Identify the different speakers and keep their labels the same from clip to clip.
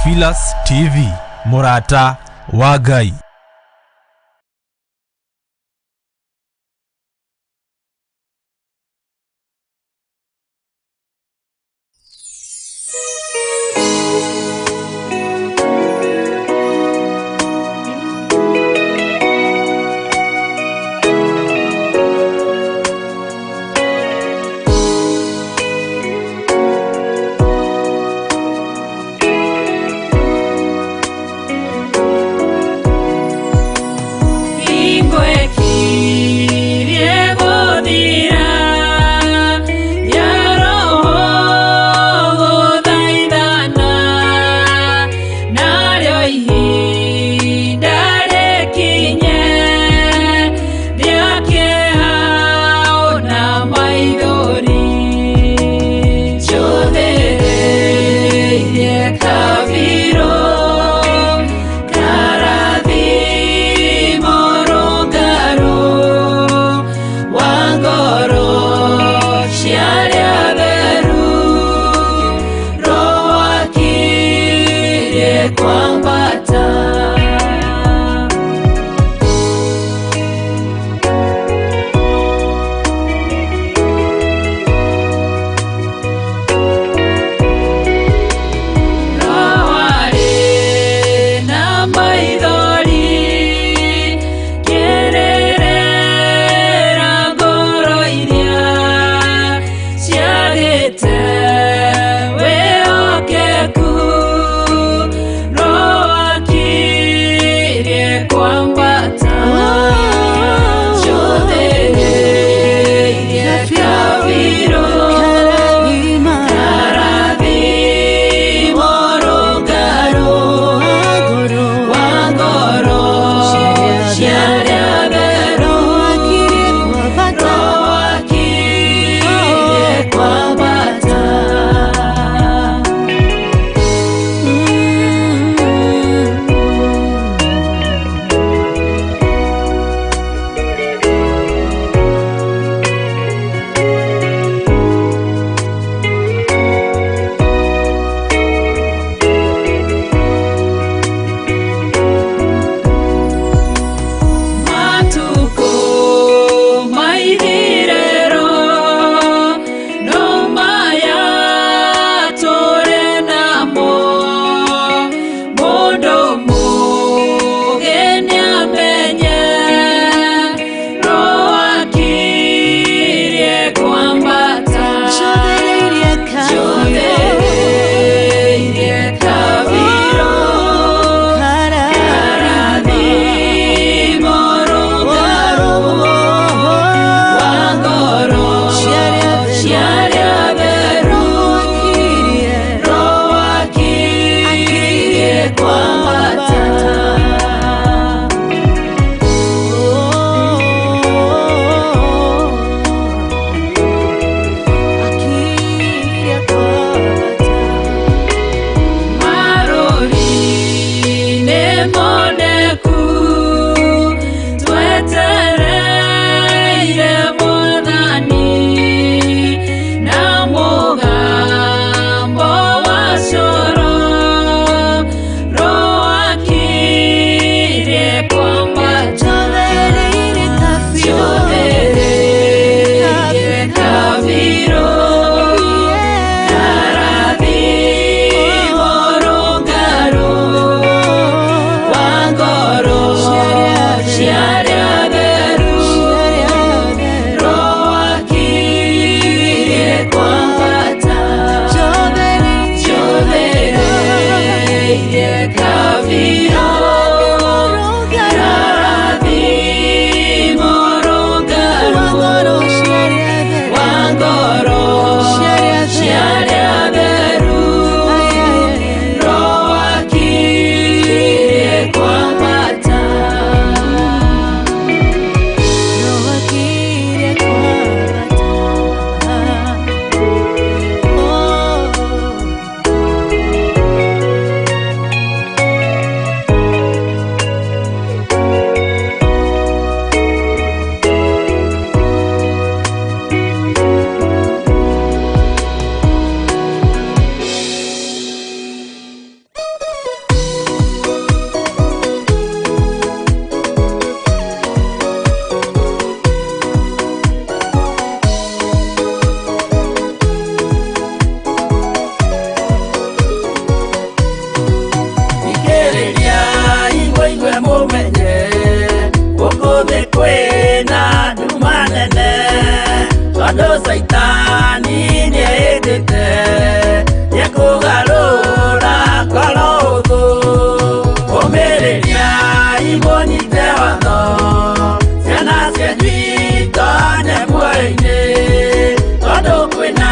Speaker 1: Theophilus TV, mũrata wa Ngai.
Speaker 2: Tondũ Caitani nĩehĩtĩte nĩekũgarũra ngoro hũthũ. Ũmĩrĩriai mũnyite watho, ciana cianyu itonye muoyo-inĩ. Tondũ kwĩna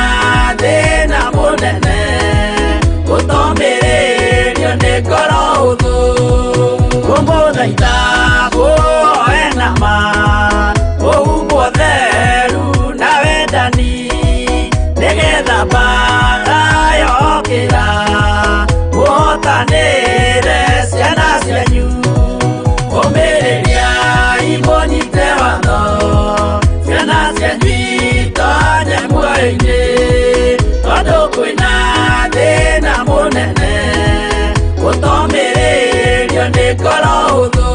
Speaker 2: thĩna mũnene, gũtomĩrĩrio nĩ ngoro hũthũ. Ngũmũthaitha mũhoe na ma, mũhumbwo theru na wendani, nĩgetha mbaara yokĩra, mũhotanĩre ciana cianyu. Ũmĩrĩriai mũnyite watho, ciana cianyu itonye muoyo-inĩ. Tondũ kwĩna thĩna mũnene, gũtomĩrĩrio nĩ ngoro hũthũ.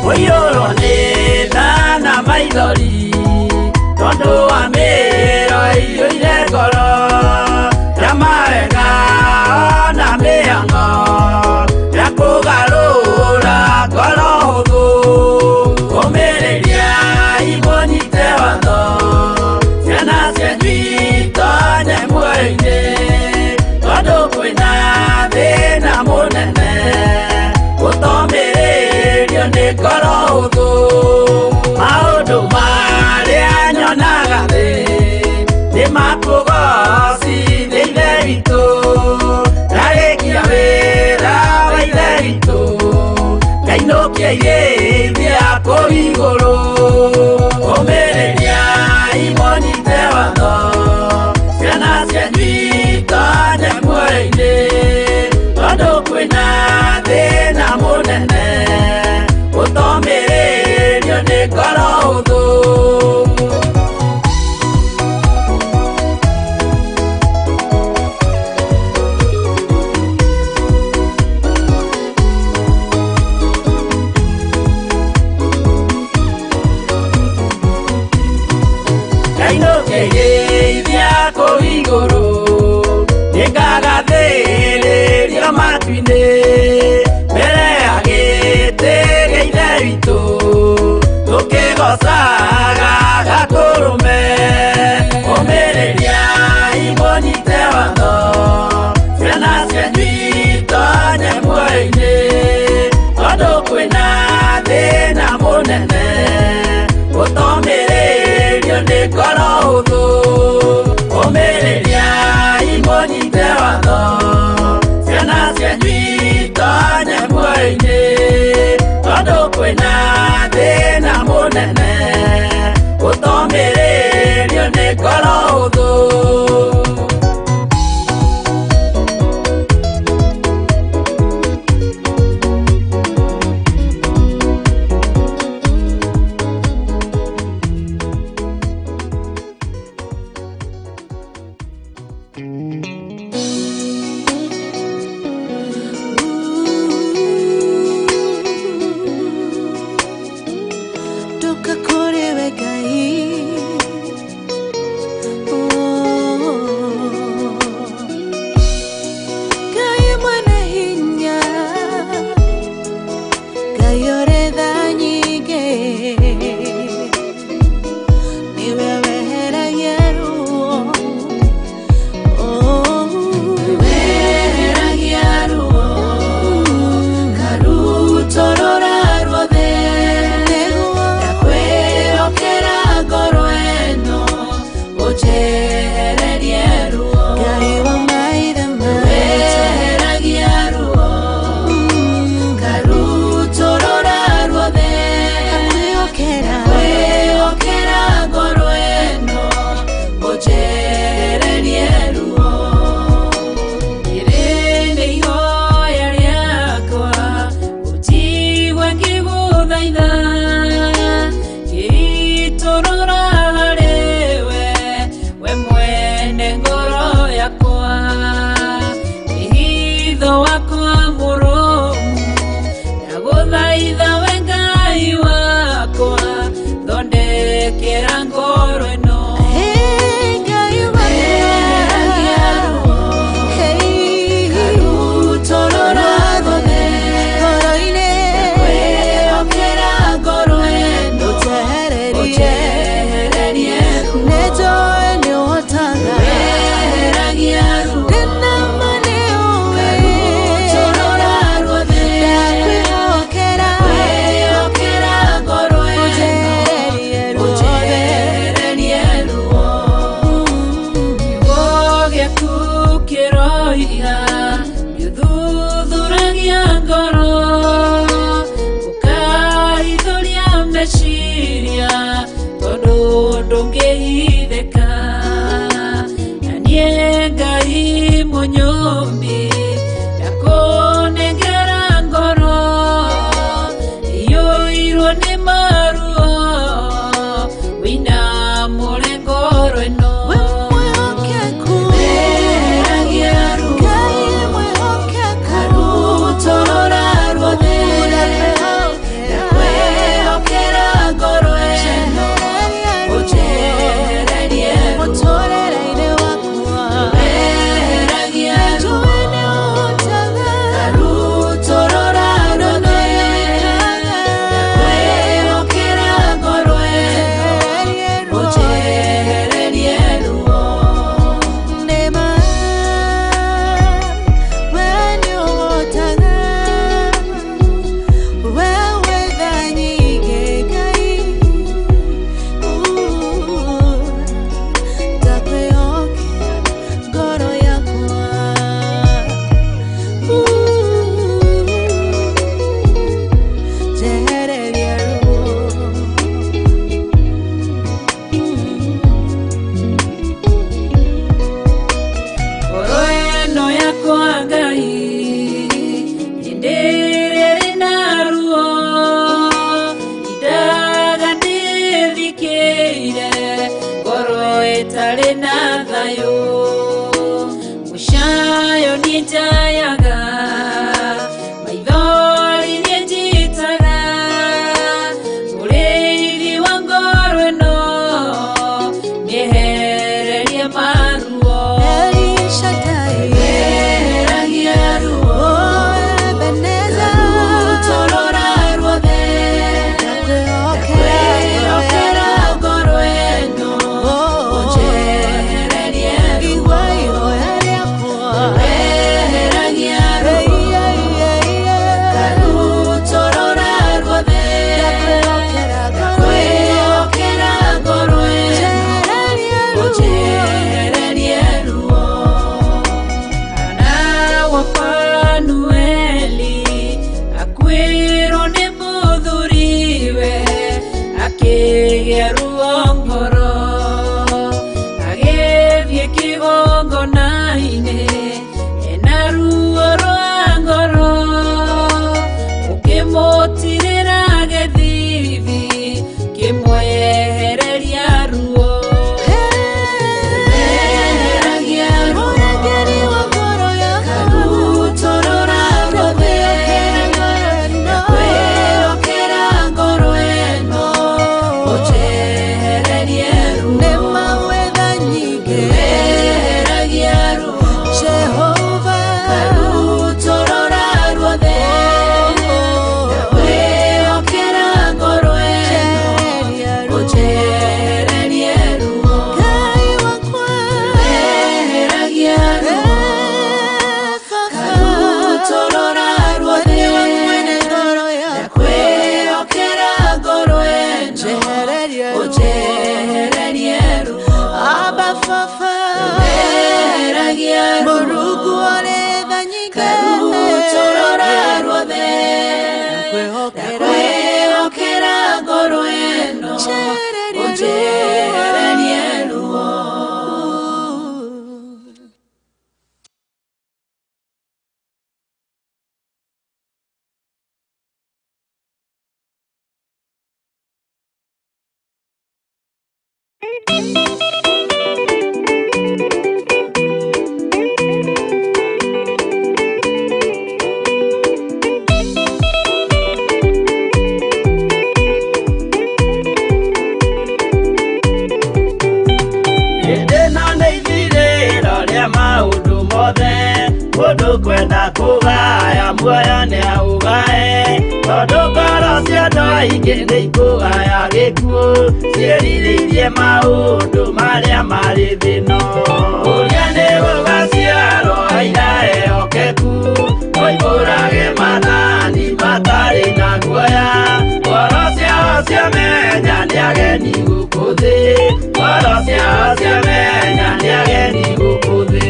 Speaker 2: Kũiyũrwo nĩ tha na maithori, tondũ wa mĩĩro ĩiyũire ngoro, ya mawega ona mĩhang'o, ya kũgarũra ngoro hũthũ. Ũmĩrĩriai mũnyite watho, ciana cianyu itonye muoyo-inĩ. Tondũ kwĩna thĩna mũnene, gũtomĩrĩrio nĩ ngoro hũthũ. Maũndũ marĩa nyonaga thĩ nĩ makũgocithia Ithe witũ. Ndarĩkia wĩra wa Ithe witũ, ngainũkia irĩithia kũu igũrũ. Ũmĩrĩriai mũnyite watho, ciana cianyu itonye muoyo-inĩ. Tondũ kwĩna thĩna mũnene, gũtomĩrĩrio nĩ ngoro hũthũ. Ngainũkia irĩithia kũu igũrũ, nĩngagathĩrĩrio matu-inĩ, mbere ya gĩtĩ gĩa Ithe witũ, tũkĩgoocaga Gatũrũme. Ũmĩrĩriai mũnyite watho, ciana cianyu itonye muoyo-inĩ. Tondũ kwĩna thĩna mũnene, gũtomĩrĩrio nĩ ngoro hũthũ. Ũmĩrĩriai mũnyite watho, ciana cianyu itonye muoyo-inĩ. Tondũ kwĩna thĩna mũnene, gũtomĩrĩrio nĩ ngoro hũthũ.
Speaker 3: Nduka kũrĩ we Ngai.
Speaker 2: Ndũngĩhithĩka na niĩ Ngai mũnyũmbi ndakũnengera ngoro iyũirwo nĩ maruo wĩna mũre ngoro ĩno.
Speaker 3: We mwĩhokeku,
Speaker 2: Weheragia ruo,
Speaker 3: Ngai mwĩhokeku,
Speaker 2: karutorora ruothe, ndakwĩhokera ngoro ĩno, ũnjehererie ruo.
Speaker 3: Mũtũrĩre-inĩ wakwa,
Speaker 2: Weheragia ruo,
Speaker 3: njũĩ nĩ ũhotaga,
Speaker 2: karutorora ruothe, ndakwĩhokera ngoro ĩno,
Speaker 3: njehererie ruo.
Speaker 2: ũnjehererie ruo.
Speaker 3: Nĩma, we nĩũhotaga, we wĩ tha nyingĩ Ngai. Ndakwĩhokera ngoro yakwa. Njehererie ruo.
Speaker 2: Ngoro ĩno yakwa Ngai hĩndĩ ĩrĩa ĩrĩ na ruo indaga ndĩthikĩire ngoro ĩtarĩ na thayũ mũcayo niĩ njayaga maithori niĩ njitaga mũrĩithi wa ngoro ĩno mĩehererie maruo.
Speaker 3: El Shaddai,
Speaker 2: Weheragia ruo,
Speaker 3: oh Ebenezer,
Speaker 2: karutorora ruothe,
Speaker 3: ndakwĩhokera
Speaker 2: ndakwĩhokera ngoro ĩno,
Speaker 3: Oh,
Speaker 2: ũnjehererie ruo.
Speaker 3: igua ihoya rĩakwa.
Speaker 2: Weheragia ruo,
Speaker 3: Ei, ei, ei, ei.
Speaker 2: karutorora ruothe,
Speaker 3: Ndakwĩhokera ngoro ĩno,
Speaker 2: ndakwĩhokera ngoro ĩno,
Speaker 3: njehererie ruo.
Speaker 2: ũnjehererie ruo. Hana wa Fanueli akuĩrwo nĩ mũthuriwe akĩgĩa ruo ngoro agĩthiĩ kĩgongona-inĩ ena ruo rwa ngoro ũkĩmũtirĩra gĩthithi kĩmwehereria ruo. Weheragia ruo,
Speaker 3: Mũrangĩri wa ngoro yakwa,
Speaker 2: karutorora ruothe,
Speaker 3: ndakwĩhokera ngoro ĩno.
Speaker 2: ndakwĩhokera ngoro ĩno, ũnjehererie ruo.
Speaker 3: Nĩma wĩ tha nyingĩ,
Speaker 2: Weheragia ruo,
Speaker 3: Jehova,
Speaker 2: karutorora ruothe, ndakwĩhokera ngoro ĩno,
Speaker 3: njehereria ruo.
Speaker 2: ũnjehererie ruo.
Speaker 3: Ngai wakwa,
Speaker 2: Weheragia ruo,
Speaker 3: eh, Baba,
Speaker 2: karutorora ruothe,
Speaker 3: nĩwe mwene ngoro yakwa,
Speaker 2: ndakwĩhokera ngoro ĩno,
Speaker 3: njehererie ruo.
Speaker 2: ũnjehererie ruo.
Speaker 3: Abba Baba,
Speaker 2: Weheragia ruo,
Speaker 3: Mũrungu ũrĩ tha nyingĩ,
Speaker 2: karutorora ruothe,
Speaker 3: ndakwĩhokera,
Speaker 2: ndakwĩhokera ngoro ĩno,
Speaker 3: njehererie ruo.
Speaker 2: ũnjehererie ruo.
Speaker 4: Hĩndĩ ĩno nĩ ithirĩro rĩa maũndũ mothe, mũndũ kwenda kũgaya muoyo nĩaũgae, tondũ ngoro cia andũ aingĩ nĩikũgaya gĩkuũ, ciĩrirĩirie maũndũ marĩa marĩ thĩ ĩno. Ũrĩa nĩ gũgaciarwo aira ehokeku, moimbũrage maathani matarĩ na guoya, ngoro ciao ciamenya nĩ ageni gũkũ thĩ, ngoro ciao ciamenya nĩ ageni gũkũ thĩ.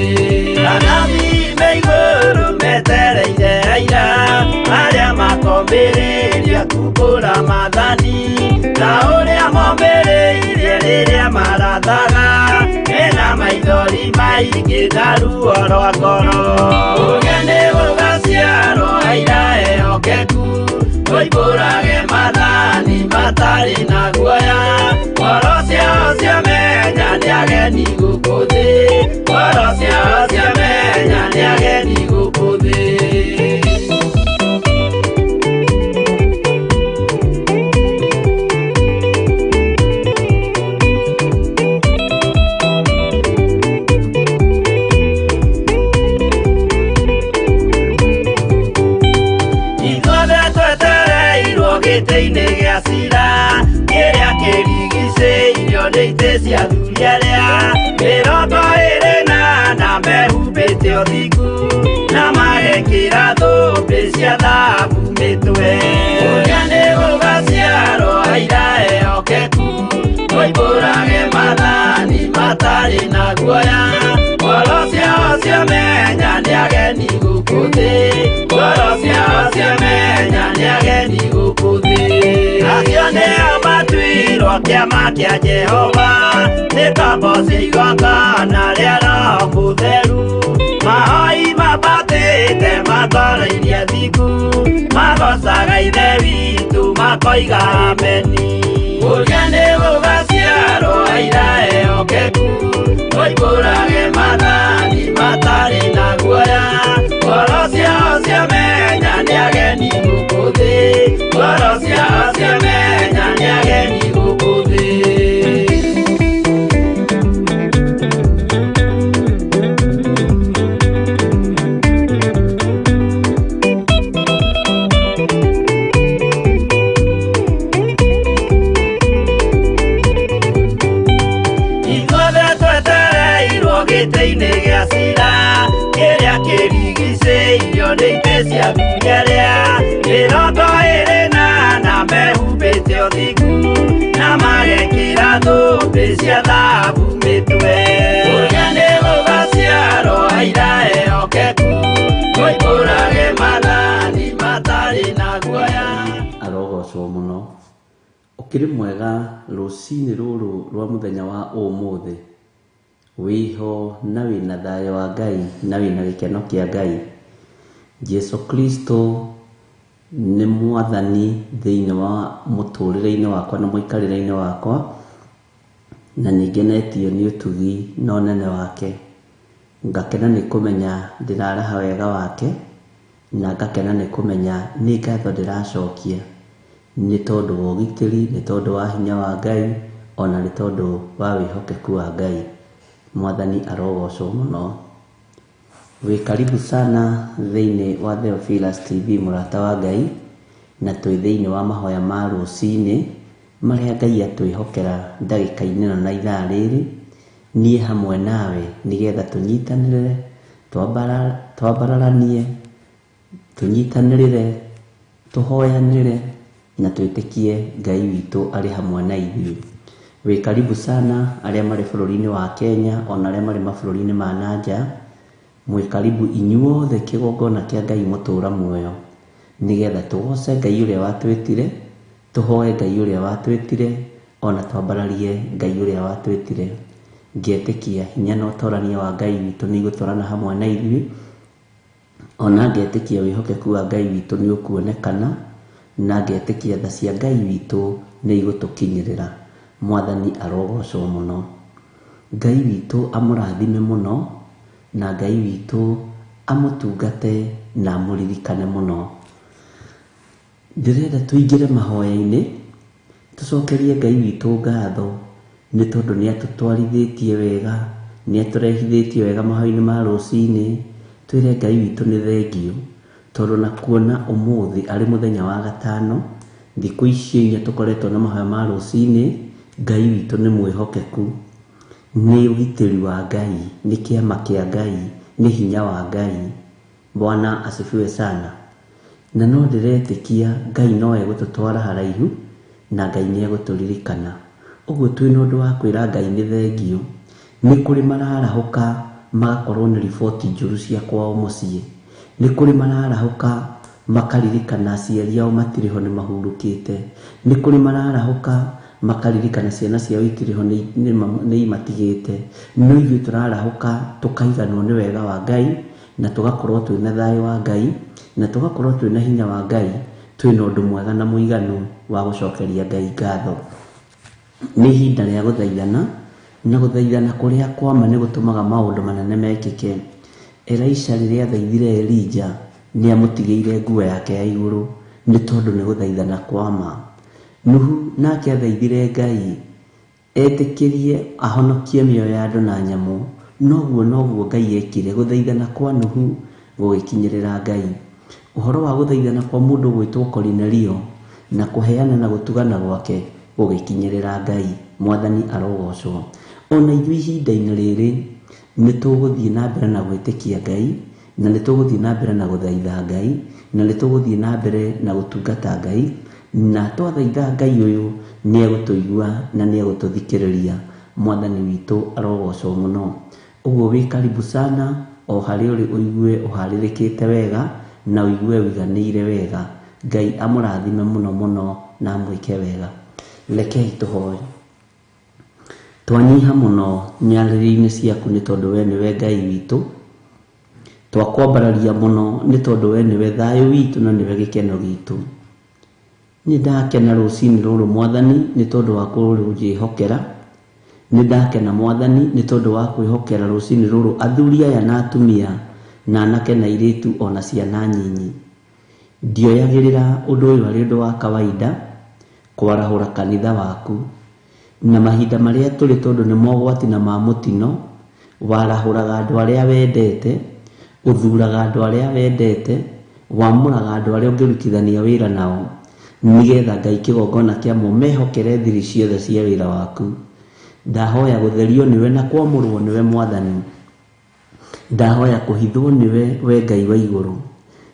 Speaker 4: Anabii me igũrũ metereire aira, arĩa makombĩrĩria kumbũra maathani, ta ũrĩa mombĩrĩirie rĩrĩa mathaga mena maithori maingĩ na ruo rwa ngoro. Ũgeni gũgaciarwo aira ehokeku, moimbũrage maathani matarĩ na guoya. Ngoro ciao ciamenya nĩ ageni gũkũ thĩ, ngoro ciao ciamenya nĩ ageni gũkũ thĩ. Ithuothe twetereirwo gĩtĩ-inĩ gĩa cira kĩrĩa kĩrigicĩirio nĩ itĩ cia athuri arĩa 24 mehumbĩte ũthingu na magekĩra thũmbĩ cia thahabu mĩtwe. Ũgeni gũgaciarwo aira ehokeku, moimbũrage maathani matarĩ na guoya. Ngoro ciao ciamenya nĩ ageni gũkũ thĩ, ngoro ciao ciamenya nĩ ageni gũkũ thĩ. Acio nĩo matuirwo kĩama kĩa Jehova, nĩ kamboci igongona rĩa Roho Mũtheru. Mahoi mambatĩte matoroirie thingu, magocaga Ithe witũ makoiga ameni. Ũgeni gũgaciarwo aira ehokeku, moimbũrage maathani matarĩ na guoya. Ngoro ciao ciamenya nĩ ageni gũkũ thĩ, ngoro ciao ciamenya nĩ ageni gũkũ thĩ. Ithuothe twetereirwo gĩtĩ-inĩ gĩa cira kĩrĩa kĩrigicĩirio nĩ itĩ cia athuri arĩa 24 mehumbĩte ũthingu na magekĩra thũmbĩ cia thahabu mĩtwe. Ũgeni gũgaciarwo aira ehokeku, moimbũrage maathani matarĩ na guoya.
Speaker 5: Arogocwo mũno. Ũkĩrĩ mwega rũcinĩ rũrũ rwa mũthenya wa ũmũthĩ, wĩho na wĩna thayũ wa Ngai na wĩna gĩkeno kĩa Ngai. Jesu Kristo nĩ mwathani thĩinĩ wa mũtũrĩre-inĩ wakwa na mũikarĩre-inĩ wakwa, na nĩngenetio nĩ ũtugi na ũnene wake. Ngakena nĩ kũmenya ndĩraraha wega wake, na ngakena nĩ kũmenya nĩ ngatho ndĩracokia nĩ tondũ wa ũgitĩri, nĩ tondũ wa hinya wa Ngai, ona nĩ tondũ wa wĩhokeku wa Ngai. Mwathani arogocwo mũno. Wĩ karibu sana thĩinĩ wa Theophilus TV mũrata wa Ngai, na twĩ thĩinĩ wa mahoya ma rũcinĩ marĩa Ngai atwĩhokera ndagĩka-inĩ ĩno na ithaa rĩrĩ, niĩ hamwe nawe, nĩgetha tũnyitanĩre, twambararanie, tũnyitanĩrĩre, tũhoyanĩre na twĩtĩkie Ngai witũ arĩ hamwe na ithuĩ. Wĩ karibu sana arĩa marĩ bũrũri-inĩ wa Kenya ona arĩa marĩ mabũrũri-inĩ ma na nja. Mwĩ karibu inyuothe kĩgongona kĩa Ngai mũtũra muoyo, nĩgetha tũgoce Ngai ũrĩa watwĩtire, tũhoe Ngai ũrĩa watwĩtire, ona twambararie Ngai ũrĩa watwĩtire. Ngetĩkia hinya na ũtorania wa Ngai witũ nĩ igũtwarana hamwe na ithuĩ, ona ngetĩkia wĩhokeku wa Ngai witũ nĩ ũkuonekana, na ngetĩkia tha cia Ngai witũ nĩ igũtũkinyĩrĩra. Mwathani arogocwo mũno. Ngai witũ amũrathime mũno, na Ngai witũ amũtungate na amũririkane mũno. Ndĩrenda tũingĩre mahoya-inĩ, tũcokerie Ngai witũ ngatho nĩ tondũ nĩ atũtwarithĩtie wega, nĩ atũrehithĩtie wega mahoya-inĩ ma rũcinĩ. Twĩre Ngai witũ nĩ thengio, tondũ na kuona ũmũthĩ arĩ mũthenya wa gatano, thikũ icio inya tũkoretwo na mahoya ma rũcinĩ, Ngai witũ nĩ mwĩhokeku, nĩ ũgitĩri wa Ngai, nĩ kĩama kĩa Ngai, nĩ hinya wa Ngai. Bwana asifiwe sana. Na no ndĩretĩkia Ngai no egũtũtwara haraihu na Ngai nĩ egũtũririkana. Ũguo twĩna ũndũ wa kwĩra Ngai nĩ thengio. Nĩ kũrĩ mararahũka magakorwo nĩ riboti njũru cia kwao mũciĩ. Nĩ kũrĩ mararahũka makaririkana aciari ao matirĩ ho nĩ mahurũkĩte. Nĩ kũrĩ mararahũka Makaririkana ciana ciao itirĩ ho nĩ imatigĩte. No ithuĩ tũrarahũka tũkaiganwo nĩ wega wa Ngai, na tũgakorwo twĩna thayũ wa Ngai, na tũgakorwo twĩna hinya wa Ngai, twĩna ũndũ mwega na mũiganu wa gũcokeria Ngai ngatho. Nĩ ihinda rĩa gũthaithana, na gũthaithana kũrĩa kwa ma nĩ gũtũmaga maũndũ manene mekĩke. Elisha rĩrĩa athaithire Elijah, nĩ amũtigĩire nguo yake ya igũrũ, nĩ tondũ nĩ gũthaithana kwa ma. Nuhu nake athaithire Ngai etĩkĩrie ahonokie mĩoyo ya andũ na nyamũ, noguo noguo Ngai ekire. Gũthaithana kwa Nuhu gũgĩkinyĩrĩra Ngai. Ũhoro wa gũthaithana kwa mũndũ ũgwĩtwo Korinelio na kũheana na gũtugana gwake gũgĩkinyĩrĩra Ngai. Mwathani arogocwo. Ona ithuĩ ihinda-inĩ rĩrĩ nĩ tũgũthiĩ na mbere na gwĩtĩkia Ngai, na nĩ tũgũthiĩ na mbere na gũthaitha Ngai, na nĩ tũgũthiĩ na mbere na gũtungata Ngai, na twathaitha Ngai ũyũ nĩ egũtũigua na nĩ egũtũthikĩrĩria. Mwathani witũ arogocwo mũno. Ũguo wĩ karibu sana o harĩa ũrĩ, ũigue ũharĩrĩkĩte wega na ũigue ũiganĩire wega. Ngai amũrathime mũno mũno na amwĩke wega. Rekei tũhoe. Twanyiha mũno nyarĩrĩ-inĩ ciaku nĩ tondũ we nĩwe Ngai witũ. Twakwambararia mũno nĩ tondũ we nĩwe thayũ witũ na nĩwe gĩkeno gitũ. Nĩ ndakena rũcinĩ rũrũ Mwathani nĩ tondũ wa kũnjĩhokera. Nĩ ndakena Mwathani nĩ tondũ wa kwĩhokera rũcinĩ rũrũ athuri aya na atumia na anake na airĩtu ona ciana nyinyi. Ndioyagĩrĩra ũndũ ũyũ arĩ ũndũ wa kawaida kwarahũra kanitha waku, na mahinda marĩa tũrĩ tondũ nĩ mogwati na ma mũtino, warahũraga andũ arĩa wendete, ũthuraga andũ arĩa wendete, wamũraga andũ arĩa ũngĩrutithania wĩra nao, nĩgetha Ngai kĩgongona kĩamo mehokere thiri ciothe cia wĩra waku. Ndahoya gũtherio nĩwe na kwamũrwo nĩwe Mwathani. Ndahoya kũhithwo nĩwe we Ngai wa igũrũ.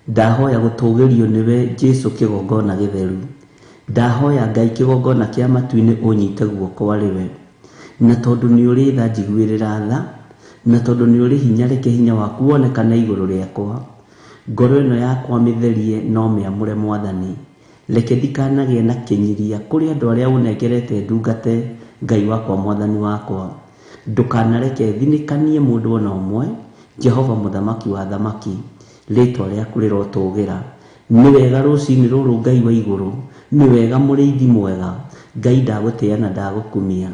Speaker 5: Ndahoya gũtũgĩrio nĩwe Jesu kĩgongona gĩtheru. Ndahoya Ngai kĩgongona kĩa matu-inĩ ũnyite guoko arĩ we. Na tondũ nĩ ũrĩ tha njiguĩrĩra tha, na tondũ nĩ ũrĩ hinya reke hinya waku wonekane igũrũ rĩakwa. Ngoro ĩno yakwa mĩtherie no mĩamũre Mwathani. Reke ndikanagĩe na kĩnyiria kũrĩ andũ arĩa ũnengerete ndungate, Ngai wakwa Mwathani wakwa. Ndũkanareke thinĩkanie mũndũ ona ũmwe, Jehova mũthamaki wa thamaki, rĩtwa rĩaku rĩrotũgĩra. Nĩ wega rũcinĩ rũrũ Ngai wa igũrũ, nĩ wega mũrĩithi mwega, Ngai ndagũtĩa na ndagũkumia.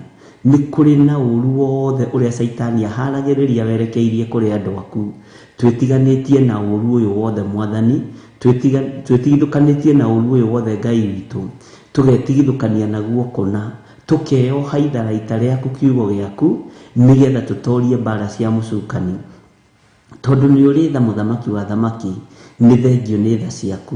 Speaker 5: Nĩ kũrĩ na ũru wothe ũrĩa Caitani aharagĩrĩria werekeirie kũrĩ andũ aku. Twĩtiganĩtie na ũru ũyũ wothe Mwathani, twĩtigithũkanĩtie na ũru ũyũ wothe Ngai witũ, tũgetigithũkania naguo kũna, tũkeoha itharaita rĩaku kiugo gĩaku, nĩgetha tũtorie mbara cia mũcukani. Tondũ nĩ ũrĩ tha mũthamaki wa thamaki, nĩ thengio nĩ tha ciaku,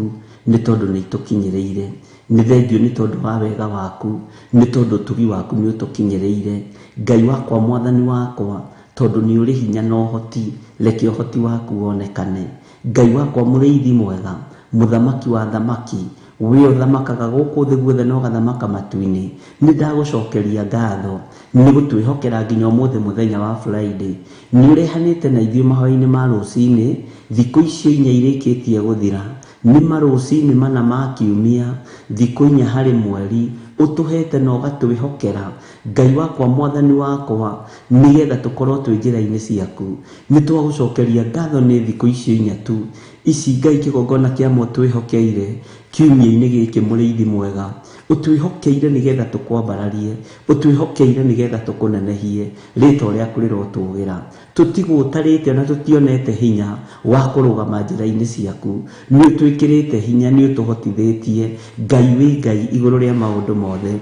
Speaker 5: nĩ tondũ nĩ itũkinyĩrĩire. Nĩ thengio nĩ tondũ wa wega waku, nĩ tondũ ũtugi waku nĩ ũtũkinyĩrĩire. Ngai wakwa Mwathani wakwa, tondũ nĩ ũrĩ hinya na ũhoti, reke ũhoti waku wonekane. Ngai wakwa mũrĩithi mwega, mũthamaki wa thamaki, we ũthamakaga gũkũ thĩ guothe na ũgathamaka matu-inĩ, nĩ ndagũcokeria ngatho nĩ gũtwĩhokera nginya ũmũthĩ mũthenya wa Friday. Nĩ ũrehanĩte na ithuĩ mahoya-inĩ ma rũcinĩ, thikũ icio inya irĩkĩtie gũthira, nĩ marũcinĩ mana ma kiumia, thikũ inya harĩ mweri, ũtũhete na ũgatwĩhokera. Ngai wakwa Mwathani wakwa, nĩgetha tũkorwo twĩ njĩra-inĩ ciaku. Nĩ twagũcokeria ngatho nĩ thikũ icio inya tu. Ici Ngai kĩgongona kĩamo twĩhokeire kiumia-inĩ gĩkĩ mũrĩithi mwega. Ũtwĩhokeire nĩgetha tũkwambararie, ũtwĩhokeire nĩgetha tũkũnenehie, rĩtwa rĩaku rĩrotũgĩra. Tũtigũtarĩte na tũtionete hinya wa kũrũgama njĩra-inĩ ciaku. Nĩ ũtwĩkĩrĩte hinya, nĩ ũtũhotithĩtie. Ngai wĩ Ngai igũrũ rĩa maũndũ mothe.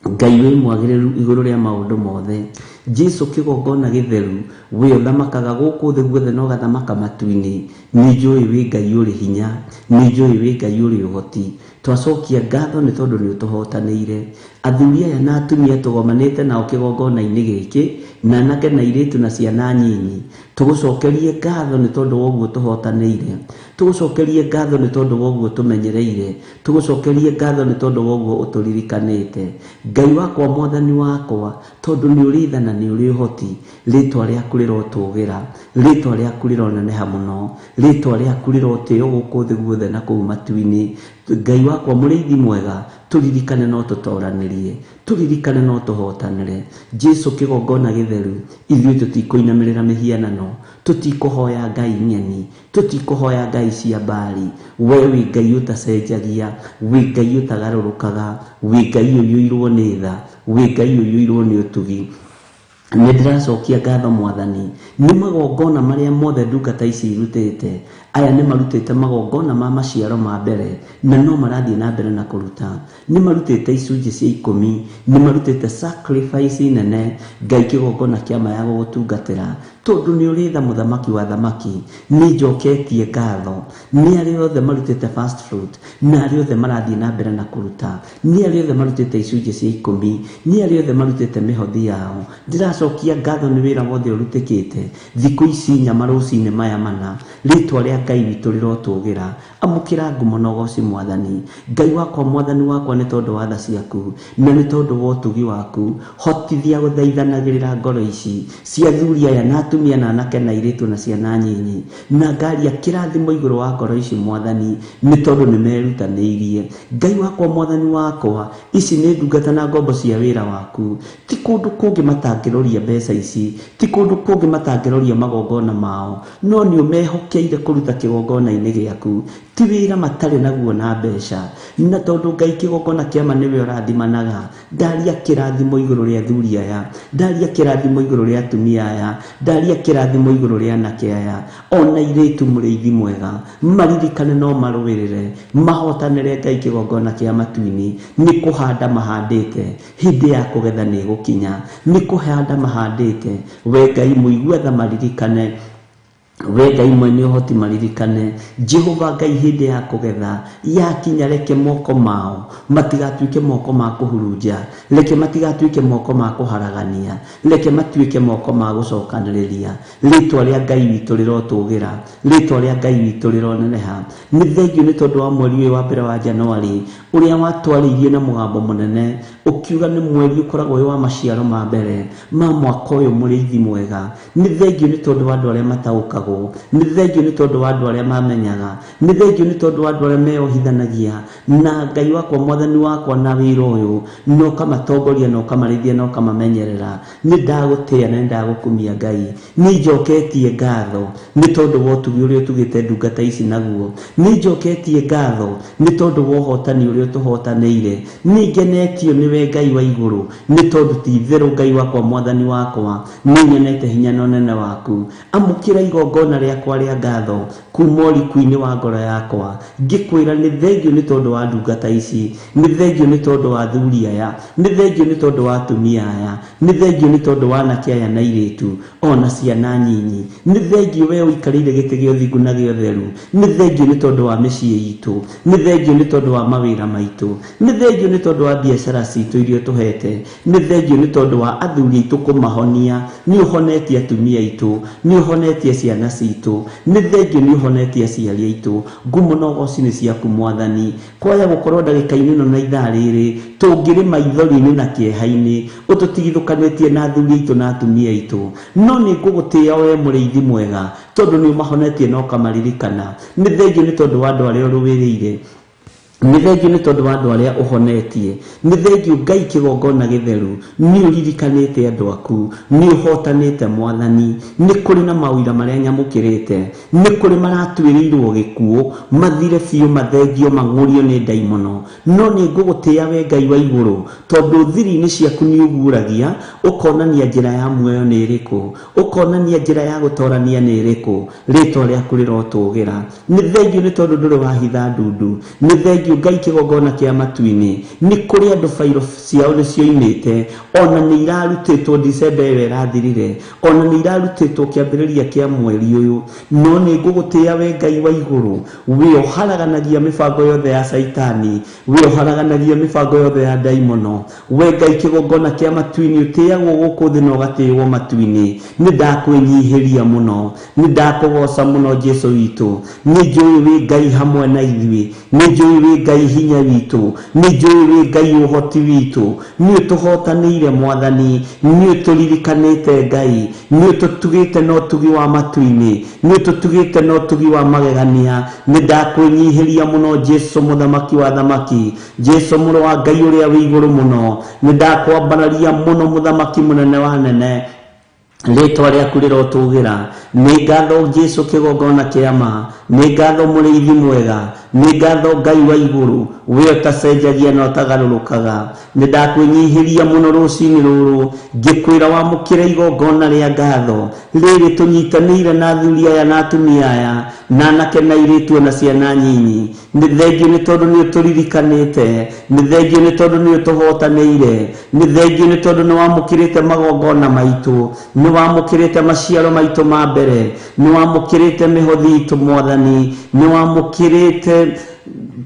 Speaker 5: Ngai wĩ mwagĩrĩru igũrũ rĩa maũndũ mothe. Jesu kĩgongona gĩtheru, we ũthamakaga gũkũ thĩ guothe na ũgathamaka matu-inĩ. Nĩ njũĩ wĩ Ngai ũrĩ hinya, nĩ njũĩ wĩ Ngai ũrĩ ũhoti. Twacokia ngatho nĩ tondũ nĩ ũtũhotanĩire. Athuri aya na atumia tũgomanĩte nao kĩgongona-inĩ gĩkĩ, na anake na airĩtu na ciana nyinyi, tũgũcokerie ngatho nĩ tondũ wa ũguo tũhotanĩire. Tũgũcokerie ngatho nĩ tondũ wa ũguo tũmenyereire. Tũgũcokerie ngatho nĩ tondũ wa ũguo ũtũririkanĩte. Ngai wakwa Mwathani wakwa, tondũ nĩ ũrĩ tha na nĩ ũrĩ ũhoti, rĩtwa rĩaku rĩrotũgĩra, rĩtwa rĩaku rĩroneneha mũno, rĩtwa rĩaku rĩrotĩo gũkũ thĩ guothe na kũu matu-inĩ. Ngai wakwa Wakwa mũrĩithi mwega, tũririkane no tũtoranĩrie, tũririkane no tũhotanĩre. Jesu kĩgongona gĩtheru, ithuĩ tũtikũinamĩrĩra mĩhianano, tũtikũhoya ngai ng'eni, tũtikũhoya ngai cia mbari. We wĩ Ngai ũtacenjagia, wĩ Ngai ũtagarũrũkaga, wĩ Ngai ũiyũirwo nĩ tha, wĩ Ngai ũiyũirwo nĩ ũtugi. Nĩ ndĩracokia ngatho Mwathani nĩ magongona marĩa mothe ndungata ici irutĩte. Aya nĩ marutĩte magongona ma maciaro ma mbere na no marathiĩ na mbere na kũruta. Nĩ marutĩte icunjĩ cia ikũmi, nĩ marutĩte sacrifice nene Ngai kĩgongona kĩa ma ya gũgũtungatĩra, tondũ nĩ ũrĩ tha mũthamaki wa thamaki. Nĩ njoketie ngatho nĩ arĩa othe marutĩte first fruit na arĩa othe marathiĩ na mbere na kũruta, nĩ arĩa othe marutĩte icunjĩ cia ikũmi, nĩ arĩa othe marutĩte mĩhothi yao. Ndĩracokia ngatho nĩ wĩra wothe ũrutĩkĩte thikũ ici inya marũcinĩ maya mana. Rĩtwa rĩa Ngai witũ rĩrotũgĩra. Amũkĩra ngumo na ũgoci Mwathani Ngai wakwa, Mwathani wakwa, nĩ tondũ wa tha ciaku na nĩ tondũ wa ũtugi waku. Hotithia gũthaithanagĩrĩra ngoro ici cia athuri aya na atumia na anake na airĩtu na ciana nyinyi, na ngaria kĩrathimo igũrũ wa ngoro ici Mwathani, nĩ tondũ nĩ merutanĩirie. Ngai wakwa, Mwathani wakwa, ici nĩ ndungata na ngombo cia wĩra waku. Ti kũndũ kũngĩ matangĩroria mbeca ici, ti kũndũ kũngĩ matangĩroria magongona mao, no nĩ ũmehokeire kũruta kĩgongona-inĩ gĩaku. Ti wĩra matarĩ naguo na mbeca, na tondũ Ngai kĩgongona kĩa ma nĩwe ũrathimanaga. Ndaria kĩrathimo igũrũ rĩa athuri aya, ndaria kĩrathimo igũrũ rĩa atumia aya, ndaria kĩrathimo igũrũ rĩa anake aya ona airĩtu. Mũrĩithi mwega, maririkane no marũĩrĩre mahotanĩre Ngai kĩgongona kĩa matu-inĩ. Nĩ kũhanda mahandĩte, hĩndĩ ya kũgetha nĩ ĩgũkinya. Nĩ kũhanda mahandĩte, we Ngai mũigua tha maririkane, we Ngai mwene ũhoti maririkane. Jehova Ngai, hĩndĩ ya kũgetha yakinya, reke moko mao matigatuĩke moko ma kũhurunja, reke matigatuĩke moko ma kũharagania, reke matuĩke moko ma gũcokanĩrĩria. Rĩtwa rĩa Ngai witũ rĩrotũgĩra, rĩtwa rĩa Ngai witũ rĩroneneha. Nĩ thengio nĩ tondũ wa mweri ũyũ wa mbere wa Januari, ũrĩa watwarĩirie na mũgambo mũnene ũkiuga nĩ mweri ũkoragwo wĩ wa maciaro ma mbere ma mwaka ũyũ. Mũrĩithi mwega, nĩ thengio nĩ tondũ wa andũ arĩa mataũkagwo, nĩ thengio nĩ tondũ wa andũ arĩa mamenyaga, nĩ thengio nĩ tondũ wa andũ arĩa meyohithanagia na Ngai wakwa, Mwathani wakwa, na wĩra ũyũ, na ũkamatongoria na ũkamarĩithia na ũkamamenyerera. Nĩ ndagũtĩa na nĩ ndagũkumia Ngai. Nĩ njoketie ngatho nĩ tondũ wa ũtugi ũrĩa ũtugĩte ndungata ici naguo. Nĩ njoketie ngatho nĩ tondũ wa ũhotani ũrĩa ũtũhotanĩire. Nĩ ngenetio nĩwe Ngai wa igũrũ, nĩ tondũ ti itherũ Ngai wakwa, Mwathani wakwa, nĩ nyonete hinya na ũnene waku. Amũkĩra igongona rĩakwa rĩa ngatho kuma ũriku-inĩ wa ngoro yakwa, ngĩkwĩra nĩ thengio nĩ tondũ wa ndungata ici, nĩ thengio nĩ tondũ wa athuri aya, nĩ thengio nĩ tondũ wa atumia aya, nĩ thengio nĩ tondũ wa anake aya na airĩtu ona ciana nyinyi. Nĩ thengio we ũikarĩire gĩtĩ gĩa ũthingu na gĩa ũtheru. Nĩ thengio nĩ tondũ wa mĩciĩ itũ, nĩ thengio nĩ tondũ wa mawĩra maitũ, nĩ thengio nĩ tondũ wa biacara citũ iria ũtũhete, nĩ thengio nĩ tondũ wa athuri aitũ kũmahonia. Nĩ ũhonetie atumia aitũ, nĩ ũhonetie ciana citũ, nĩ thengio nĩ ũhonetie aciari aitũ. Ngumo na ũgoci nĩ ciaku Mwathani. Kwaya gũkorwo ndagĩka-inĩ ĩno na ithaa rĩrĩ tũngĩrĩ maithori-inĩ na kĩeha-inĩ, ũtũtigithũkanĩtie na athuri aitũ na atumia aitũ, no nĩ ngũgũtĩĩa we mũrĩithi mwega, tondũ nĩ ũmahonetie na ũkamaririkana. Nĩ thengio nĩ tondũ wa andũ arĩa ũrũĩrĩire, nĩ thengio nĩ tondũ wa andũ arĩa ũhonetie, nĩ thengio Ngai kĩgongona gĩtheru, nĩ ũririkanĩte andũ aku, nĩ ũhotanĩte Mwathani. Nĩ kũrĩ na mawĩra marĩa nyamũkĩrĩte, nĩ kũrĩ maratuĩrĩirwo gĩkuũ, mathire biũ, mathengio, mang'ũrio nĩ ndaimono, no nĩ ngũgũtĩĩa we Ngai wa igũrũ, tondũ thiri-inĩ ciaku nĩ ũguũragia, ũkonania njĩra ya muoyo nĩ ĩrĩkũ, ũkonania njĩra ya gũtorania nĩ ĩrĩkũ. Rĩtwa rĩaku rĩrotũgĩra. Nĩ thengio nĩ tondũ ndũrĩ wahitha ndundu. Nĩ thengio Ngai kĩgongona kĩa matu-inĩ. Nĩ kũrĩ andũ bairo ciao nĩ cioimĩte, ona nĩ irarutĩtwo Dicemba ĩyo ĩrathirire, ona nĩ irarutĩtwo kĩambĩrĩria kĩa mweri ũyũ, no nĩ ngũgũtĩĩa we Ngai wa igũrũ, wĩ ũharaganagia mĩbango yothe ya Caitani, wĩ ũharaganagia mĩbango yothe ya ndaimono. We Ngai kĩgongona kĩa matu-inĩ, ũtĩagwo gũkũ thĩ na ũgatĩĩwo matu-inĩ. Nĩ ndakwĩnyihĩria mũno, nĩ ndakũgoca mũno Jesu witũ. Nĩ njũĩ wĩ Ngai hamwe na ithuĩ, nĩ njũĩ wĩ wĩ Ngai hinya witũ, nĩ njũĩ wĩ Ngai ũhoti witũ. Nĩ ũtũhotanĩire Mwathani, nĩ ũtũririkanĩte Ngai, nĩ ũtũtugĩte na ũtugi wa matu-inĩ, nĩ ũtũtugĩte na ũtugi wa magegania. Nĩ ndakwĩnyihĩria mũno Jesu mũthamaki wa thamaki, Jesu mũrũ wa Ngai ũrĩa wĩ igũrũ mũno. Nĩ ndakwambararia mũno mũthamaki mũnene wa nene, rĩtwa rĩaku rĩrotũgĩra. Nĩ ngatho Jesu kĩgongona kĩa ma, nĩ ngatho mũrĩithi mwega, nĩ ngatho Ngai wa igũrũ, we ũtacenjagia na ũtagarũrũkaga. Nĩ ndakwĩnyihĩria mũno rũcinĩ rũrũ ngĩkwĩra wamũkĩre igongona rĩa ngatho rĩrĩ tũnyitanĩire na athuri aya na atumia aya na anake na airĩtu na ciana nyinyi. Nĩ thengio nĩ tondũ nĩ ũtũririkanĩte, nĩ thengio nĩ tondũ nĩ ũtũhotanĩire, nĩ thengio nĩ tondũ nĩ wamũkĩrĩte magongona maitũ, nĩ wamũkĩrĩte maciaro maitũ ma mbere, nĩ wamũkĩrĩte mĩhothi itũ Mwathani, nĩ wamũkĩrĩte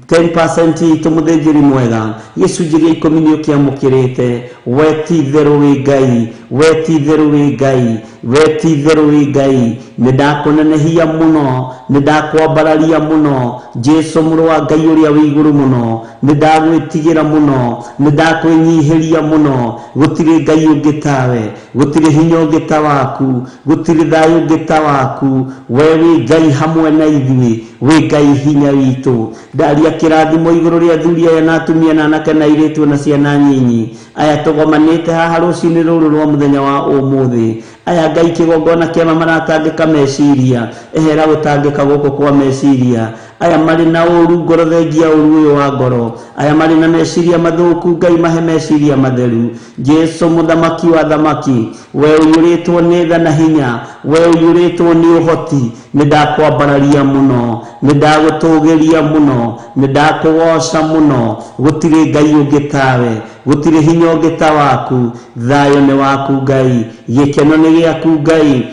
Speaker 5: 10% itũ mũthĩnjĩri mwega, gĩcunjĩ gĩa 10 nĩ ũkĩamũkĩrĩte. We ti itherũ wĩ Ngai, we ti itherũ wĩ Ngai, we ti itherũ wĩ Ngai. Nĩ ndakũnenehia mũno, nĩ ndakwambararia mũno Jesu mũrũ wa Ngai ũrĩa wĩ igũrũ mũno. Nĩ ndagwĩtigĩra mũno, nĩ ndakwĩnyihĩria mũno. Gũtirĩ Ngai ũngĩ tawe, gũtirĩ hinya ũngĩ ta waku, gũtirĩ thayũ ũngĩ ta waku. We wĩ Ngai hamwe na ithuĩ, wĩ Ngai hinya witũ. Ndaria kĩrathimo igũrũ rĩa athuri aya na atumia na anake na airĩtu na ciana nyinyi aya tũgomanĩte haha rũcinĩ rũrũ rwa mũthenya wa ũmũthĩ. Aya Ngai kĩgongona kĩama maratangĩka meciria, ehera gũtangĩka gũkũ kwa meciria. Aya marĩ na ũru ngoro, thengia ũru ũyũ wa ngoro. Aya marĩ na meciria mathũku, Ngai mahe meciria matheru. Jesu mũthamaki wa thamaki, we ũiyũrĩtwo nĩ tha na hinya, we ũiyũrĩtwo nĩ ũhoti, nĩ ndakwambararia mũno, nĩ ndagũtũgĩria mũno, nĩ ndakũgoca mũno. Gũtirĩ Ngai ũngĩ tawe, gũtirĩ hinya ũngĩ ta waku. Thayũ nĩ waku Ngai, gĩkeno nĩ gĩaku Ngai,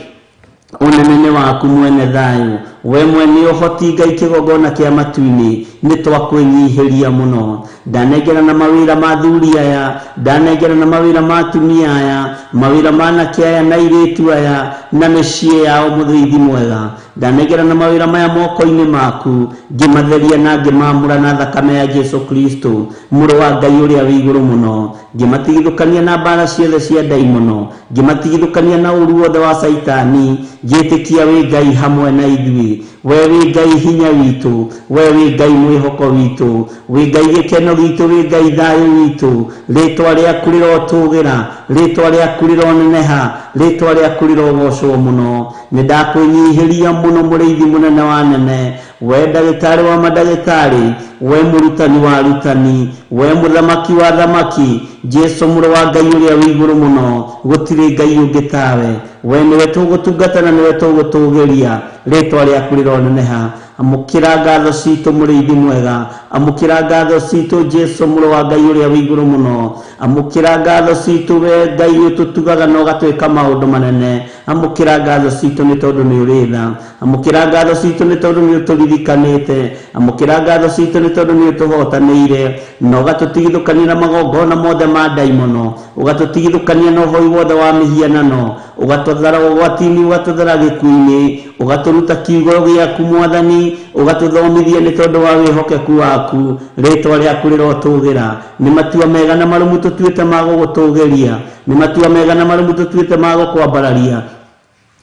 Speaker 5: ũnene nĩ waku mwene thayũ. We mwene ũhoti Ngai kĩgongona kĩa matu-inĩ, nĩ twakwĩnyihĩria mũno. Ndanengera na mawĩra ma athuri aya, ndanengera na mawĩra ma atumia aya, mawĩra ma anake aya na airĩtu aya na mĩciĩ yao mũthĩithi mwega. Ndanengera na mawĩra maya moko-inĩ maku, ngĩmatheria na ngĩmaamũra na thakame ya Jesu Kristo mũrũ wa Ngai ũrĩa wĩ igũrũ mũno. Ngĩmatigithũkania na mbara ciothe cia ndaimono, ngĩmatigithũkania na ũru wothe wa Caitani, ngĩtĩkia wĩ Ngai hamwe na ithuĩ. We wĩ Ngai hinya witũ, we wĩ Ngai mwĩhoko witũ, wĩ Ngai gĩkeno gitũ, wĩ Ngai thayũ witũ. Rĩtwa rĩaku rĩrotũgĩra, rĩtwa rĩaku rĩroneneha, rĩtwa rĩaku rĩrogocwo mũno. Nĩ ndakwĩnyihĩria mũno mũrĩithi mũnene wa nene, we ndagĩtarĩ wa mandagĩtarĩ, we mũrutani wa arutani, we mũthamaki wa thamaki, Jesu mũrũ wa Ngai ũrĩa wĩ igũrũ mũno. Gũtirĩ Ngai ũngĩ tawe, we nĩwe tũgũtungata na nĩwe tũgũtũgĩria. Rĩtwa rĩaku rĩroneneha. Amũkĩra ngatho citũ mũrĩithi mwega, amũkĩra ngatho citũ Jesu mũrũ wa Ngai ũrĩa wĩ igũrũ mũno. Amũkĩra ngatho citũ we Ngai ũtũtugaga na ũgatwĩka maũndũ manene. Amũkĩra ngatho citũ nĩ tondũ nĩ ũrĩ tha. Amũkĩra ngatho citũ nĩ tondũ nĩ ũtũririkanĩte. Amũkĩra ngatho citũ nĩ tondũ nĩ ũtũhotanĩire na ũgatũtigithũkania na magongona mothe ma ndaimono, ũgatũtigithũkania na ũhoi wothe wa mĩhianano, ũgatũthara ũgwati-inĩ, ũgatũthara gĩkuũ-inĩ, ũgatũruta kiugo gĩaku Mwathani, ũgatũthomithia nĩ tondũ wa wĩhokeku waku. Rĩtwa rĩaku rĩrotũgĩra. Nĩ matua mega na marũmu tũtuĩte ma gũgũtũgĩria, nĩ matua mega na marũmu tũtuĩte ma gũkwambararia,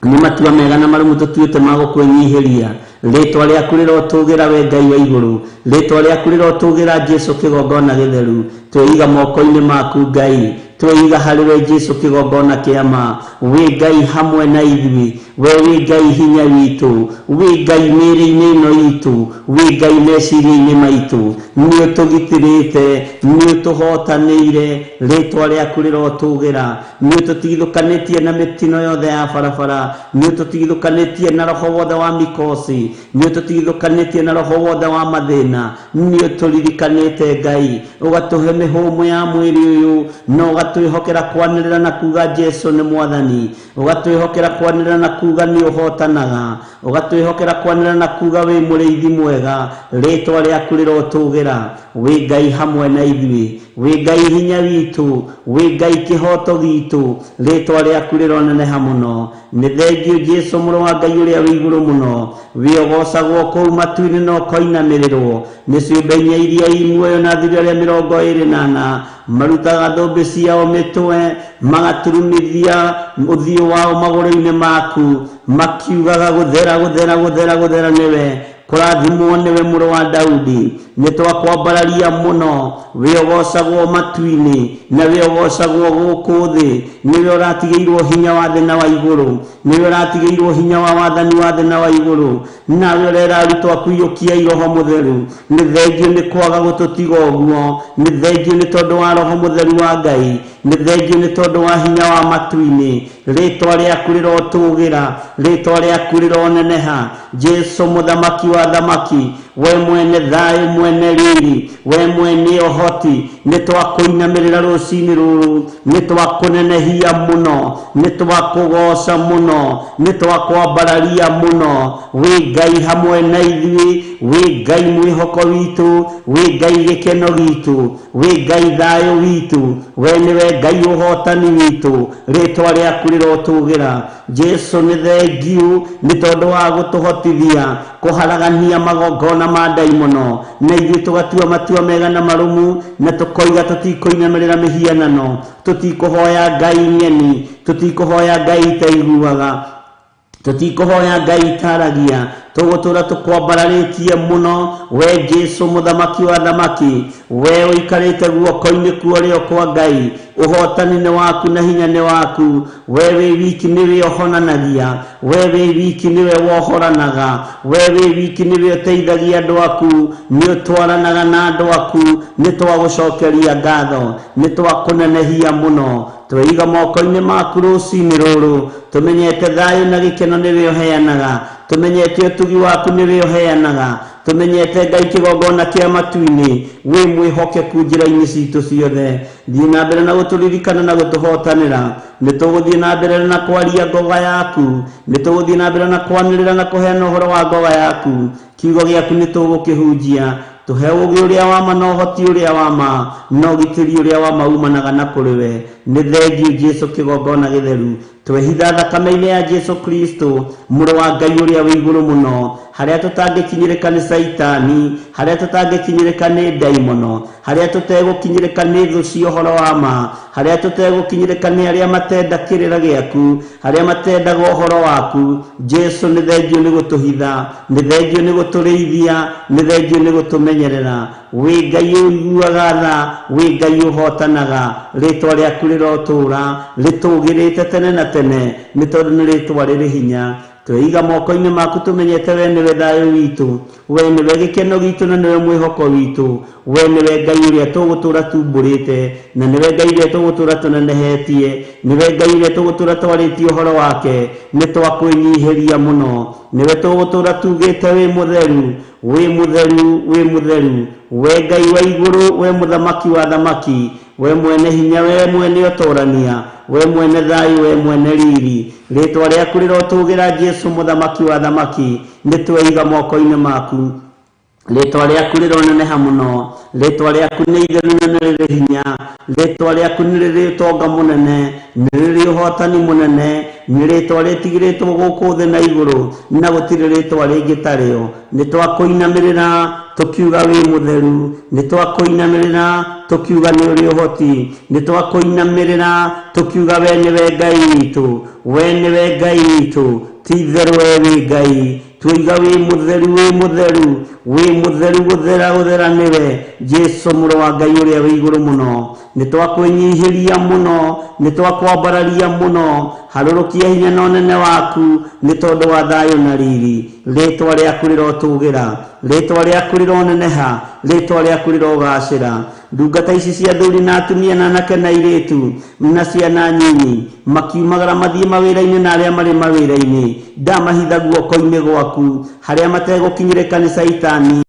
Speaker 5: nĩ matua mega na marũmu tũtuĩte ma gũkwĩnyihĩria. Rĩtwa rĩaku rĩrotũgĩra we Ngai wa igũrũ, rĩtwa rĩaku rĩrotũgĩra Jesu kĩgongona gĩtheru. Twĩiga moko-inĩ maku Ngai, twĩiga harĩ we Jesu kĩgongona kĩa ma. Wĩ Ngai hamwe na ithuĩ, we wĩ Ngai hinya witũ, wĩ Ngai mĩĩrĩ-inĩ ĩno itũ, wĩ Ngai meciria-inĩ maitũ. Nĩ ũtũgitĩrĩte, nĩ ũtũhotanĩire, rĩtwa rĩaku rĩrotũgĩra. Nĩ ũtũtigithũkanĩtie na mĩtino yothe ya barabara, nĩ ũtũtigithũkanĩtie na roho wothe wa mikosi, nĩ ũtũtigithũkanĩtie na roho wothe wa mathĩna. Nĩ ũtũririkanĩte Ngai, ũgatũhe mĩhũmũ ya mwĩrĩ ũyũ, na ũgatwĩhokera kwanĩrĩra na kuga Jesu nĩ Mwathani, ũgatwĩhokera kwanĩrĩra na kuga nĩ ũhotanaga, ũgatwĩhokera kwanĩrĩra na kuga wĩ mũrĩithi mwega. Rĩtwa rĩaku rĩrotũgĩra. Wĩ Ngai hamwe na ithuĩ, Wĩ Ngai hinya witũ, wĩ Ngai kĩhoto gitũ, rĩtwa rĩaku rĩroneneha mũno. Nĩ thengio Jesu mũrũ wa Ngai ũrĩa wĩ igũrũ mũno, wĩ ũgocagwo kũu matu-inĩ na ũkoinamĩrĩrwo nĩ ciũmbe inya iria i muoyo na athuri arĩa 24 marutaga thũmbĩ ciao mĩtwe, magaturumithia ũthiũ wao magũrũ-inĩ maku, makiugaga gũthera gũthera gũthera gũthera nĩwe, kũrathimwo nĩwe mũrũ wa Daudi. Nĩ twakwambararia mũno, wĩ ũgocagwo matu-inĩ na wĩ ũgocagwo gũkũ thĩ. Nĩwe ũratigĩirwo hinya wa thĩ na wa igũrũ, nĩwe ũratigĩirwo hinya wa wathani wa thĩ na wa igũrũ, nawe ũrera arutwo aku iyũkiai Roho Mũtheru. Nĩ thengio nĩ kwaga gũtũtiga ũguo, nĩ thengio nĩ tondũ wa Roho Mũtheru wa Ngai, nĩ thengio nĩ tondũ wa hinya wa matu-inĩ. Rĩtwa rĩaku rĩrotũgĩra, rĩtwa rĩaku rĩroneneha. Jesu mũthamaki wa thamaki, we mwene thayũ, mwene riri, we mwene ũhoti, nĩ twakũinamĩrĩra rũcinĩ rũrũ, nĩ twakũnenehia mũno, nĩ twakũgoca mũno, nĩ twakwambararia mũno. Wĩ Ngai hamwe na ithuĩ, wĩ Ngai mwĩhoko witũ, wĩ Ngai gĩkeno gitũ, wĩ Ngai thayũ witũ, we nĩwe Ngai ũhotani witũ. Rĩtwa rĩaku rĩrotũgĩra. Jesu nĩ thengiũ nĩ tondũ wa gũtũhotithia kũharagania magongona ma ndaimono, na ithuĩ tũgatua matua mega na marũmu, na tũkoiga tũtikũinamĩrĩra mĩhianano, tũtikũhoya ngai ng'eni, tũtikũhoya ngai itaiguaga, tũtikũhoya ngai itaragia, tũgũtũra tũkwambararĩtie mũno. We Jesu mũthamaki wa thamaki, we ũikarĩte guoko-inĩ kwa ũrĩo kwa Ngai, ũhotani nĩ waku na hinya nĩ waku. We wĩ wiki nĩwe ũhonanagia, we wĩ wiki nĩwe wohoranaga, we wĩ wiki nĩwe ũteithagia andũ aku, nĩ ũtwaranaga na andũ aku. Nĩ twagũcokeria ngatho, nĩ twakũnenehia mũno. Tweiga moko-inĩ maku rũcinĩ rũrũ, tũmenyete thayũ na gĩkeno nĩwe ũheanaga, tũmenyete ũtugi waku nĩwe ũheanaga, tũmenyete Ngai kĩgongona kĩa matu-inĩ, wĩ mwĩhokeku njĩra-inĩ citũ ciothe. Thiĩ na mbere na gũtũririkana na gũtũhotanĩra. Nĩ tũgũthiĩ na mbere na kwaria ngoga yaku, nĩ tũgũthiĩ na mbere na kwanĩrĩra na kũheana ũhoro wa ngoga yaku. Kiugo gĩaku nĩ tũgũkĩhunjia. Tũhe ũũgĩ ũrĩa wa ma na ũhoti ũrĩa wa ma na ũgitĩri ũrĩa wa ma umanaga na kũrĩ we. Nĩ thengio Jesu kĩgongona gĩtheru. Twehitha thakame-inĩ ya Jesu Kristo mũrũ wa Ngai ũrĩa wĩ igũrũ mũno, harĩa tũtangĩkinyĩrĩka nĩ Caitani, harĩa tũtangĩkinyĩrĩka nĩ ndaimono, harĩa tũtegũkinyĩrĩka nĩ thũ cia ũhoro wa ma, harĩa tũtegũkinyĩrĩka nĩ arĩa matenda kĩrĩra gĩaku, harĩa matendaga ũhoro waku. Jesu nĩ thengio nĩ gũtũhitha, nĩ thengio nĩ gũtũrĩithia, nĩ thengio nĩ gũtũmenyerera. Wĩ Ngai ũiguaga tha, wĩ Ngai ũhotanaga. Rĩtwa rĩaku rĩrotũra rĩtũgĩrĩte tene na tene, nĩ tondũ nĩ rĩtwa rĩrĩ hinya. Tweiga moko-inĩ maku tũmenyete we nĩwe thayũ witũ, we nĩwe gĩkeno gitũ na nĩwe mwĩhoko witũ, we nĩwe Ngai ũrĩa tũgũtũra tumbũrĩte, na nĩwe Ngai ũrĩa tũgũtũra tũnenehetie, nĩwe Ngai ũrĩa tũgũtũra twarĩtie ũhoro wake. Nĩ twakwĩnyihĩria mũno, nĩwe tũgũtũra tugĩte wĩ mũtheru, wĩ mũtheru, wĩ mũtheru, we Ngai wa igũrũ, we mũthamaki wa thamaki, we mwene hinya, we mwene ũtorania, we mwene thayũ, we mwene riri. Rĩtwa rĩaku rĩrotũgĩra Jesu mũthamaki wa thamaki. Nĩ tweiga moko-inĩ maku. Rĩtwa rĩaku rĩroneneha mũno, rĩtwa rĩaku nĩ itheru na nĩ rĩrĩ hinya, rĩtwa rĩaku nĩ rĩrĩ ũtonga mũnene, nĩ rĩrĩ ũhotani mũnene, nĩ rĩtwa rĩtigĩrĩtwo gũkũ thĩ na igũrũ, na gũtirĩ rĩtwa rĩngĩ tarĩo. Nĩ twakũinamĩrĩra tũkiuga wĩ mũtheru, nĩ twakũinamĩrĩra tũkiuga nĩ ũrĩ ũhoti, nĩ twakũinamĩrĩra tũkiuga we nĩwe Ngai witũ, we nĩwe Ngai witũ, ti itherũ we wĩ Ngai. Tuiga wĩ mũtheru, wĩ mũtheru, wĩ mũtheru, gũthera gũthera nĩwe Jesu mũrũ wa Ngai ũrĩa wĩ igũrũ mũno. Nĩ twakwĩnyihĩria mũno, nĩ twakwambararia mũno. Harũrũkia hinya na ũnene waku nĩ tondũ wa thayũ na riri. Rĩtwa rĩaku rĩrotũgĩra, rĩtwa rĩaku rĩroneneha, rĩtwa rĩaku rĩrogacĩra. Ndungata ici cia athuri na atumia na anake na airĩtu na ciana nyinyi makiumagara mathiĩ mawĩra-inĩ na arĩa marĩ mawĩra-inĩ, ndamahitha guoko-inĩ gwaku, harĩa mategũkinyĩrĩka nĩ Caitani,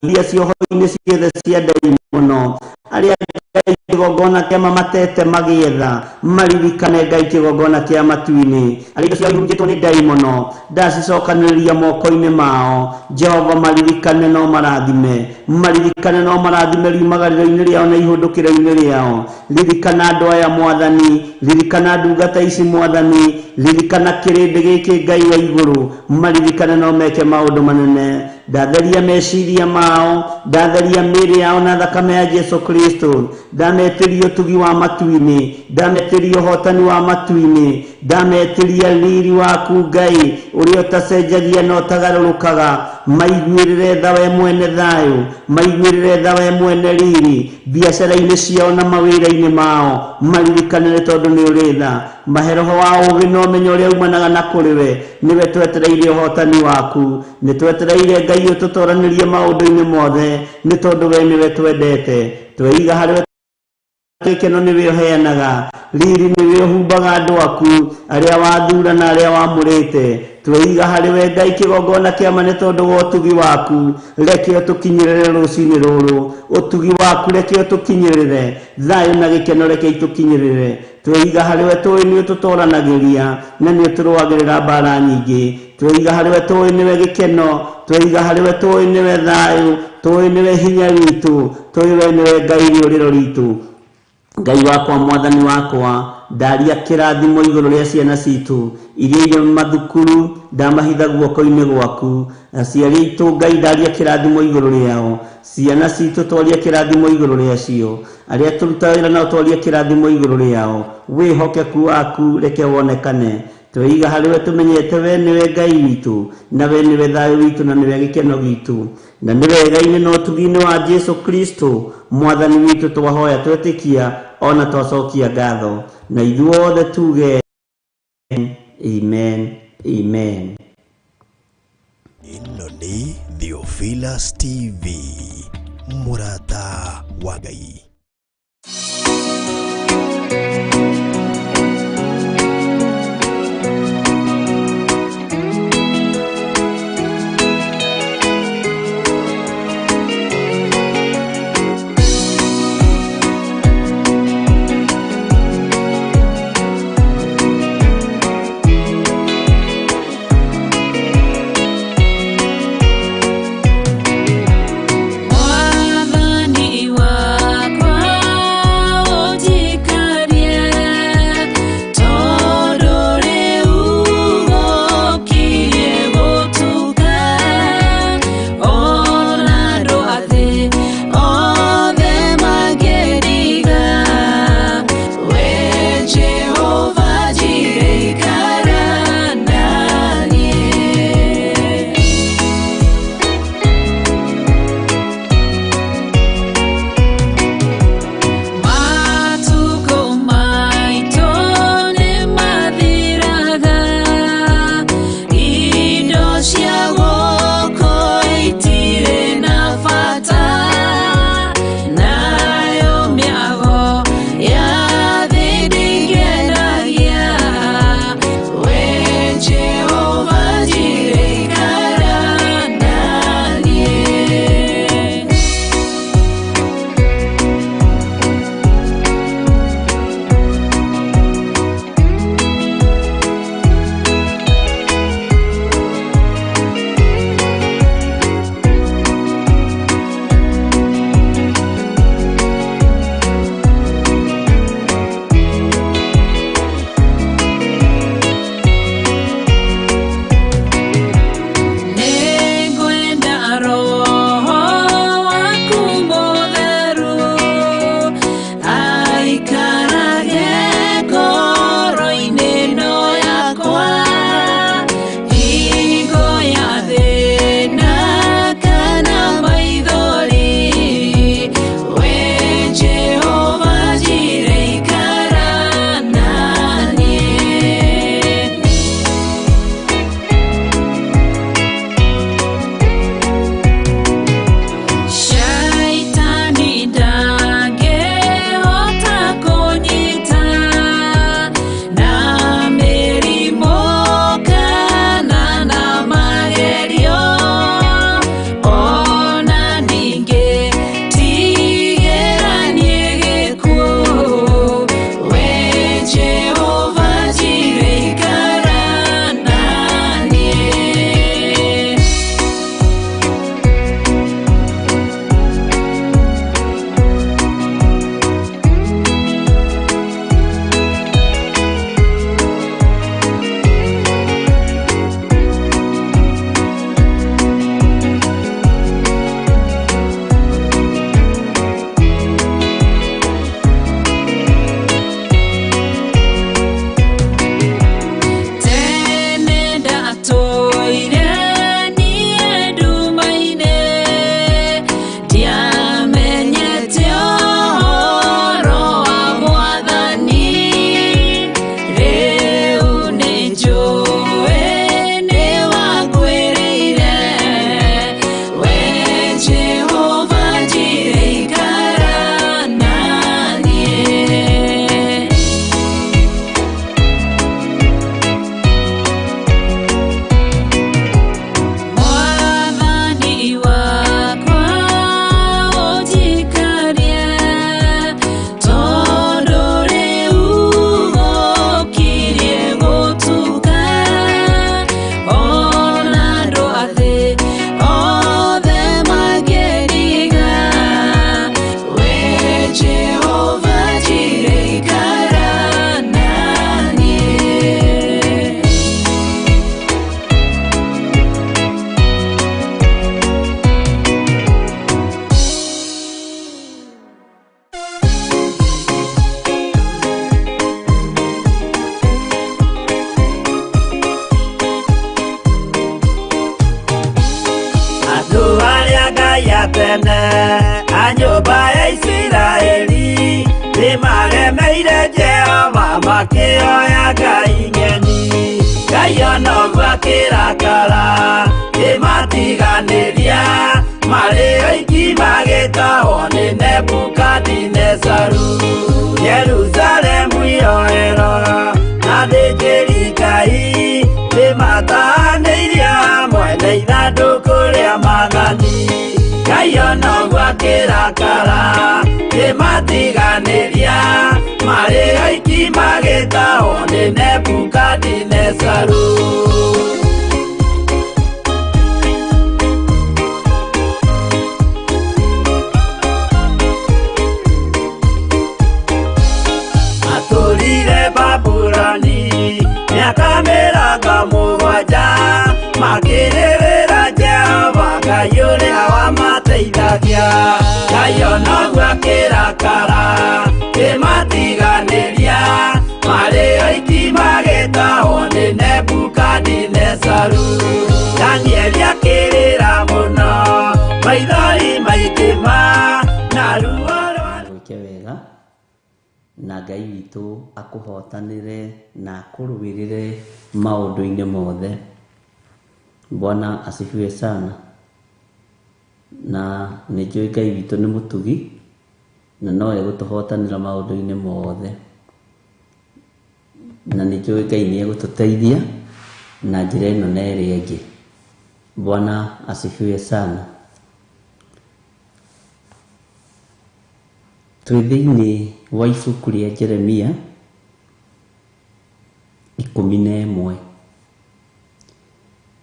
Speaker 5: iria cioho-inĩ ciothe cia ndaimono, arĩa Ngai Kĩgongona kĩa mamatete magĩetha, maririkane Ngai kĩgongona kĩa matu-inĩ. Arĩa indo ciao ihurunjĩtwo nĩ ndaimono, ndacicokanĩrĩria moko-inĩ mao. Jehova, maririkane no marathime, maririkane no marathime riumagarĩro-inĩ rĩao na ihũndũkĩro-inĩ rĩao. Ririkana andũ aya Mwathani, ririkana ndungata ici Mwathani, ririkana kĩrĩndĩ gĩkĩ Ngai wa igũrũ, maririkane no meke maũndũ manene. Ndatheria meciria mao, ndatheria mĩĩrĩ yao na thakame ya Jesu Kristo. Ndametĩria ũtugi wa matu-inĩ, ndametĩria ũhotani wa matu-inĩ, ndametĩria riri waku Ngai ũrĩa ũtacenjagia na ũtagarũrũkaga. Maiguĩrĩre tha we mwene thayũ, maiguĩrĩre tha we mwene riri, biacara-inĩ ciao na mawĩra-inĩ mao, maririkane nĩ tondũ nĩ ũrĩ tha. Mahe roho wa ũũgĩ na ũmenyo ũrĩa umanaga na kũrĩ we. Nĩwe twetereire ũhotani waku, nĩ twetereire Ngai ũtũtoranĩrie maũndũ-inĩ mothe, nĩ tondũ we nĩwe twendete. Tweiga harĩ we gĩkeno nĩwe ũheanaga, riri nĩwe ũhumbaga andũ aku arĩa wathura na arĩa wamũrĩte. Tweiga harĩ we Ngai kĩgongona kĩa ma nĩ tondũ wa ũtugi waku, reke ũtũkinyĩrĩre rũcinĩ rũrũ. Ũtugi waku reke ũtũkinyĩrĩre, thayũ na gĩkeno reke itũkinyĩrĩre. Tweiga harĩ we tũĩ nĩ ũtũtoranagĩria na nĩ ũtũrũagĩrĩra mbara nyingĩ. Tweiga harĩ we tũĩ nĩwe gĩkeno, tweiga harĩ we tũĩ nĩwe thayũ, tũĩ nĩwe hinya witũ, tũĩ we nĩwe Ngai rĩũrĩro ritũ. Ngai wakwa, Mwathani wakwa, ndaria kĩrathimo igũrũ rĩa ciana citũ iria irĩ mathukuru, ndamahitha guoko-inĩ gwaku. Aciari aitũ Ngai, ndaria kĩrathimo igũrũ rĩao. Ciana citũ twaria kĩrathimo igũrũ rĩacio. Arĩa tũrutaga wĩra nao twaria kĩrathimo igũrũ rĩao. Wĩhokeku waku reke wonekane. Tweiga harĩ we tũmenyete we nĩwe Ngai witũ, na we nĩwe thayũ witũ, na nĩwe gĩkeno gitũ, na nĩ wega-inĩ na ũtugi-inĩ wa Jesu Kristo Mwathani witũ twahoya twetĩkia ona twacokia ngatho, na ithuothe tuge amen, amen.
Speaker 6: Ĩno nĩ Theophilus TV, mũrata wa Ngai.
Speaker 2: Mwathani wakwa.
Speaker 4: tene a nyũmba ya Isiraeli nĩmaremeire Jehova makĩoya ngai ng'eni. Ngai ona ũguo akĩrakara kĩmatiganĩria marĩ oiki magĩtahwo nĩ Nebukadinezaru. Jerusalemu iroero na athĩnjĩri Ngai nĩmatahanĩirie hamwe na ithandũkũ rĩa maathani. Ngai ona ũguo akĩrakara kĩmatiganĩria marĩ oiki magĩtahwo nĩ Nebukadinezaru. Atũrire Babuloni mĩaka 70 makĩrĩrĩra Jehova Ngai ũrĩa wamateithagia. Ngai ona ũguo akĩrakara kĩmatiganĩria marĩ oiki magĩtahwo nĩ Nebukadinezaru. Danieli akĩrĩra mũno maithori maingĩ na ruo rwa
Speaker 5: Gwĩke wega na Ngai witũ akũhotanĩre na akũrũĩrĩre maũndũ-inĩ mothe. Bwana asifiwe sana. Na nĩ njũĩ Ngai witũ nĩ mũtugi na no egũtũhotanĩra maũndũ-inĩ mothe. Na nĩ njũĩ Ngai nĩ egũtũteithia na njĩra ĩno na ĩrĩa ĩngĩ. Bwana asifiwe sana. Twĩ thĩinĩ wa ibuku rĩa Jeremia 11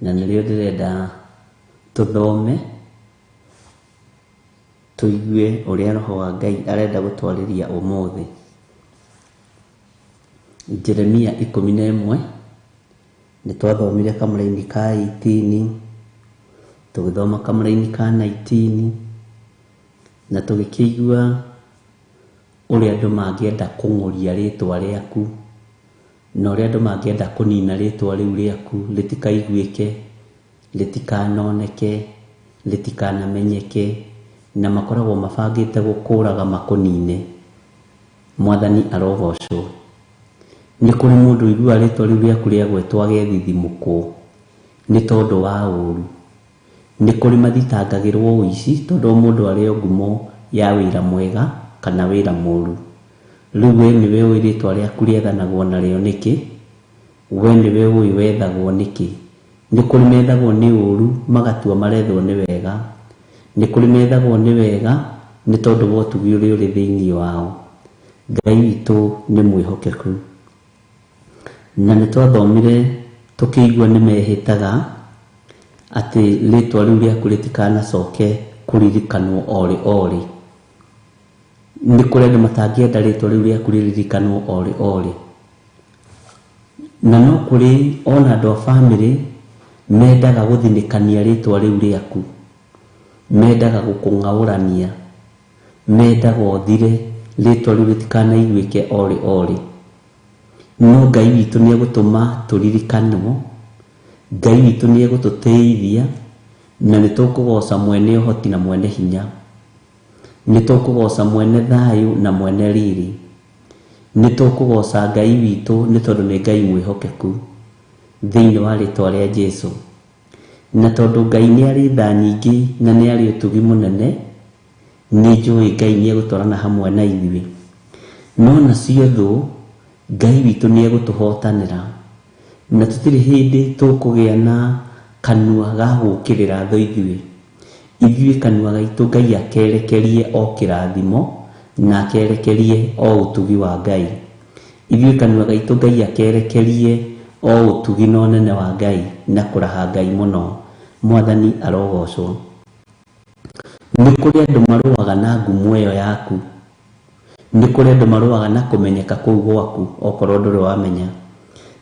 Speaker 5: na nĩrĩo ndĩrenda tũthome tũigue ũrĩa Roho wa Ngai arenda gũtwarĩria ũmũthĩ. Jeremia 11 nĩ twathomire kamũraini ka 18 tũgĩthoma kamũraini ka 19 na tũgĩkĩigua ũrĩa andũ mangĩenda kũng'ũria rĩtwa rĩaku na ũrĩa andũ mangĩenda kũnina rĩtwa rĩu rĩaku rĩtikaiguĩke, rĩtikanoneke, rĩtikanamenyeke, na makoragwo mabangĩte gũkũraga makũnine. Mwathani arogocwo. Nĩ kũrĩ mũndũ ũiguaga rĩtwa rĩu rĩaku rĩagwetwo agethithimũkwo nĩ tondũ wa ũũru. Nĩ kũrĩ mathitangagĩrwo ũici tondũ o mũndũ arĩ o ngumo ya wĩra mwega kana wĩra mũũru. Rĩu we nĩwe ũĩ rĩtwa rĩaku rĩethanagwo narĩo nĩkĩ, we nĩwe ũĩ wethagwo nĩkĩ. Nĩ kũrĩ methagwo nĩ ũũru magatua marethwo nĩ wega. Nĩ kũrĩ methagwo nĩ wega nĩ tondũ wa ũtugi ũrĩa ũrĩ thĩinĩ wao. Ngai witũ nĩ mwĩhokeku. Na nĩ twathomire tũkĩigua nĩ mehĩtaga atĩ rĩtwa rĩu rĩaku rĩtikanacoke kũririkanwo orĩ orĩ. Nĩ kũrĩ andũ matangĩenda rĩtwa rĩu rĩaku rĩririkanwo orĩ orĩ. Na no kũrĩ ona andũ a bamĩrĩ mendaga gũthinĩkania rĩtwa rĩu rĩaku, mendaga gũkũng'aũrania, mendaga ũthire rĩtwa rĩu rĩtikanaiguĩke orĩ orĩ. No Ngai witũ nĩ egũtũma tũririkanwo, Ngai witũ nĩ egũtũteithia, na nĩ tũkũgoca mwene ũhoti na mwene hinya. Nĩ tũkũgoca mwene thayũ na mwene riri. Nĩ tũkũgoca Ngai witũ nĩ tondũ nĩ Ngai mwĩhokeku thĩinĩ wa rĩtwa rĩa Jesũ. Na tondũ Ngai nĩ arĩ tha nyingĩ na nĩ arĩ ũtugi mũnene, nĩ njũĩ Ngai nĩ egũtwarana hamwe na ithuĩ. No nacio thũ, Ngai witũ nĩ egũtũhotanĩra. Na tũtirĩ hĩndĩ tũkũgĩa na kanua ga gũũkĩrĩra thũ ithuĩ. Ithuĩ kanua gaitũ Ngai akerekerie o kĩrathimo na akerekerie o ũtugi wa Ngai. Ithuĩ kanua gaitũ Ngai akerekerie o ũtugi na ũnene wa Ngai na kũraha Ngai mũno. Mwathani arogocwo. Nĩ kũrĩ andũ marũaga na ngumo ĩyo yaku. Nĩ kũrĩ andũ marũaga na kũmenyeka kũu gwaku okorwo ndũrĩ wamenya.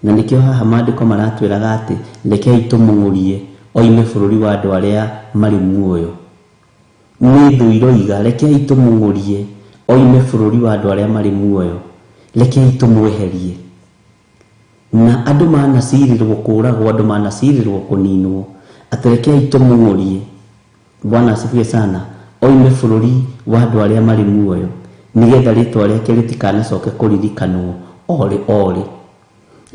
Speaker 5: Na nĩkĩo haha maandĩko maratwĩraga atĩ rekei tũmũng'ũrie oime bũrũri wa andũ arĩa marĩ muoyo. Nĩ thũ iroiga rekei tũmũng'ũrie oime bũrũri wa andũ arĩa marĩ muoyo, rekei tũmweherie. Na andũ manacirĩrwo kũragwo, andũ manacirĩrwo kũninwo, atĩ rekei tũmũng'ũrie. Bwana asifiwe sana. Oime bũrũri wa andũ arĩa marĩ muoyo, nĩgetha rĩtwa rĩake rĩtikanacoke kũririkanwo orĩ orĩ.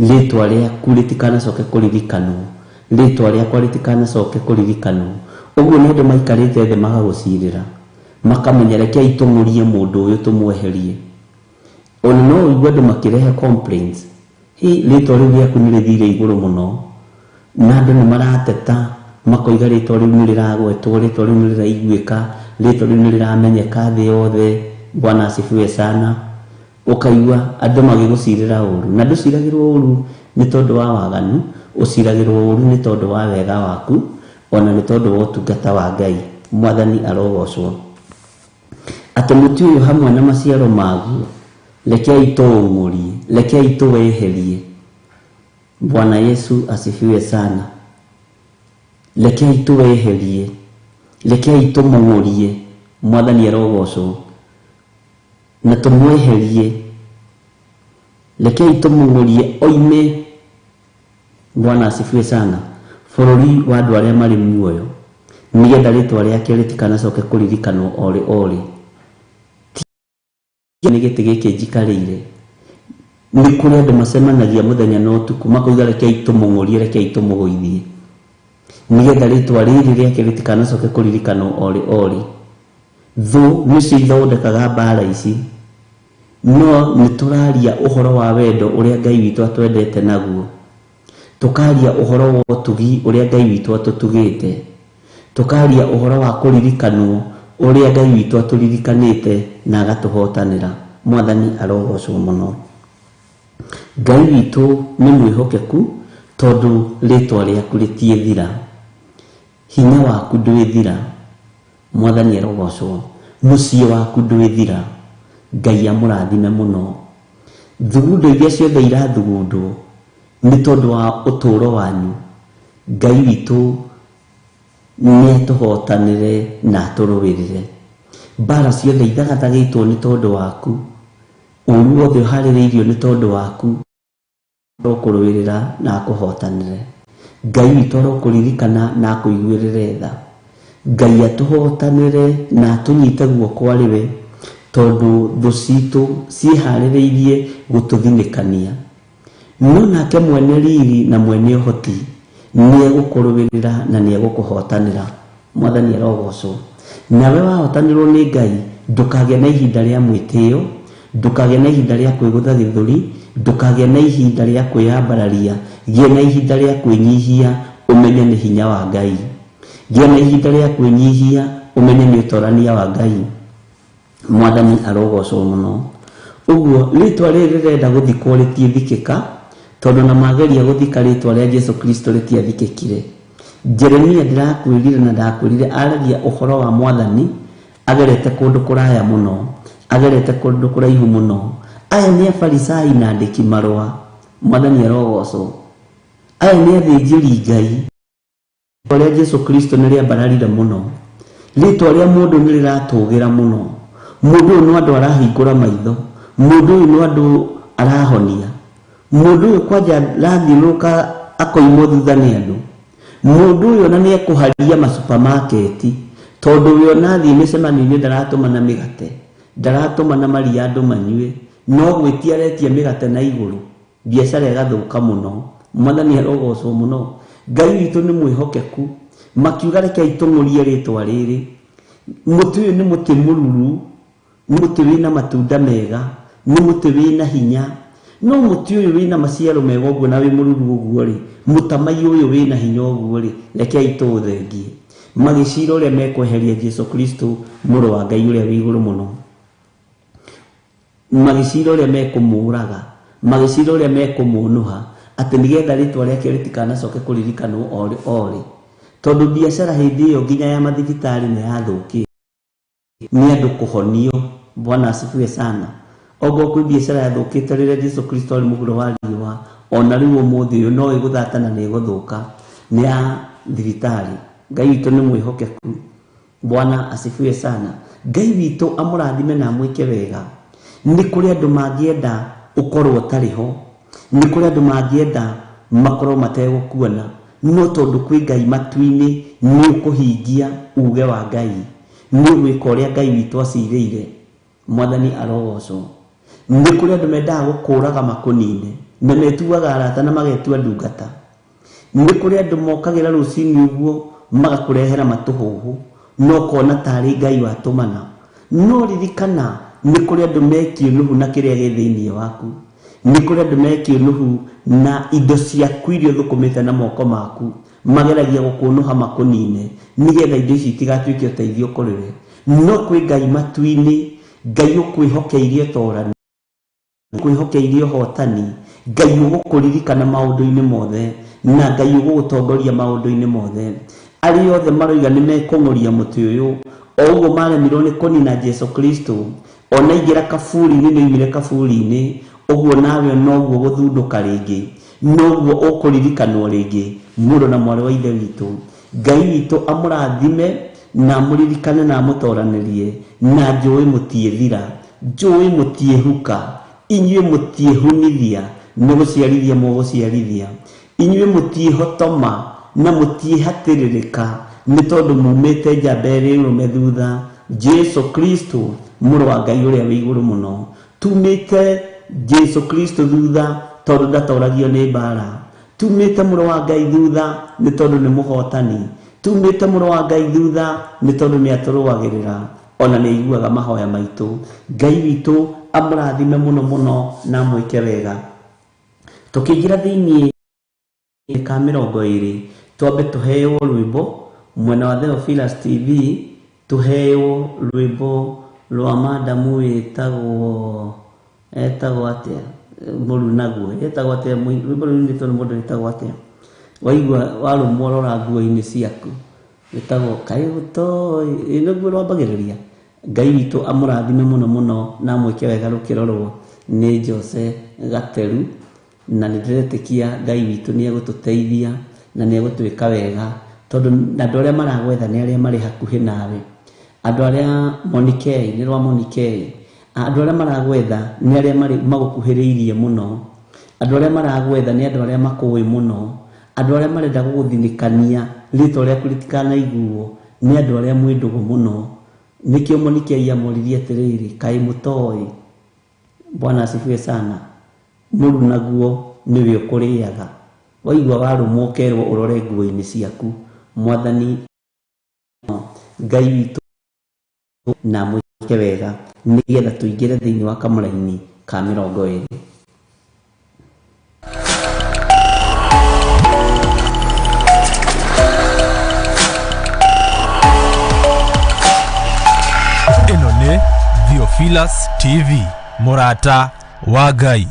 Speaker 5: Rĩtwa rĩaku rĩtikanacoke kũririkanwo, rĩtwa rĩakwa rĩtikanacoke kũririkanwo. Ũguo nĩ andũ maikarĩte thĩ magagũcirĩra, makamenya rekei tũng'ũrie mũndũ ũyũ tũmweherie. Ona no ũigue andũ makĩrehe complaints, hi rĩtwa rĩu rĩaku nĩ rĩthire igũrũ mũno, na andũ nĩ marateta makoiga rĩtwa rĩu nĩ rĩragwetwo, rĩtwa rĩu nĩ rĩraiguĩka, rĩtwa rĩu nĩ rĩramenyeka thĩ yothe. Bwana asifiwe sana. Ũkaigua andũ magĩgũcirĩra ũru, na ndũciragĩrwo ũru nĩ tondũ wa waganu, ũciragĩrwo ũru nĩ tondũ wa wega waku, ona nĩ tondũ wa ũtungata wa Ngai. Mwathani arogocwo. Atĩ mũtĩ ũyũ hamwe na maciaro maguo, rekei tũũng'ũrie, rekei tũweherie. Bwana Yesu asifiwe sana. Rekei tũweherie, rekei tũmũng'ũrie. Mwathani arogocwo. Na tũmweherie, rekei tũmũng'ũrie oime. Bwana asifiwe sana. Bũrũri wa andũ arĩa marĩ muoyo, nĩgetha rĩtwa rĩake rĩtikanacoke kũririkanwo orĩ orĩ. Nĩ gĩtĩ gĩkĩ njikarĩire, nĩ kũrĩ andũ macemanagia mũthenya na ũtukũ makoiga rekei tũmũng'ũrie, rekei tũmũgũithie, nĩgetha rĩtwa rĩrĩ rĩake rĩtikanacoke kũririkanwo orĩ orĩ. Thũ nĩcio ithondekaga mbara ici, no nĩ tũraria ũhoro wa wendo ũrĩa Ngai witũ atwendete naguo, tũkaria ũhoro wa ũtugi ũrĩa Ngai witũ atũtugĩte, tũkaria ũhoro wa kũririkanwo ũrĩa Ngai witũ atũririkanĩte na agatũhotanĩra. Mwathani arogocwo mũno. Ngai witũ nĩ mwĩhokeku, tondũ rĩtwa rĩaku rĩtiĩthira, hinya waku ndwĩthira. Mwathani arogocwo. Mũciĩ waku ndwĩthira. Ngai amũrathime mũno. Thugundo iria ciothe irathugundwo nĩ tondũ wa ũtũũro wanyu, Ngai witũ nĩ atũhotanĩre na atũrũĩrĩre. Mbara ciothe ithagathagĩtwo nĩ tondũ waku, ũru wothe ũharĩrĩirio nĩ tondũ waku, arokũrũĩrĩra na akũhotanĩre. Ngai witũ arokũririkana na akũiguĩrĩre tha. Ngai atũhotanĩre na atũnyite guoko arĩ we, tondũ thũ citũ ciĩharĩrĩirie gũtũthinĩkania. No nake mwene riri na mwene ũhoti nĩ egũkũrũĩrĩra na nĩ egũkũhotanĩra. Mwathani arogocwo. Nawe wahotanĩrwo nĩ Ngai, ndũkagĩe na ihinda rĩa mwĩtĩo, ndũkagĩe na ihinda rĩa kwĩgũtha gĩthũri, ndũkagĩe na ihinda rĩa kwĩyambararia, gĩa na ihinda rĩa kwĩnyihia, ũmenye nĩ hinya wa Ngai. Gĩa na ihinda rĩa kwĩnyihia, ũmenye nĩ ũtorania wa Ngai. Mwathani arogocwo mũno. Ũguo rĩtwa rĩrĩ rĩrenda gũthikwo rĩtiĩthikĩka, tondũ na mageria gũthika rĩtwa rĩa Jesu Kristo rĩtiathikĩkire. Jeremia ndĩrakwĩrire na ndakwĩrire aragia ũhoro wa Mwathani agerete kũndũ kũraya mũno, agerete kũndũ kũraihu mũno. Aya nĩ Afarisai na andĩki marũa. Mwathani arogocwo. Aya nĩ athĩnjĩri Ngai. Rĩtwa rĩa Jesu Kristo nĩ rĩambararire mũno. Rĩtwa rĩa mũndũ nĩ rĩratũgĩra mũno. Mũndũ ũyũ no andũ arahingũra maitho, mũndũ ũyũ no andũ arahonia, mũndũ ũyũ kwanja arathiũrũrũka akoimwo thutha nĩ andũ, mũndũ ũyũ ona nĩ ekũharia masupamaketi, tondũ we ona athiĩ mĩcemanio-inĩ ndaratũmana mĩgate, ndaratũmana maria andũ manyue, no gwĩtia aretia mĩgate na igũrũ, biacara ĩgathũka mũno. Mwathani arogocwo mũno. Ngai witũ nĩ mwĩhokeku. Makiuga rekei tũng'ũrie rĩtwa rĩrĩ. Mũtĩ ũyũ nĩ mũtĩ mũruru, nĩ mũtĩ wĩna matunda mega, nĩ mũtĩ wĩna hinya. No mũtĩ ũyũ wĩna maciaro mega ũguo na wĩ mũruru ũguo rĩ, mũtamaiyũ ũyũ wĩna hinya ũguo rĩ, rekei tũũthengie. Magĩcira ũrĩa mekweheria Jesu Kristo mũrũ wa Ngai ũrĩa wĩ igũrũ mũno. Magĩcira ũrĩa mekũmũũraga, magĩcira ũrĩa mekũmũnũha, atĩ nĩgetha rĩtwa rĩake rĩtikanacoke kũririkanwo orĩ orĩ. Tondũ biacara hĩndĩ ĩyo nginya ya mathibitarĩ nĩ yathũkĩte, nĩ andũ kũhonio. Bwana asifiwe sana. Okorwo kwĩ biacara yathũkĩte rĩrĩa Jesu Kristo arĩ mũhuro wa riũa, ona rĩu ũmũthĩ ũyũ no ĩgũthata na nĩ ĩgũthũka, nĩ ya thibitarĩ. Ngai witũ nĩ mwĩhokeku. Bwana asifiwe sana. Ngai witũ amũrathime na amwĩke wega. Nĩ kũrĩ andũ mangĩenda ũkorwo ũtarĩ ho, nĩ kũrĩ andũ mangĩenda makorwo mategũkuona, no tondũ kwĩ Ngai matu-inĩ nĩ ũkũhingia uge wa Ngai. Nĩ ũgwĩka ũrĩa Ngai witũ acirĩire. Mwathani arogocwo. Nĩ kũrĩ andũ mendaga gũkũraga makũnine na metuaga arata na magetua ndungata. Nĩ kũrĩ andũ mokagĩra rũcinĩ ũguo magakũrehera matũhũhũ no ũkona tarĩ Ngai watũmana. No ririkana nĩ kũrĩ andũ mekĩũnũhu na kĩrĩa gĩ thĩinĩ waku. Nĩ kũrĩ andũ mekĩũnũhu na indo ciaku iria ũthũkũmĩte na moko maku, mageragia gũkũnũha makũnine nĩgetha indo ici itigatuĩke ũteithio kũrĩ we. No kwĩ Ngai matu-inĩ, Ngai ũkwĩhokeirie torani, ũkwĩhokeirie ũhotani, Ngai ũgũkũririkana maũndũ-inĩ mothe na Ngai ũgũgũtongoria maũndũ-inĩ mothe. Arĩa othe maroiga nĩ mekũng'ũria mũtĩ ũyũ, o ũguo maremirwo nĩ kũnina Jesu Kristo, ona ingĩra kaburi-inĩ nĩ oimire kaburi-inĩ, ũguo nawe noguo gũthundũka rĩngĩ, noguo ũkũririkanwo rĩngĩ. Mũrũ na mwarĩ wa Ithe witũ, Ngai witũ amũrathime na amũririkane na amũtoranĩrie, na njũĩ mũtiĩthira, njũĩ mũtiĩhuka, inyuĩ mũtiĩhunithia, nĩ gũciarithia mũgũciarithia, inyuĩ mũtiĩhotoma na mũtiĩhatĩrĩrĩka, nĩ tondũ mumĩte njamba ĩrĩ ũrũme thutha, Jesu Kristo mũrũ wa Ngai ũrĩa wĩ igũrũ mũno. Tumĩte Jesu Kristo thutha tondũ ndatoragio nĩ mbara. Tumĩte mũrũ wa Ngai thutha nĩ tondũ nĩ mũhotani. Tumĩte mũrũ wa Ngai thutha nĩ tondũ nĩ atũrũagĩrĩra ona nĩ aiguaga mahoya maitũ. Ngai witũ amũrathime mũno mũno na amwĩke wega. Tũkĩingĩra thĩinĩ ka 20, twambe tũheo rwĩmbo mwena wa Theophilus TV, tũheo rwĩmbo rwa madamu wĩtagwo etagwo atĩa, mũrunaguo etagwo atĩa, rwĩmbo rũinĩtwo nĩ mũndũ wĩtagwo atĩa, waigua warũmwo rora nguo-inĩ ciaku, wĩtagwo kaĩ ũtoĩ, nĩguo rwambagĩrĩria. Ngai witũ amũrathime mũno mũno na amwĩke wega rũkĩrorwo nĩ Jose Gateru, na nĩ ndĩretĩkia Ngai witũ nĩ egũtũteithia na nĩ egũtwĩka wega, tondũ andũ arĩa maragwetha nĩ arĩa marĩ hakuhĩ nawe. Andũ arĩa Monikei, nĩ rwa Monikei, andũ arĩa maragwetha nĩ arĩa marĩ magũkuhĩrĩirie mũno. Andũ arĩa maragwetha nĩ andũ arĩa makũĩ mũno. Andũ arĩa marenda gũgũthinĩkania rĩtwa rĩaku rĩtikanaiguo nĩ andũ arĩa mwĩ ndũgũ mũno. Nĩkĩo Monikei amoririe atĩrĩrĩ, kaĩ mũtoĩ? Bwana asifiwe sana. Mũrunaguo nĩwe ũkũrĩaga. Waigua warũmwo ũkerwo ũrore nguo-inĩ ciaku. Mwathani Ngai witũ na amwĩke wega nĩgetha tũingĩre thĩinĩ wa kamũraini ka 20.
Speaker 1: Ĩno nĩ Theophilus TV, mũrata wa Ngai.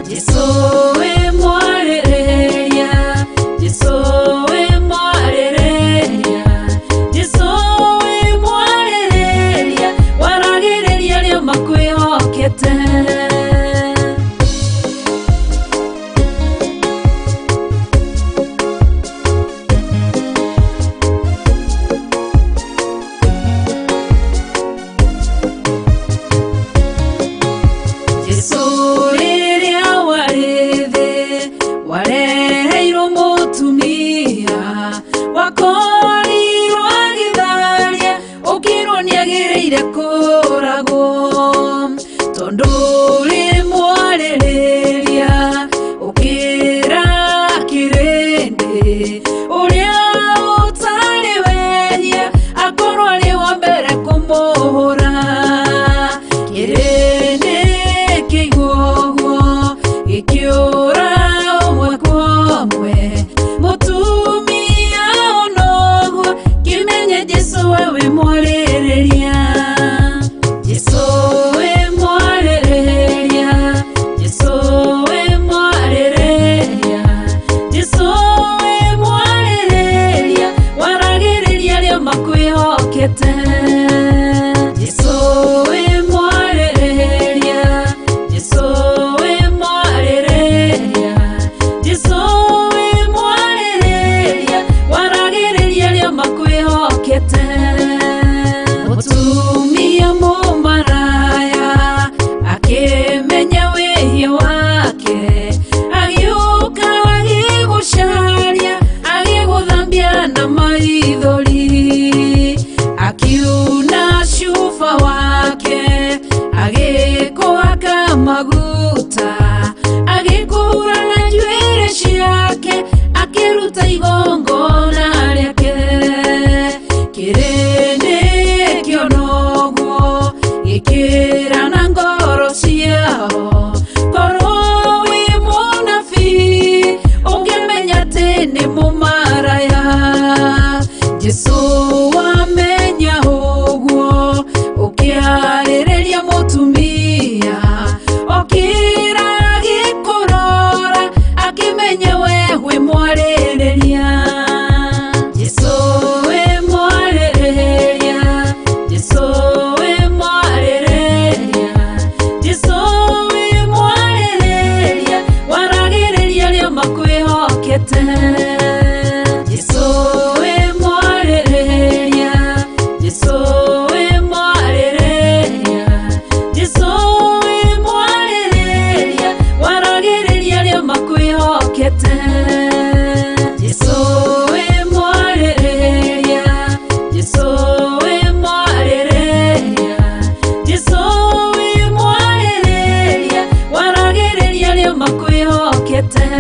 Speaker 2: Jesu we mwarĩrĩria, Jesu we mwarĩrĩria. Njĩkĩte.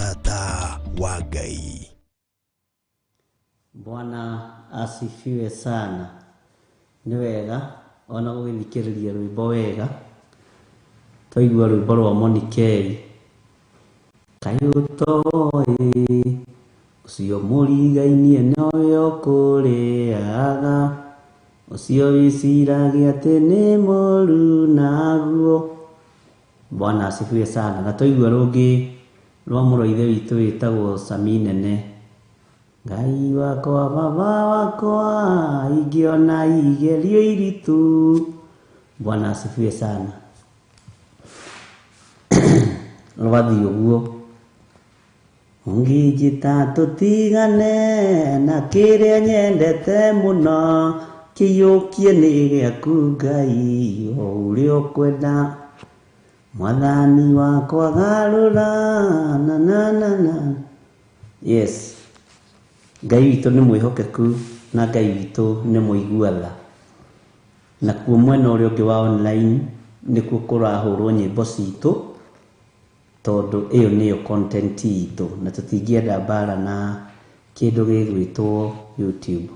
Speaker 6: Mũrata wa Ngai.
Speaker 5: Bwana asifiwe sana. Nĩ wega ona gũgĩthikĩrĩria rwĩmbo wega. Twaigua rwĩmbo rwa Monikei. Kaĩ ũtoĩ ũcio mũrigainie nowe ũkũrĩaga, ũcio wĩciragia atĩ nĩ mũru naguo. Bwana asifiwe sana. Na twaigua rũngĩ rwa mũrũ wa ithe witũ wĩtagwo Sami Nene. Ngai wakwa, baba wakwa, ingĩona igerio iritũ. Bwana asifiwe sana. Rwathiĩ ũguo. Ũngĩnjĩta tũtigane na kĩrĩa nyendete mũno, kĩiyũkie nĩ gĩaku Ngai, o ũrĩa ũkwenda. Mwathani wakwa garũra na na na na. Yes. Ngai witũ nĩ mwĩhokeku na Ngai witũ nĩ mũigua tha. Nakuo mwena ũrĩa ũngĩ wa online nĩkuo kũrahũrwo nyĩmbo citũ, tondũ ĩyo nĩyo content itũ na tũtingĩenda mbara na kĩndũ gĩgwĩtwo YouTube.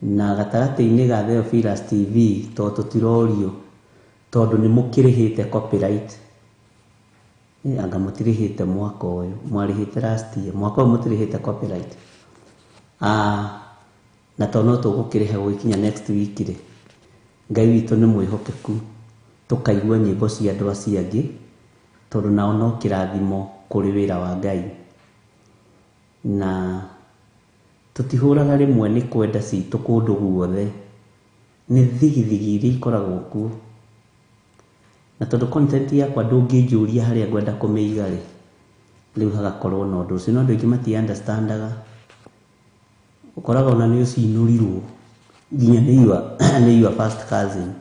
Speaker 5: Na gatagatĩ-inĩ ga Theophilus TV tondũ tũtirorio, tondũ nĩ mũkĩrĩhĩte copyright. Anga mũtirĩhĩte mwaka ũyũ, mwarĩhĩte last year, mwaka ũyũ mũtirĩhĩte copyright. Na tondũ no tũgũkĩrĩha gũgĩkinya next week rĩ, Ngai witũ nĩ mwĩhokeku, tũkaigua nyĩmbo cia andũ acio angĩ, tondũ nao no kĩrathimo kũrĩ wĩra wa Ngai. Na tũtihũraga rĩmwe nĩ kwenda citũ kũndũ guothe, nĩ thigithigi iria ikoragwo kuo. Na tondũ content yakwa ndũngĩnjũria harĩa ngwenda kũmĩiga rĩ, rĩu hagakorwo na ũndũ ũcio. No andũ aingĩ mati understandaga. Ũkoraga ona nĩ ũcinũrirwo nginya nĩ your first cousin.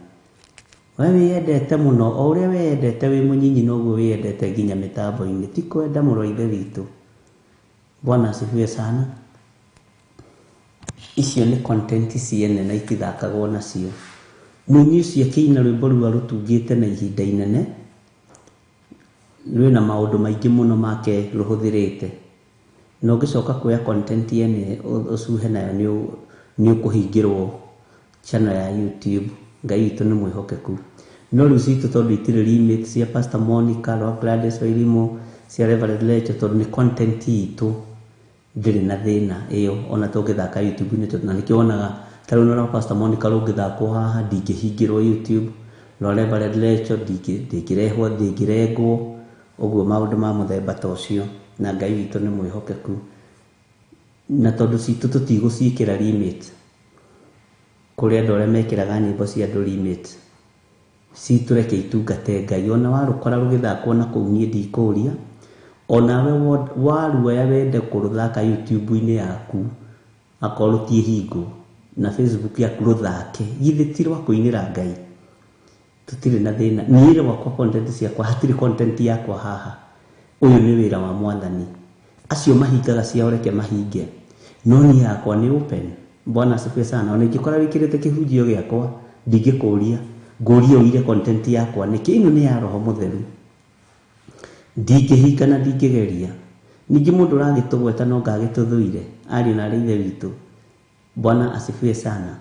Speaker 5: We wĩyendete mũno, o ũrĩa wĩyendete wĩ mũnyinyi noguo wĩyendete nginya mĩtambo-inĩ. Ti kwenda mũrũ wa ithe witũ. Bwana asifiwe sana. Icio nĩ content ciene na itithakagwo nacio. Mũini ũcio akĩina rwĩmbo rũu arũtungĩte na ihinda inene, rwĩna maũndũ maingĩ mũno make rũhũthĩrĩte. Na ũngĩcoka kuoya content yene ũcuhe nayo nĩ ũkũhingĩrwo channel ya YouTube. Ngai witũ nĩ mwĩhokeku. No rĩu citũ tondũ itirĩ limit cia Pastor Monica, rwa Gladys Wairimu, cia Reverend Lecho, tondũ nĩ content itũ ndĩrĩ na thĩna ĩyo ona tũngĩthaka YouTube-inĩ tondũ na nĩkĩo wonaga ta rĩu rwa Pastor Monica rũngĩthakwo haha ndingĩhingĩrwo YouTube, rwa Reverend Lecho ndingĩrehwo, ndingĩrengwo, ũguo maũndũ ma mũthemba ta ũcio. Na Ngai witũ nĩ mwĩhokeku. Na tondũ citũ tũtigũciĩkĩra limit, kũrĩ andũ arĩa mekĩraga nyĩmbo cia andũ limit, citũ reke itungate Ngai. Ona warũkora rũgĩthakwo na kũu niĩ ndikũria, onawe waruoya wende kũrũthaka YouTube-inĩ yaku, akorwo rũtiĩhingwo, na Facebook yaku rũthake, githĩ ti rwa kũinĩra Ngai? Tũtirĩ na thĩna. Niĩ rwakwa content ciakwa, hatirĩ content yakwa haha. Ũyũ nĩ wĩra wa Mwathani. Acio mahingaga ciao reke mahinge, no niĩ yakwa nĩ open. Bwana asifiwe sana. Ona ingĩkora wĩkĩrĩte kĩhunjio gĩakwa, ndingĩkũria, ngũrie ũire content yakwa nĩkĩ? Ĩno nĩ ya Roho Mũtheru. Ndingĩhinga na ndingĩgeria. Ningĩ mũndũ ũragĩtũgweta no ngagĩtũthũire, ariũ na arĩ ithe witũ. Bwana asifiwe sana.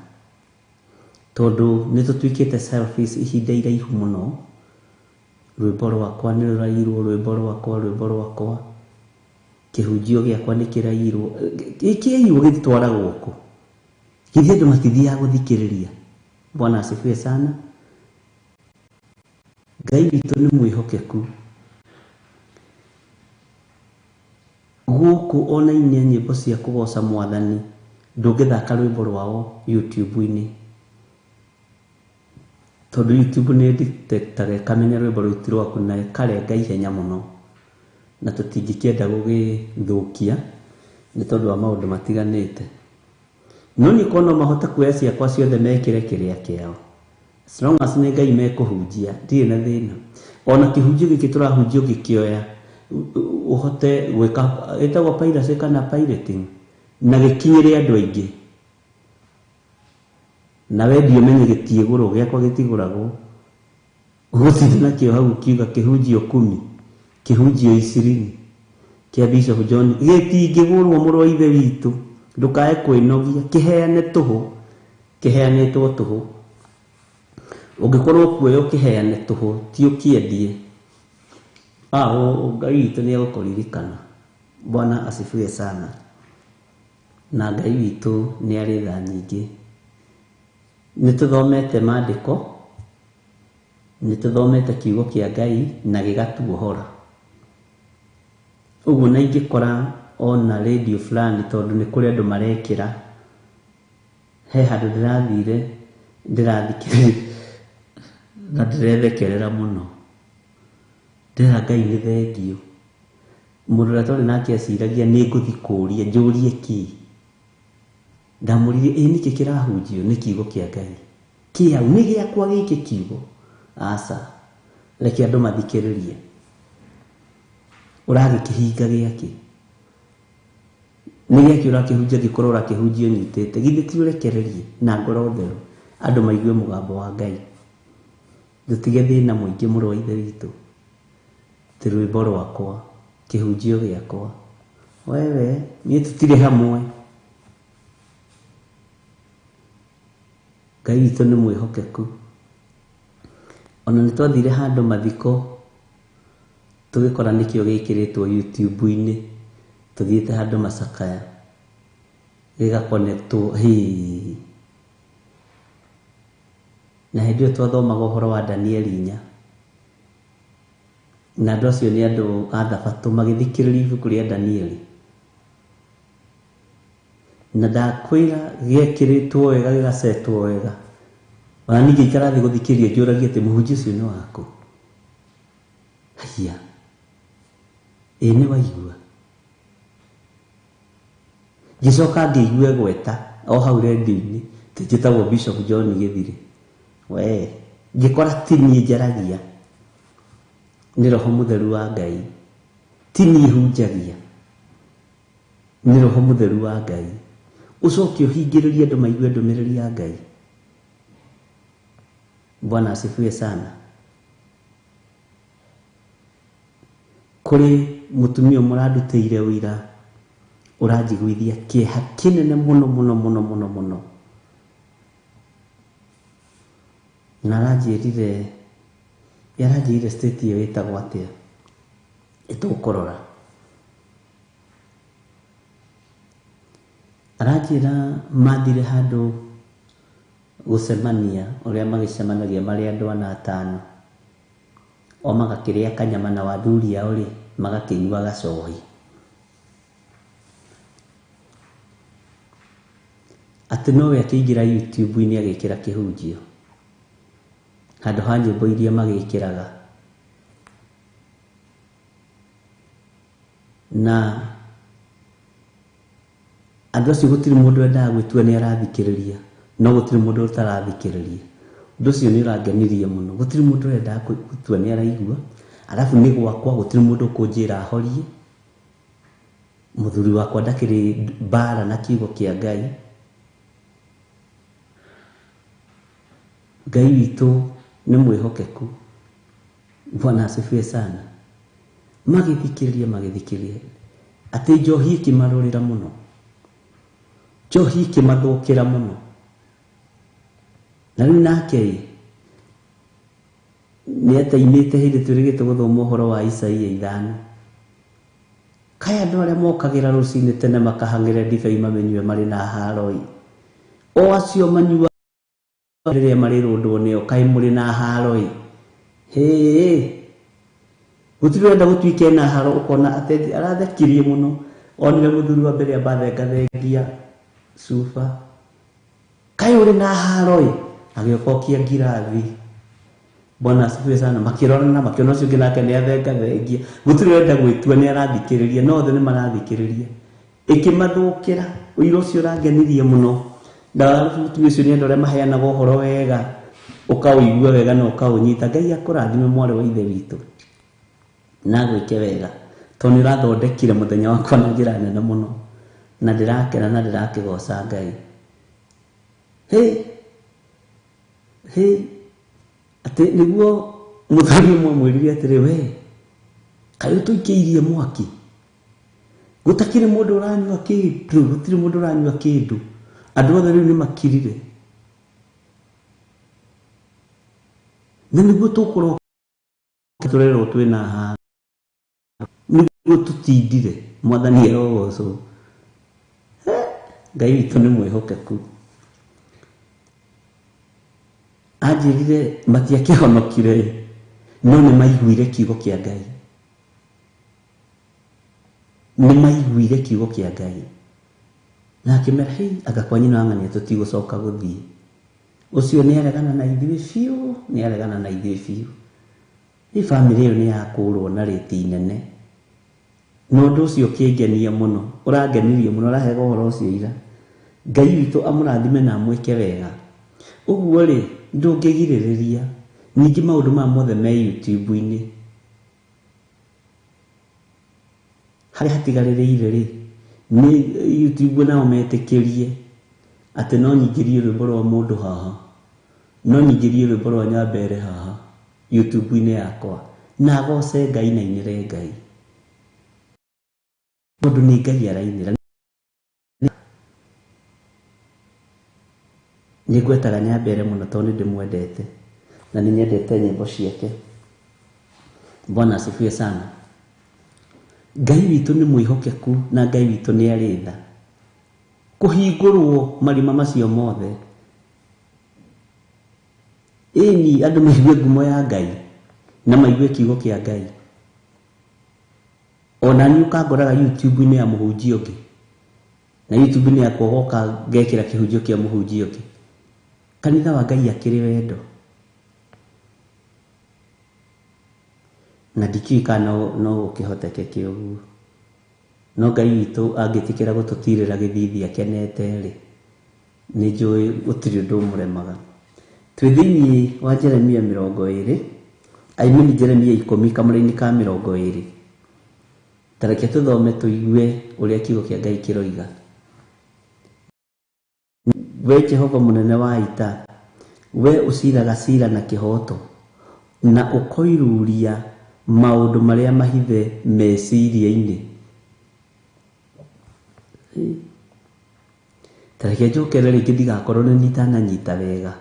Speaker 5: Tondũ nĩ tũtuĩkĩte selfish ihinda iraihu mũno. Rwĩmbo rwakwa nĩ rũrairwo, rwĩmbo rwakwa, rwĩmbo rwakwa. Kĩhunjio gĩakwa nĩ kĩrairwo. Kĩairwo gĩtwaragwo kũ? Githĩ andũ matithiaga gũthikĩrĩria? Bwana asifiwe sana. Ngai witũ nĩ mwĩhokeku. Gũkũ ona inya nyĩmbo cia kũgoca Mwathani, ndũngĩthaka rwĩmbo rwao YouTube-inĩ. Tondũ YouTube nĩ ĩdetectaga ĩkamenya rwĩmbo rũu ti rwaku na ĩkarenga ihenya mũno. Na tũtingĩkĩenda gũgĩthũkia nĩ tondũ wa maũndũ matiganĩte. No niĩ korwo no mahote kuoya ciakwa ciothe mekĩre kĩrĩa kĩao. As long as nĩ Ngai mekũhunjia, ndirĩ na thĩna. Ona kĩhunjio gĩkĩ tũrahunjia ũngĩkĩoya, ũhote gwĩka, ĩtagwo piracy kana pirating, na gĩkinyĩre andũ aingĩ. Na wendia ũmenye gĩtiĩgũrwo, gĩakwa gĩtigũragwo. Gũtirĩ nakĩo hau ũkiuga kĩhunjio 10, kĩhunjio 20. Kĩa Bishop John gĩtingĩgũrwo mũrũ wa ithe witũ, ndũkae kwĩnogia, kĩheane tũhũ, kĩheanĩtwo tũhũ. Ũngĩkorwo ũkuoya ũkĩheane tũhũ, ti ũkĩendie. Ngai witũ nĩ egũkũririkana. Bwana asifiwe sana. Na Ngai witũ nĩ arĩ tha nyingĩ. Nĩ tũthomete maandĩko, nĩ tũthomete kiugo kĩa Ngai na gĩgatuohora. Ũguo na ingĩkora ona radio fulani tondũ nĩ kũrĩ andũ marekĩra, he handũ ndĩrathire ndĩrathikĩrĩria na ndĩrethekerera mũno. Ndĩrera Ngai nĩ thengiũ. Mũndũ ũrĩa twarĩ nake eciragia nĩ ngũthiĩ kũũria njũrie kĩ. Ndamũririe ĩ nĩkĩ kĩrahunjio? Nĩ kiugo kĩa Ngai. Kĩau nĩ gĩakwa gĩkĩ kiugo? Aca, reke andũ mathikĩrĩrie. Ũragĩkĩhinga gĩakĩ? Nĩ gĩakĩ ũrakĩhunjia angĩkorwo ũrakĩhunjia ũnyitĩte? Githĩ ti ũrekererie na ngoro theru andũ maigue mũgambo wa Ngai. Tũtige thĩna mũingĩ mũrũ wa ithe witũ. Ti rwĩmbo rwakwa, kĩhunjio gĩakwa. Wewe, niĩ tũtirĩ hamwe. Ngai witũ nĩ mwĩhokeku. Ona nĩ twathire handũ mathiko tũgĩkora nĩkĩo gĩkĩrĩtwo YouTube-inĩ, tũthiĩte handũ macakaya, gĩgakonetwo hĩĩ. Na hĩndĩ ĩyo twathomaga ũhoro wa Danieli inya. Na andũ acio nĩ andũ a thabatũ magĩthikĩrĩria ibuku rĩa Danieli. Na ndakwĩra gĩekĩrĩtwo wega gĩgacetwo wega. Ona niĩ ngĩikara thĩ gũthikĩrĩria njũragia atĩ mũhunjia ũcio nĩ waku. Haiya, ĩ nĩ waigua. Ngĩcoka ngĩigua gweta o hau redio-inĩ atĩ njĩtagwo Bishop John Gĩthirĩ. We, ngĩkora ti niĩ njaragia, nĩ Roho Mũtheru wa Ngai. Ti niĩ hunjagia, nĩ Roho Mũtheru wa Ngai. Ũcoke ũhingĩrĩrie andũ maigue ndũmĩrĩri ya Ngai. Bwana asifiwe sana. Kũrĩ mũtumia ũmwe ũrandutĩire ũira ũranjiguithia kĩeha kĩnene mũno mũno mũno mũno mũno. Na aranjĩrire, aranjĩrire state ĩyo ĩtagwo atĩa, ĩtũkũrora. Aranjĩra mathire handũ gũcemania, ũrĩa magĩcemanagia marĩ andũ ana atano. O magakĩrĩa kanyama na athuri ao rĩ, magakĩnyua gacohi. Atĩ nowe akĩingĩra YouTube-inĩ agĩkĩra kĩhunjio. Handũ ha nyĩmbo iria magĩkĩraga. Na andũ acio gũtirĩ mũndũ wendaga gwĩtua nĩ arathikĩrĩria, no gũtirĩ mũndũ ũtarathikĩrĩria. Ũndũ ũcio nĩ ũrangenirie mũno. Gũtirĩ mũndũ ũrendaga gũtua nĩ araigua, arabu nĩ gwakwa gũtirĩ mũndũ ũkũnjĩra horie. Mũthuri wakwa ndakĩrĩ mbara na kiugo kĩa Ngai. Ngai witũ nĩ mwĩhokeku. Bwana asifiwe sana. Magĩthikĩrĩria magĩthikĩrĩria atĩ njohi ĩkĩmarũrĩra mũno, njohi ĩkĩmathũkĩra mũno. Na rĩu nake ĩ, nĩ ataimĩte hĩndĩ twĩrĩgĩte gũthoma ũhoro wa Isaia ithano. Kaĩ andũ arĩa mokagĩra rũcinĩ tene makahang'ĩre ndibei mamĩnyue marĩ na haro ĩ, o acio manyuaga rĩrĩa marĩrũndwo nĩo, kaĩ mũrĩ na haro ĩ. Hĩĩ, gũtirĩ ũrenda gũtuĩka ena haro, ũkona atĩ arathekirie mũno. Onire mũthuri wa mbere amba thengathengia cuba, kaĩ ũrĩ na haro ĩ, agĩũka okia ngirathi. Bwana asifiwe sana. Makĩrorana makĩona ũcio ũngĩ nake nĩ athengathengia. Gũtirĩ ũrenda gwĩtua nĩ arathikĩrĩria, no othe nĩ marathikĩrĩria. Ĩkĩmathũkĩra. Ũira ũcio ũrangenirie mũno. Na arabu mũtumia ũcio nĩ andũ arĩa maheanaga ũhoro wega, ũkaũigua wega na ũkaũnyita. Ngai akũrathime mwarĩ wa ithe witũ na agwĩke wega, tondũ nĩ ũrathondekire mũthenya wakwa na njĩra nene mũno, na ndĩrakena na ndĩrakĩgoca Ngai. Hĩ, hĩ, atĩ nĩguo mũthuri ũmwe amwĩrire atĩrĩ, we kaĩ ũtũikĩirie mwaki? Gũtakĩrĩ mũndũ ũranyua kĩndũ, gũtirĩ mũndũ ũranyua kĩndũ. Andũ othe rĩu nĩ makirire. Na nĩguo tũkũroka tũrerwo twĩna haro, nĩguo tũtindire. Mwathani arogocwo. Ngai witũ nĩ mwĩhokeku. Anjĩrire matiakĩhonokire, no nĩ maiguire kiugo kĩa Ngai. Nĩ maiguire kiugo kĩa Ngai. Na akĩmera, hei, anga kwa nyina wa ng'ania tũtigũcoka gũthiĩ. Ũcio nĩ aregana na ithuĩ biũ, nĩ aregana na ithuĩ biũ. Nĩ bamĩrĩ ĩyo nĩ yakũrwo na rĩti nene. Na ũndũ ũcio ũkĩngenia mũno, ũrangenirie mũno, ũrahega ũhoro ũcio ira. Ngai witũ amũrathime na amwĩke wega. Ũguo rĩ, ndũngĩgirĩrĩria. Ningĩ maũndũ maya mothe me YouTube-inĩ. Harĩa hatigarĩrĩire rĩ, nĩ YouTube nao metĩkĩrie atĩ no nyingĩrie rwĩmbo rwa mũndũ haha, no nyingĩrie rwĩmbo rwa Nyambere haha YouTube-inĩ yakwa, na agoce Ngai na ainĩre Ngai. Tondũ nĩ Ngai arainĩra. Nĩ ngwetaga Nyambere mũno tondũ nĩ ndĩmwendete na nĩ nyendete nyĩmbo ciake. Bwana asifiwe sana. Ngai witũ nĩ mwĩhokeku na Ngai witũ nĩ arĩ tha. Kũhingũrwo marima macio mothe, ĩni andũ maigue ngumo ya Ngai na maigue kiugo kĩa Ngai. Ona niĩ ũkangoraga YouTube-inĩ ya mũhunjia ũngĩ, na YouTube-inĩ yakwa ũgoka ngekĩra kĩhunjio kĩa mũhunjia ũngĩ. Kanitha wa Ngai akĩrĩ wendo. Na ndikĩũĩ kana no gũkĩhotekeke ũguo. No Ngai witũ angĩtĩkĩra gũtũtirĩra gĩthithi akenete rĩ, nĩ njũĩ gũtirĩ ũndũ ũmũremaga. Twĩ thĩinĩ wa Jeremia 20, I mean Jeremia 10 kamũra-inĩ ka 20. Ta reke tũthome tũigue ũrĩa kiugo kĩa Ngai kĩroiga. We Jehova mũnene wa ita, we ũciraga cira na kĩhooto, na ũkoiruria maũndũ marĩa mahithe meciria-inĩ. Ta reke njokere rĩngĩ ndigakorwo nĩ itananyita wega.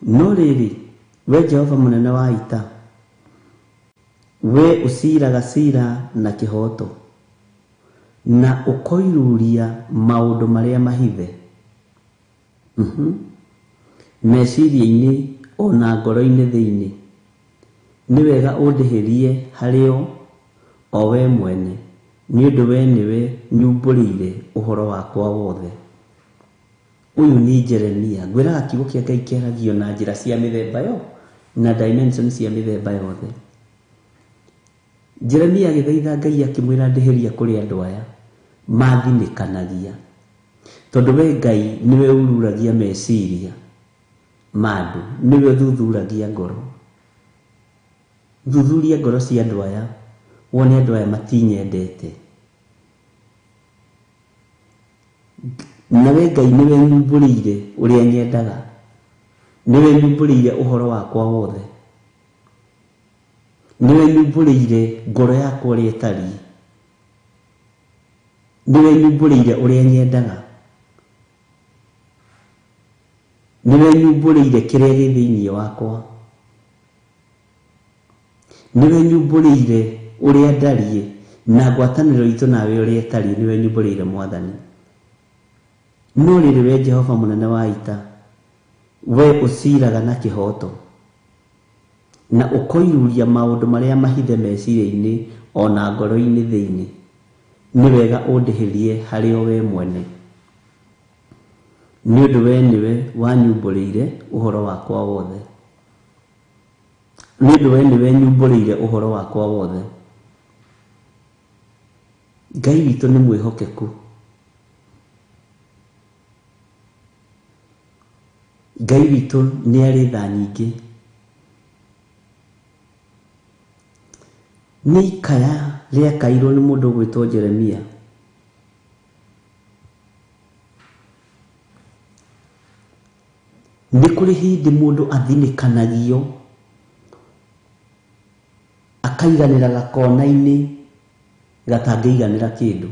Speaker 5: No rĩrĩ, we Jehova mũnene wa ita, we ũciraga cira na kĩhooto, na ũkoiruria maũndũ marĩa mahithe meciria-inĩ ona ngoro-inĩ thĩinĩ, nĩ wega ũndĩhĩrie harĩ o, o we mwene, nĩ ũndũ we nĩwe nyumbũrĩire ũhoro wakwa wothe. Ũyũ nĩ Jeremia. Ngwĩraga kiugo kĩa Ngai kĩaragio na njĩra cia mĩthemba yo na dimension cia mĩthemba yothe. Jeremia agĩthaitha Ngai akĩmwĩra ndĩhĩria kũrĩ andũ aya mathinĩkanagia, tondũ we Ngai nĩwe ururagia meciria ma andũ, nĩwe ũthuthuragia ngoro. Thuthuria ngoro cia andũ aya, wone andũ aya matinyendete. Na we Ngai nĩwe nyumbũrĩire ũrĩa nyendaga, nĩwe nyumbũrĩire ũhoro wakwa wothe, nĩwe nyumbũrĩire ngoro yakwa ũrĩa ĩtariĩ, nĩwe nyumbũrĩire ũrĩa nyendaga, nĩwe nyumbũrĩire kĩrĩa gĩ thĩinĩ wakwa, nĩwe nyumbũrĩire ũrĩa ndariĩ na ngwatanĩro itũ nawe ũrĩa ĩtariĩ, nĩwe nyumbũrĩire Mwathani. No rĩrĩ, we Jehova mũnene wa ita, we ũciraga na kĩhooto na ũkoiruria maũndũ marĩa mahithe meciria-inĩ ona ngoro-inĩ thĩinĩ, nĩ wega ũndĩhĩrie harĩ o we mwene, nĩ ũndũ we nĩwe wanyumbũrĩire ũhoro wakwa wothe. Nĩ ũndũ we nĩwe nyumbũrĩire ũhoro wakwa wothe. Ngai witũ nĩ mwĩhokeku. Ngai witũ nĩ arĩ tha nyingĩ. Nĩ ikaya rĩakairwo nĩ mũndũ ũgwĩtwo Jeremia. Nĩ kũrĩ hĩndĩ mũndũ Gatangĩiganĩra kĩndũ.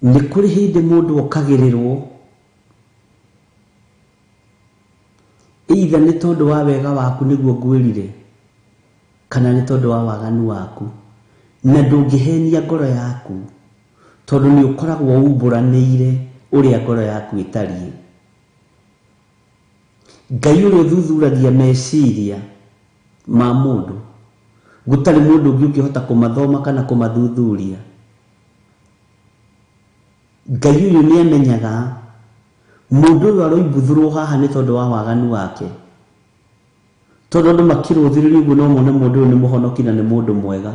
Speaker 5: Nĩ kũrĩ hĩndĩ mũndũ okagĩrĩrwo either nĩ tondũ wa wega waku nĩguo ngwĩrire kana nĩ tondũ wa waganu waku, na ndũngĩhenia ngoro yaku tondũ nĩ ũkoragwo umbũranĩire ũrĩa ngoro yaku ĩtariĩ. Ngai ũrĩa ũthuthuragia meciria ma mũndũ, gũtarĩ mũndũ ũngĩ ũngĩhota kũmathoma kana kũmathuthuria. Ngai ũyũ nĩ amenyaga mũndũ ũyũ aroimbuthũrwo haha nĩ tondũ wa waganu wake, tondũ andũ makĩrũthĩrĩria ũguo no mone mũndũ ũyũ nĩ mũhonoki na nĩ mũndũ mwega,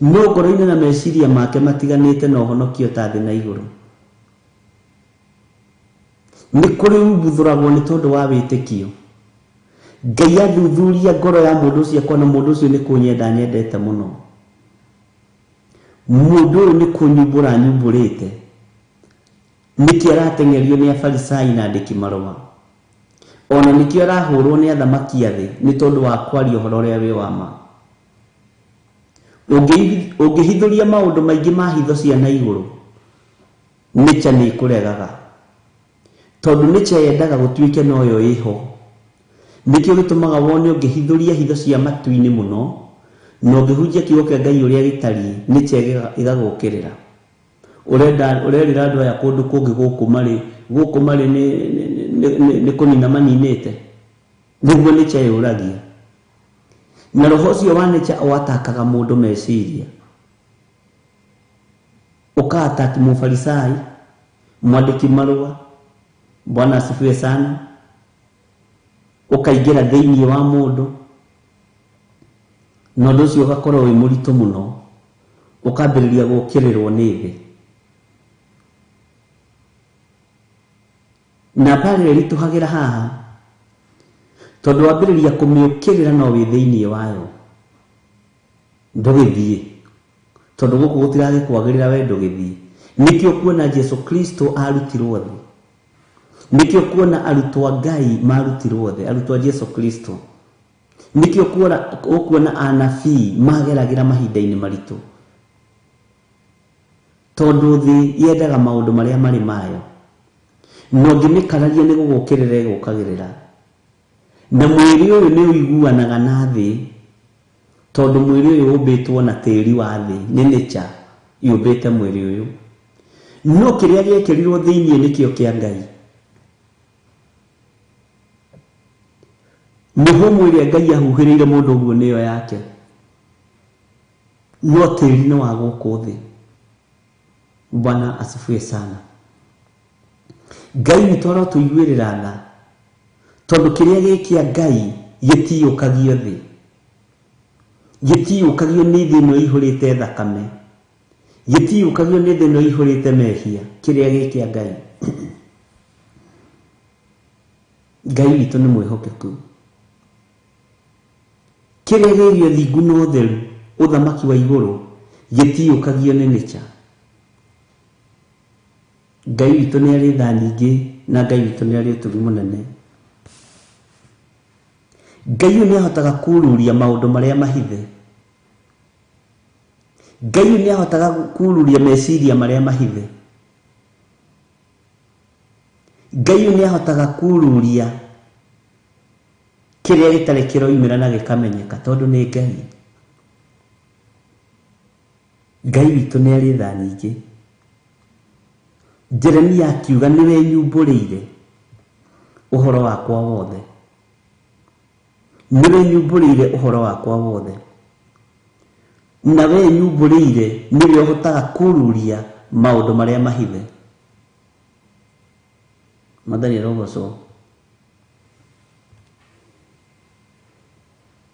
Speaker 5: no ngoro-inĩ na meciria make matiganĩte na ũhonokio ta thĩ na igũrũ. Nĩ kũrĩ umbuthũragwo nĩ tondũ wa wĩtĩkio. Ngai athuthuria ngoro ya mũndũ ũcio akona mũndũ ũcio nĩ kũnyenda nyendete mũno, mũndũ ũyũ nĩ kũnyumbũra nyumbũrĩte, nĩkĩo arateng'erio nĩ afarisai na andĩki marũa, ona nĩkĩo arahũrwo nĩ athamaki a thĩ nĩ tondũ wa kwaria ũhoro ũrĩa wĩ wa ma. Ũngĩhithũria maũndũ maingĩ ma hitho cia na igũrũ, nĩcha nĩ ĩkũregaga, tondũ nĩcha yendaga gũtuĩke noyo ĩho. Nĩkĩo gĩtũmaga wone ũngĩhithũria hitho cia matu-inĩ mũno na ũngĩhunjia kiugo kĩa Ngai ũrĩa gĩtariĩ, nĩcha ĩgagũkĩrĩra. Ũrerĩra andũ aya kũndũ kũngĩ gũkũ marĩ nĩ kũnina maninĩte, nĩguo nĩcha yũragia. Na roho ũcio wa nĩcha ũatakaga mũndũ meciria, ũkaataki mũfarisai, mwandĩki marũa, Bwana asifiwe sana, ũkaingĩra thĩinĩ wa mũndũ na ũndũ ũcio ũgakorwo wĩ mũritũ mũno, ũkambĩrĩria gũũkĩrĩrwo nĩ thĩ. Na mbara ĩrĩa ĩritũhagĩra haha tondũ wambĩrĩria kũmĩũkĩrĩra no wĩ thĩinĩ wayo, ndũgĩthiĩ, tondũ gũkũ gũtiragĩkwagĩrĩra we ndũgĩthiĩ. Nĩkĩo kuona Jesu Kristo arutirwo thĩ, nĩkĩo kuona arutwo a Ngai marutirwo thĩ, arutwo a Jesu Kristo. Nĩkĩo ũkuona anabii mageragĩra mahinda-inĩ maritũ, tondũ thĩ yendaga maũndũ marĩa marĩ mayo, na ũngĩmĩkararia nĩ gũgũkĩrĩra ĩgũkagĩrĩra. Na mwĩrĩ ũyũ nĩ ũiguanaga na thĩ, tondũ mwĩrĩ ũyũ ũmbĩtwo na tĩri wa thĩ, nĩ nature yũmbĩte mwĩrĩ ũyũ, no kĩrĩa gĩekĩrirwo thĩinĩ nĩkĩo kĩa Ngai. Mĩhũmũ ĩrĩa Ngai ahuhĩrĩire mũndũ ũguo nĩyo yake, no tĩri nĩ wa gũkũ thĩ. Bwana asifiwe sana. Ngai witũ arotũiguĩrĩra tha, tondũ kĩrĩa gĩ kĩa Ngai gĩtiyũkagio thĩ, gĩtiyũkagio nĩ thĩ ĩno ĩihũrĩte thakame, gĩtiyũkagio nĩ thĩ ĩno ĩihũrĩte mehia. Kĩrĩa gĩ kĩa Ngai, Ngai witũ nĩ mwĩhokeku. Kĩrĩa gĩgĩ ũthingu na ũtheru, ũthamaki wa igũrũ, gĩtiyũkagio nĩ nature. Ngai witũ nĩ arĩ tha nyingĩ na Ngai witũ nĩ arĩ ũtugi mũnene. Ngai ũyũ nĩ ahotaga kururia maũndũ marĩa mahithe. Ngai ũyũ nĩ ahotaga kururia meciria marĩa mahithe. Ngai ũyũ nĩ ahotaga kururia kĩrĩa gĩtarĩ kĩroimĩra na gĩkamenyeka, tondũ nĩ Ngai. Ngai witũ nĩ arĩ tha nyingĩ. Jeremia akiuga nĩwe nyumbũrĩire ũhoro wakwa wothe, nĩwe nyumbũrĩire ũhoro wakwa wothe, na we nyumbũrĩire nĩwe ũhotaga kururia maũndũ marĩa mahithe. Mwathani arogocwo.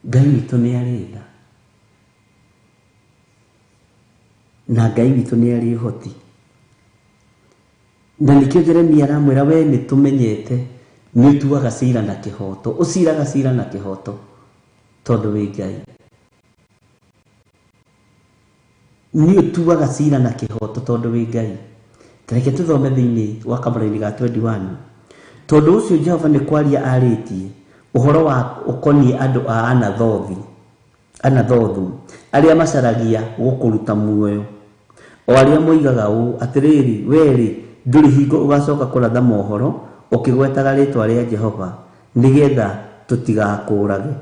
Speaker 5: Ngai witũ nĩ arĩ tha na Ngai witũ nĩ arĩ ũhoti. Na nĩkĩo Jeremia aramwĩra we nĩ tũmenyete nĩ ũtuaga cira na kĩhoto, ũciraga cira na kĩhoto tondũ wĩ Ngai. Nĩ ũtuaga cira na kĩhoto tondũ wĩ Ngai. Tareke tũthome thĩinĩ wa kamũraini ga 21. Tondũ ũcio Jehova nĩ kwaria arĩtie ũhoro wa ũkoniĩ andũ a Anathothi Anathothu, arĩa macaragia gũkũruta muoyo, o arĩa moigaga ũũ, atĩrĩrĩ, wee-rĩ, ndũrĩ hingo ũgacoka kũratha mohoro ũkĩgwetaga rĩĩtwa rĩa Jehova, nĩgetha tũtigakũũrage.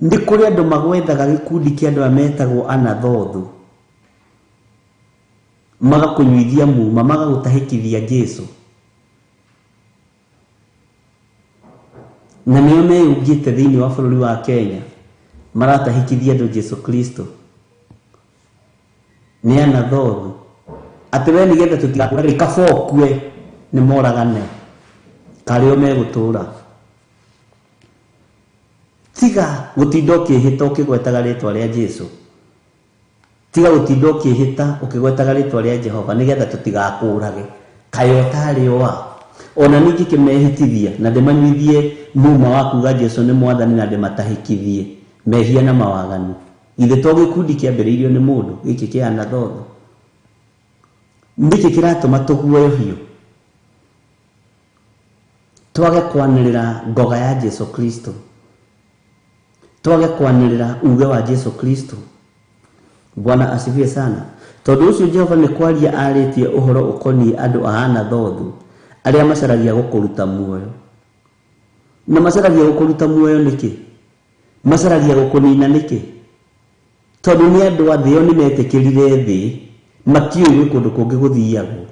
Speaker 5: Nĩ kũrĩ andũ magwethaga gĩkundi kĩa andũ aya metagwo Anathothu, magakũnyuithia muma, magagũtahĩkithia Jesu, na nĩo meyũngĩte thĩinĩ wa bũrũri wa Kenya, maratahĩkithia andũ Jesu Kristo. Nĩ Anathothu. Atĩ we nĩgetha tũtigakũũrage, kaba ũkue nĩ moragane, karĩ o megũtũũra. Tiga gũtinda ũkĩhĩta ũkĩgwetaga rĩtwa rĩa Jesu. Tiga gũtinda ũkĩhĩta ũkĩgwetaga rĩtwa rĩa Jehova nĩgetha tũtigakũũrage. Kaĩ ũtarĩ oa? Ona niĩ ngĩkĩmehĩtithia na ndĩmanyuithie muma wa kuuga Jesu nĩ mwathani na ndĩmatahĩkithie mehia na mawaganu. Githĩ to gĩkundi kĩambĩrĩirio nĩ mũndũ gĩkĩ kĩa Anathothu? Nĩkĩ kĩratũma tũguoyohio twage kwanĩrĩra ngoga ya Jesu Kristo, twage kwanĩrĩra uge wa Jesu Kristo? Bwana asifiwe sana. Tondũ ũcio Jehova nĩ kwaria arĩtie ũhoro ũkoniĩ andũ a Anathothu arĩa macaragia gũkũruta muoyo. Na macaragia gũkũruta muoyo nĩkĩ? Macaragia gũkũnina nĩkĩ? Tondũ nĩ andũ a thĩ, o nĩ metĩkĩrire thĩ, matiũĩ gwĩ kũndũ kũngĩ gũthiagwo.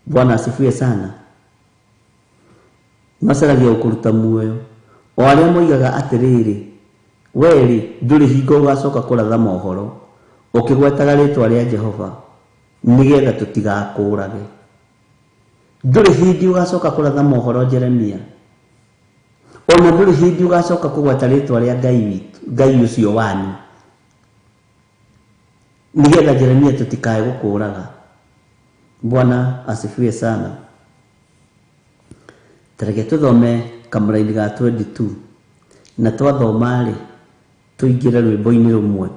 Speaker 5: Bwana asifiwe sana. Macaragia gũkũruta muoyo, o arĩa moigaga atĩrĩrĩ, wee-rĩ, ndũrĩ hingo ũgacoka kũratha mohoro ũkĩgwetaga rĩtwa rĩa Jehova nĩgetha tũtigakũũrage. Ndũrĩ hĩndĩ ũgacoka kũratha mohoro Jeremia, ona ndũrĩ hĩndĩ ũgacoka kũgweta rĩtwa rĩa Ngai witũ, Ngai ũcio wanyu, nĩgetha Jeremia tũtikae gũkũũraga. Bwana asifiwe sana. Tareke tũthome kamũraini ga 22, na twathoma-rĩ tũingĩre rwĩmbo-inĩ rũmwe.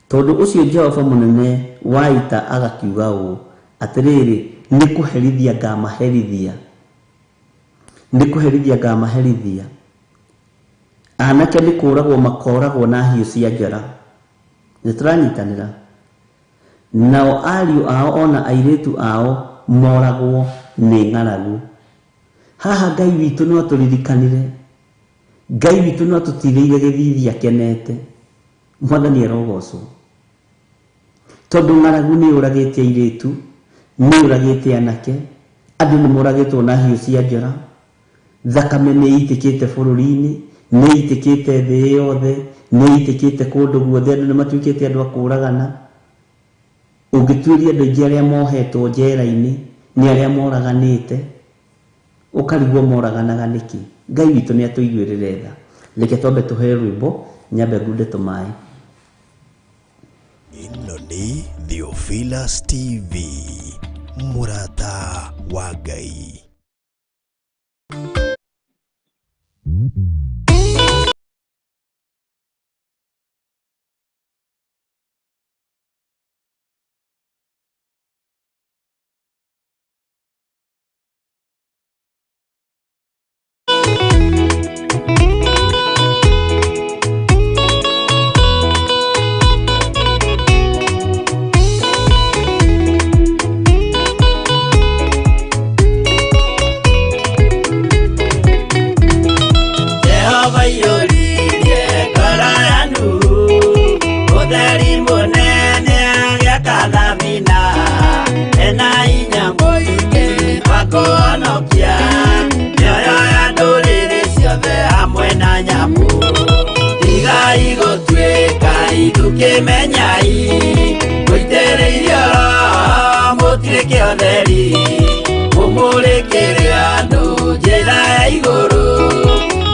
Speaker 5: Tondũ ũcio Jehova mũnene wa ita agakiuga ũũ, atĩrĩrĩ, nĩ kũherithia ngamaherithia, nĩ kũherithia ngamaherithia. Anake nĩ kũũragwo makoragwo na hiũ cia njora. Nĩ tũranyitanĩra. Nao ariũ ao ona airĩtu ao moragwo nĩ ng'aragu. Haha Ngai witũ no atũririkanire, Ngai witũ no atũtirĩire gĩthithi akenete. Mwathani arogocwo. Tondũ ng'aragu nĩ yũragĩte airĩtu, nĩ yũragĩte anake, andũ nĩ moragĩtwo na hiũ cia njora, thakame nĩ ĩitĩkĩte bũrũri-inĩ, nĩ ĩitĩkĩte thĩ yothe, nĩ ĩitĩkĩte kũndũ guothe, andũ nĩ matuĩkĩte andũ a kũũragana. Ũngĩtuĩria andũ aingĩ arĩa mohetwo njera-inĩ nĩ arĩa moraganĩte, ũkarigwo moraganaga nĩkĩ. Ngai witũ nĩ atũiguĩrĩre tha. Reke twambe tũheo rwĩmbo, nyambe ngunde tũmaĩ.
Speaker 6: Ĩno nĩ Theophilus TV, mũrata wa Ngai.
Speaker 4: Jehova iyũririe ngoro ya Nuhu, ũtheri mũnene agĩaka thabina, ena hinya mũingĩ wa kũhonokia mĩoyo ya ndũrĩrĩ ciothe hamwe na nyamũ. Tigai gũtuĩka ithukĩmenyai, mũitĩrĩirio Roho mũtuĩke ũtheri, mũmũrĩkĩre andũ njĩra ya igũrũ,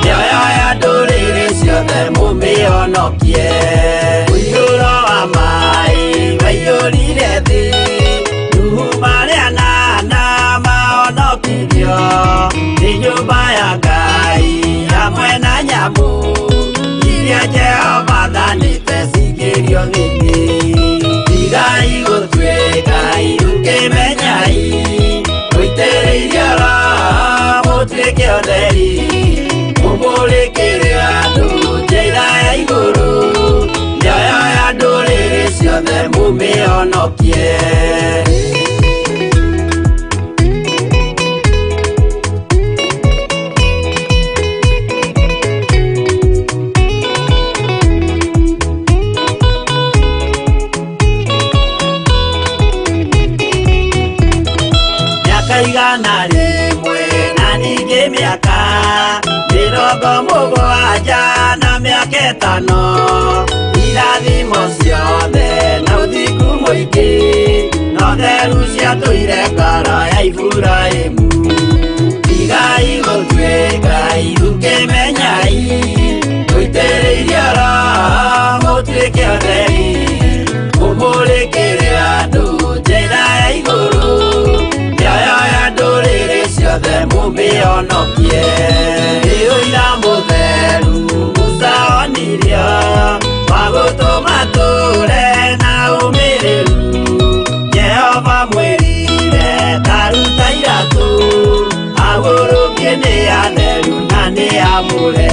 Speaker 4: mĩoyo ya ndũrĩrĩ ciothe mũmĩhonokie. Mũiyũro wa maĩ waiyũrire thĩ, Nuhu marĩ anana mahonokirio nĩ nyũmba ya Ngai hamwe na nyamũ iria Jehova athanĩte cingĩrio thĩinĩ. Tigai gũtuĩka ithukĩmenyai, mũitĩrĩirio Roho mũtuĩke ũtheri, mũmũrĩkĩre andũ njĩra Mĩaka ĩtano irathimo ciothe na ũthingu mũingĩ no theru ciatũire ngoro ya Iburahĩmu. Tigai gũtuĩka ithukĩmenyai mũitĩrĩirio Roho mũtuĩke atheri mũmũrĩkĩre andũ njĩra ya igũrũ mĩoyo ya ndũrĩrĩ ciothe mũmĩhonokie. Nĩ ũira mũtheru Musa onirio wa gũtũma tũre na ũmĩrĩru. Jehova mwĩrire taruta iratũ agũrũkie nĩ atheru na nĩ amũre.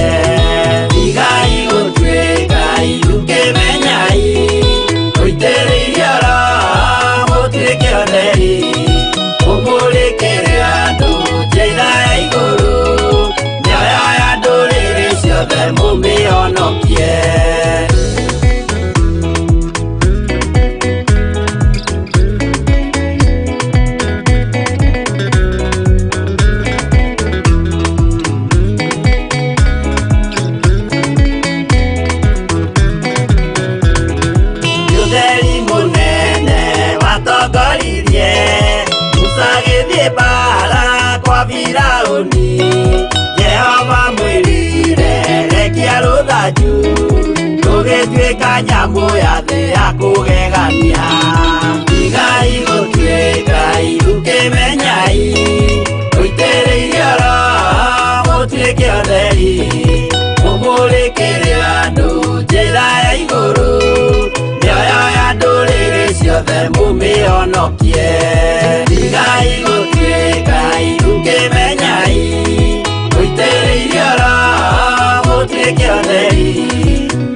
Speaker 4: Tigai gũtuĩka ithukĩmenyai mũitĩrĩirio Roho mũtuĩke atheri mũmũrĩkĩre andũ njĩra ya igũrũ mĩoyo ya ndũrĩrĩ ciothe mũmĩhonokie. Ũtheri mũnene watongoririe Musa agĩthiĩ mbaara kwa Firaũni. Jehova mwĩrire rekia rũthanju rũgĩtuĩka nyamũ ya thĩ ya kũgegania. Tigai gũtuĩka ithukĩmenyai mũitĩrĩirio Roho mũtuĩke atheri mũmũrĩkĩre andũ njĩra ya igũrũ mĩoyo ya ndũrĩrĩ ciothe mũmĩhonokie. Tigai gũtuĩka ithukĩmenyai mũitĩrĩirio Roho mũtuĩke atheri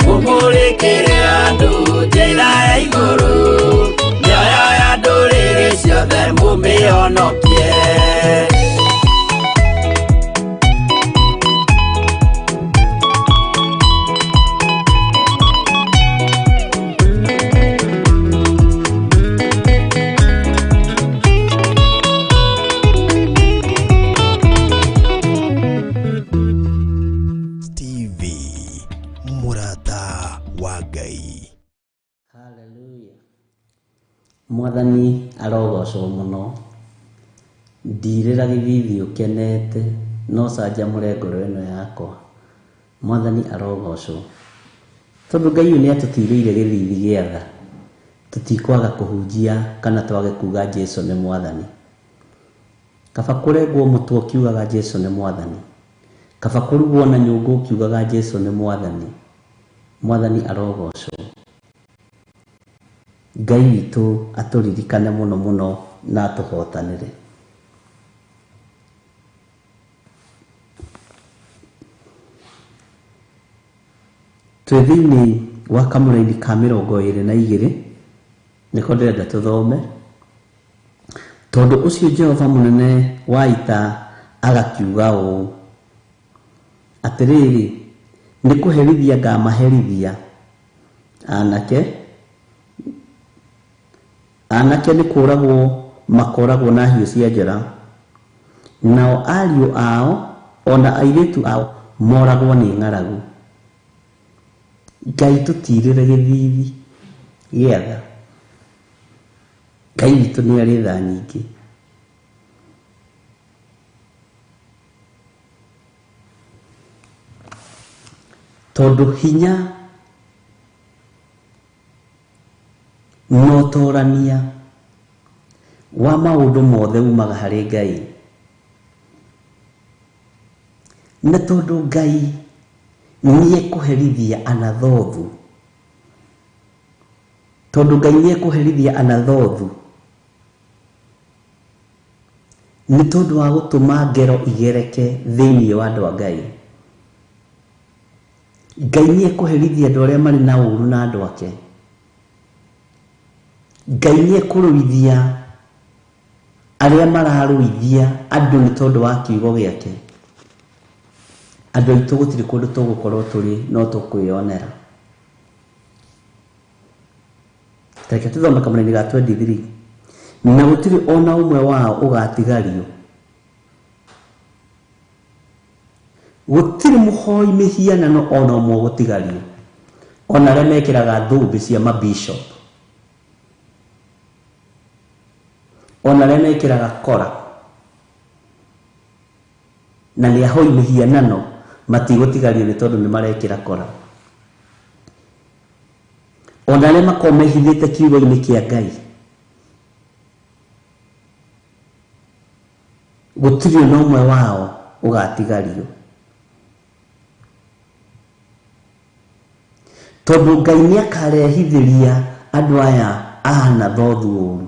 Speaker 4: mũmũrĩkĩre andũ njĩra ya igũrũ mĩoyo ya ndũrĩrĩ ciothe mũmĩhonokie.
Speaker 6: TV Mũrata wa Ngai.
Speaker 5: Hallelujah. Mwathani arogocwo mũno. Ndirĩra gĩthithi ũkenete no canjamũre ngoro ĩno yakwa. Mwathani arogocwo. Tondũ Ngai ũyũ nĩatũtirĩire gĩthithi gĩa tha, tũtikwaga kũhunjia kana twage kuga Jesũ nĩ Mwathani. Kaba kũrengwo mũtwe ũkiugaga Jesũ nĩ Mwathani. Kaba kũrugwo na nyũngũ ũkiugaga Jesũ nĩ Mwathani. Mwathani arogocwo. Ngai witũ atũririkane mũno mũno na atũhotanĩre. Twĩ thĩinĩ wa kamũraini ka 22 nĩko ndĩrenda tũthome. Tondũ ũcio Jehova mũnene wa ita agakiuga ũũ, atĩrĩrĩ, nĩ kũherithia ngamaherithia anake anake nĩ kũragwo makoragwo na hiũ cia njora, nao ariũ ao ona airĩtu ao moragwo nĩ ng'aragu. Ngai tũtirĩre gĩthithi gĩa tha. Ngai witũ nĩ arĩ tha nyingĩ. Tondũ hinya na ũtorania wa maũndũ mothe umaga harĩ Ngai. Na tondũ Ngai nĩekũherithia Anathothu, tondũ Ngai nĩekũherithia Anathothu nĩ tondũ wa gũtũma ngero igereke thĩinĩ wa andũ a Ngai. Ngai nĩekũherithia andũ arĩa marĩ na ũũru na andũ ake. Ngai nĩekũrũithia arĩa mararũithia andũ nĩ tondũ wa kiugo gĩake. Andũ aitũ gũtirĩ kũndũ tũgũkorwo tũrĩ no tũkwĩyonera. Reke tũthome kamũraini ga 23. Na gũtirĩ ona ũmwe wao ũgatigario. Gũtirĩ mũhoi mĩhianano ona ũmwe ũgũtigario, ona arĩa mekĩraga thũmbĩ cia mabishop, ona arĩa mekĩraga kora na nĩ ahoi mĩhianano matigũtigario nĩ tondũ nĩ marekĩra kora. Ona arĩa makoragwo mehithĩte kiugo-inĩ kĩa Ngai, gũtirĩ ona ũmwe wao ũgatigario, tondũ Ngai nĩ akarehithĩria andũ aya a Anathothu ũũru.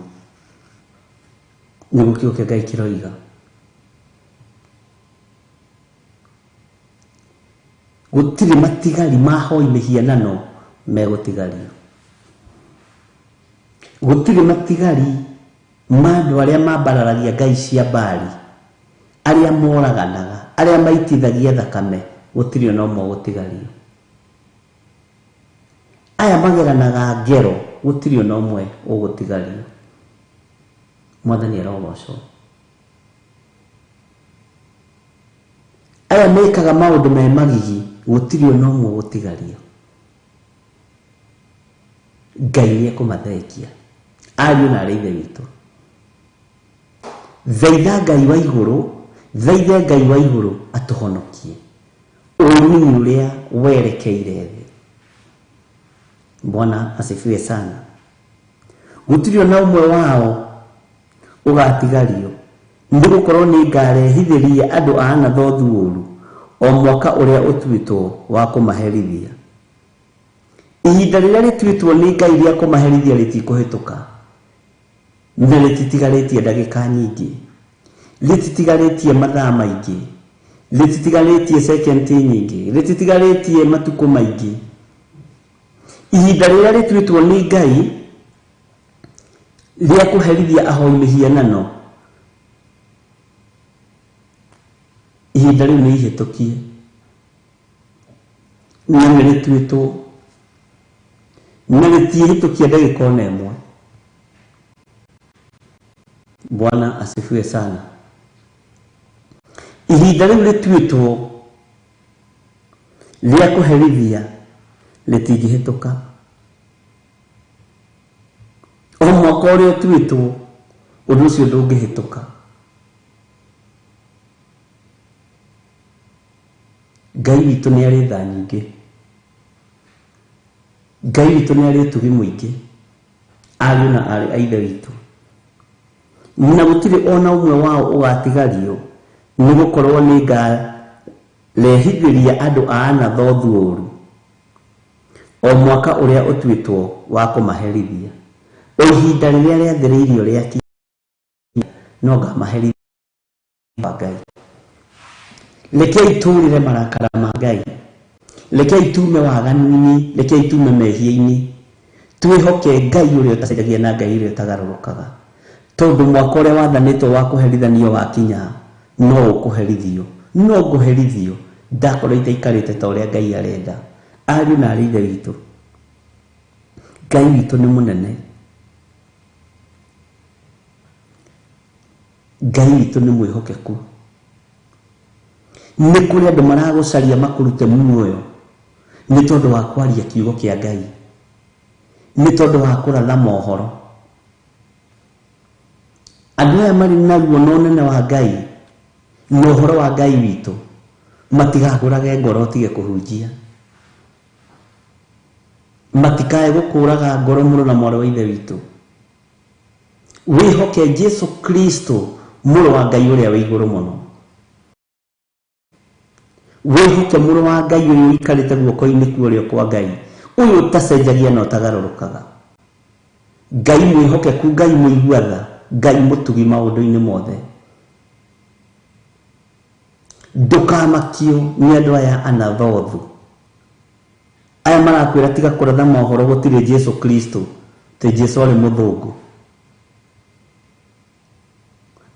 Speaker 5: Nĩguo kiugo kĩa Ngai kĩroiga. Gũtirĩ matigari ma ahoi mĩhianano megũtigario. Gũtirĩ matigari ma andũ arĩa mambararagia ngai cia Baali, arĩa moraganaga, arĩa maitithagia thakame, gũtirĩ ona ũmwe ũgũtigario. Aya mageranaga ngero, gũtirĩ ona ũmwe ũgũtigario. Mwathani arogocwo. Aya mekaga maũndũ me magigi, gũtirĩ ona ũmwe ũgũtigario. Ngai nĩ ekũmathengia. Ariũ na arĩ ithe witũ, thaitha Ngai wa igũrũ, thaithe Ngai wa igũrũ atũhonokie ũũru-inĩ ũrĩa werekeire thĩ. Bwana asifiwe sana. Gũtirĩ ona ũmwe wao ũgatigario, nĩ gũkorwo nĩ ngarehithĩria andũ a Anathothu ũũru o mwaka ũrĩa ũtuĩtwo wa kũmaherithia. Ihinda rĩrĩa rĩtuĩtwo nĩ Ngai rĩa kũmaherithia rĩtikũhĩtũka, na rĩtitigarĩtie ndagĩka nyingĩ, rĩtitigarĩtie mathaa maingĩ, rĩtitigarĩtie sekendi nyingĩ, rĩtitigarĩtie matukũ maingĩ. Ihinda rĩrĩa rĩtuĩtwo nĩ Ngai rĩa kũherithia ahoi mĩhianano, ihinda rĩu nĩ ihĩtũkie, na nĩ rĩtuĩtwo, na rĩtiĩhĩtũkia ndagĩka ona ĩmwe. Bwana asifiwe sana. Ihinda rĩu rĩtuĩtwo rĩa kũherithia rĩtingĩhĩtũka. O mwaka ũrĩa ũtuĩtwo, ũndũ ũcio ndũngĩhĩtũka. Ngai witũ nĩ arĩ tha nyingĩ, Ngai witũ nĩ arĩ ũtugi mũingĩ, ariũ na aarĩ a ithe witũ, na gũtirĩ ona ũmwe wao ũgatigario, nĩ gũkorwo nĩ ngarehithĩria andũ a Anathothu ũũru o mwaka ũrĩa ũtuĩtwo wa kũmaherithia. O ihinda rĩrĩa rĩathĩrĩirio rĩakinya, no ngamaherithia wa Ngai. Rekei tũũrĩre marakara ma Ngai, rekei tume waganu-inĩ, rekei tume mehia-inĩ, twĩhoke Ngai ũrĩa ũtacenjagia na Ngai ũrĩa ũtagarũrũkaga, tondũ mwaka ũrĩa wathanĩtwo wa kũherithanio wakinya, no ũkũherithio, no ngũherithio ndakorwo itaikarĩte ta ũrĩa Ngai arenda. Ariũ na aarĩ ithe witũ, Ngai witũ nĩ mũnene, Ngai witũ nĩ mwĩhokeku. Nĩ kũrĩ andũ maragũcaria makũrute muoyo nĩ tondũ wa kwaria kiugo kĩa Ngai, nĩ tondũ wa kũratha mohoro. Andũ aya marĩ na ruo na ũnene wa Ngai na ũhoro wa Ngai witũ, matigakũrage ngoro ũtige kũhunjia, matikae gũkũraga ngoro mũrũ na mwarĩ wa ithe witũ. Wĩhoke Jesu Kristo mũrũ wa Ngai ũrĩa wĩ igũrũ mũno. Wĩhoke mũrũ wa Ngai ũyũ ũikarĩte guoko-inĩ kwa ũrĩo kwa Ngai, ũyũ ũtacenjagia na ũtagarũrũkaga. Ngai mwĩhokeku, Ngai mũigua tha, Ngai mũtugi maũndũ-inĩ mothe. Ndũkamakio nĩ andũ aya Anathothu, aya marakwĩra tiga kũratha mohoro gũtirĩ Jesu Kristo, tĩ Jesu arĩ mũthũngũ.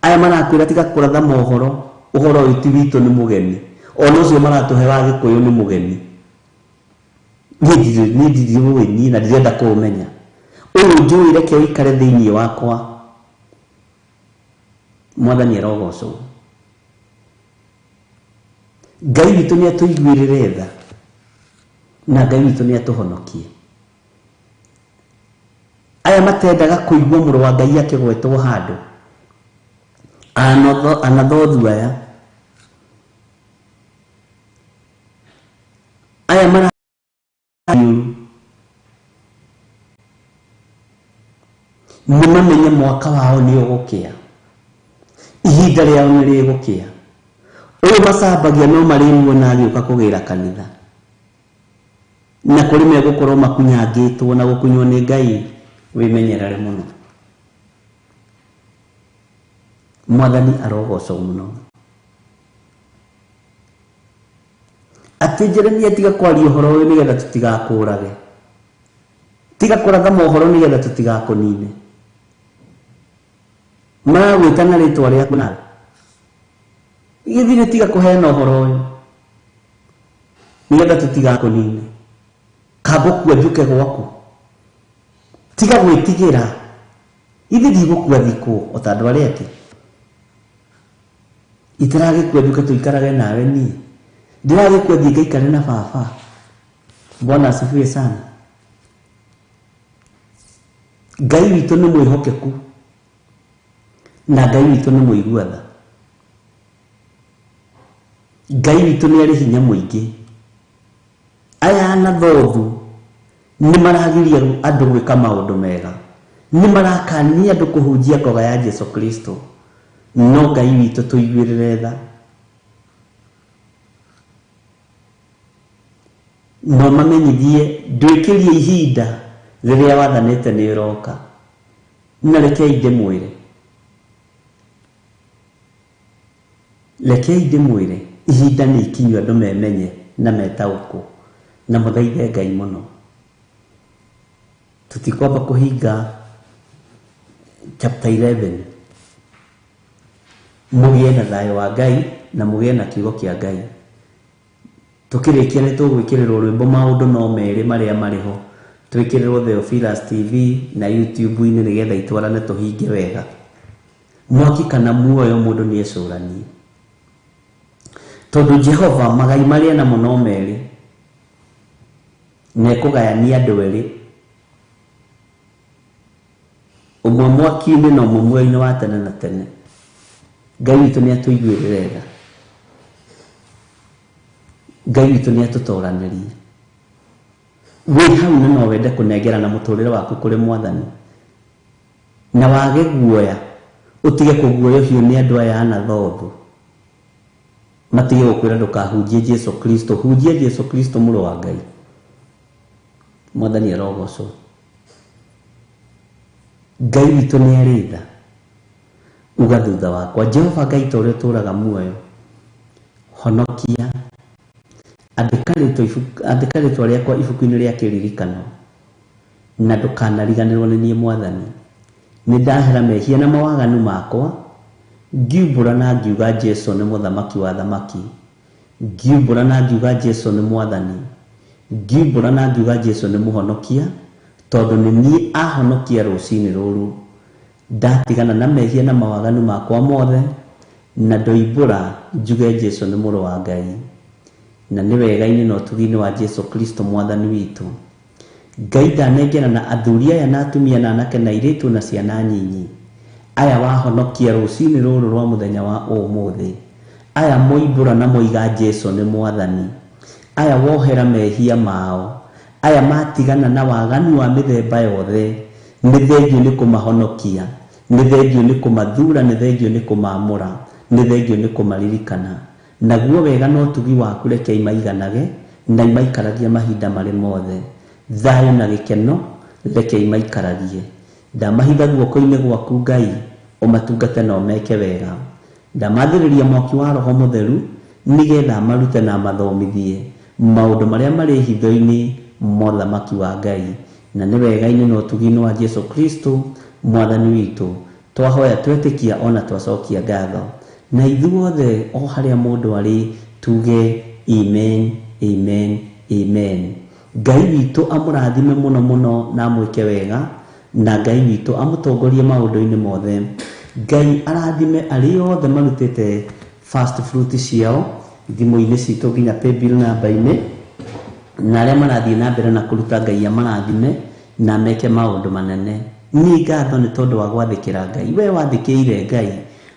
Speaker 5: Aya marakwĩra tiga kũratha mohoro, ũhoro ũyũ ti witũ nĩ mũgeni, ona ũcio maratũhe wa Gĩkũyũ nĩ mũgeni. Niĩ ndirĩ niĩ na ndirenda kũũmenya. Ũyũ njũĩ reke ũikare thĩinĩ wakwa. Mwathani arogocwo. Ngai witũ nĩ atũiguĩrĩre tha na Ngai witũ nĩ atũhonokie. Aya matendaga kũigua mũrũ wa Ngai akĩgwetwo handũ, anathothu aya, aya mara nĩ mamenye mwaka wao nĩ ũgũkĩa, ihinda rĩao nĩ rĩgũkĩa. Ũyũ macambagia no marĩmuona agĩũka kũgĩra kanitha, na kũrĩ megũkorwo makunyangĩtwo na gũkunywo nĩ Ngai. Wĩmenyerere mũno. Mwathani arogocwo mũno. Atĩ Jeremia tiga kwaria ũhoro ũyũ nĩgetha tũtigakũũrage, tiga kũratha mohoro nĩgetha tũtigakũnine. Maragwĩta na rĩtwa rĩaku nawe gĩthire, tiga kũheana ũhoro ũyũ nĩgetha tũtigakũnine. Kamba ũkua njuke gwaku, tiga gwĩtigĩra, ithe ndigũkua thikũ o ta andũ arĩa angĩ. Itaragĩkua njuke tũikarage nawe niĩ, ndĩragĩkua thiĩ ngaikare na baba. Bwana asifiwe sana. Ngai witũ nĩ mwĩhokeku na Ngai witũ nĩ mũigua tha. Ngai witũ nĩ arĩ hinya mũingĩ. Aya anathothu nĩ maragiria andũ gwĩka maũndũ mega, nĩ marakania andũ kũhunjia ngoga ya Jesu Kristo. No Ngai witũ tũiguĩrĩre tha, no mamenyithie ndwĩkĩrie ihinda rĩrĩa wathanĩte nĩ ũroka. Na rekei ndĩmwĩre, rekei ndĩmwĩre, ihinda nĩ ikinyu andũ memenye na metaũkwo na mũthaithe Ngai mũno. Tũtikwamba kũhinga chapter 11. Mũgĩe na thayũ wa Ngai na mũgĩe na kiugo kĩa Ngai. Tũkĩrĩkia nĩ tũgwĩkĩrĩrwo rwĩmbo maũndũ no merĩ marĩa marĩ ho, twĩkĩrĩrwo Theophilus TV na YouTube-inĩ nĩgetha itwarane tũhinge wega. Mwaki kana muoyo mũndũ nĩ ecũranie, tondũ Jehova magai marĩa namo no merĩ, na ekũgayania andũ erĩ, ũmwe mwaki-inĩ na ũmwe muoyo-inĩ wa tene na tene. Ngai witũ nĩ atũiguĩrĩre tha, Ngai witũ nĩ atũtoranĩrie. Wĩ hau na no wende kũnengerana mũtũrĩre waku kũrĩ Mwathani, na wage guoya, ũtige kũguoyohio nĩ andũ aya anathothu, matige gũkwĩra ndũkahunjie Jesu Kristo. Hunjia Jesu Kristo mũrũ wa Ngai. Mwathani arogocwo. Ngai witũ nĩ arĩ tha. Uga thutha wakwa, Jehova Ngai ta ũrĩa ũtũũraga muoyo, honokia, andĩka rĩtwa rĩakwa ibuku-inĩ rĩa kĩririkano, na ndũkanariganĩrwo nĩ niĩ Mwathani. Nĩ ndahera mehia na mawaganu makwa, ngiumbũra na ngiuga Jesu nĩ mũthamaki wa thamaki, ngiumbũra na ngiuga Jesu nĩ Mwathani, ngiumbũra na ngiuga Jesu nĩ mũhonokia, tondũ nĩ niĩ ahonokia rũcinĩ rũrũ. Ndatigana na mehia na mawaganu makwa mothe, na ndoimbũra njuge Jesu nĩ mũrũ wa Ngai, na nĩ wega-inĩ na ũtugi-inĩ wa Jesu Kristo Mwathani witũ. Ngai ndanengera na athuri aya na atumia na anake na airĩtu na ciana nyinyi, aya wahonokia rũcinĩ rũrũ rwa mũthenya wa ũmũthĩ, aya moimbũra na moiga Jesu nĩ Mwathani, aya wohera mehia mao, aya matigana na waganu wa mĩthemba yothe, nĩ thengio nĩ kũmahonokia, nĩ thengio nĩ kũmathura, nĩ thengio nĩ kũmaamũra, nĩ thengio nĩ kũmaririkana. Naguo wega na ũtugi waku reke imaiganage na imaikaragie mahinda marĩ mothe. Thayũ na gĩkeno reke imaikaragie. Ndamahitha guoko-inĩ gwaku Ngai, ũmatungate na ũmeke wega. Ndamathĩrĩria mwaki wa Roho Mũtheru nĩgetha amarute na amathomithie maũndũ marĩa marĩ hitho-inĩ mothamaki wa Ngai, na nĩ wega-inĩ na ũtugi-inĩ wa Jesu Kristo Mwathani witũ. Twahoya twetĩkia ona twacokia ngatho, na ithuothe o harĩa mũndũ arĩ tuge amen, amen, amen. Ngai witũ amũrathime mũno mũno na amwĩke wega, na Ngai witũ amũtongorie maũndũ-inĩ mothe. Ngai arathime arĩa othe marutĩte first fruit ciao. Thimũ-inĩ citũ nginya paybill namba-inĩ, na arĩa marathiĩ na mbere na kũruta Ngai amarathime na meke maũndũ manene. Nĩ ngatho nĩ tondũ wa gwathĩkĩra Ngai. We wathĩkĩire Ngai,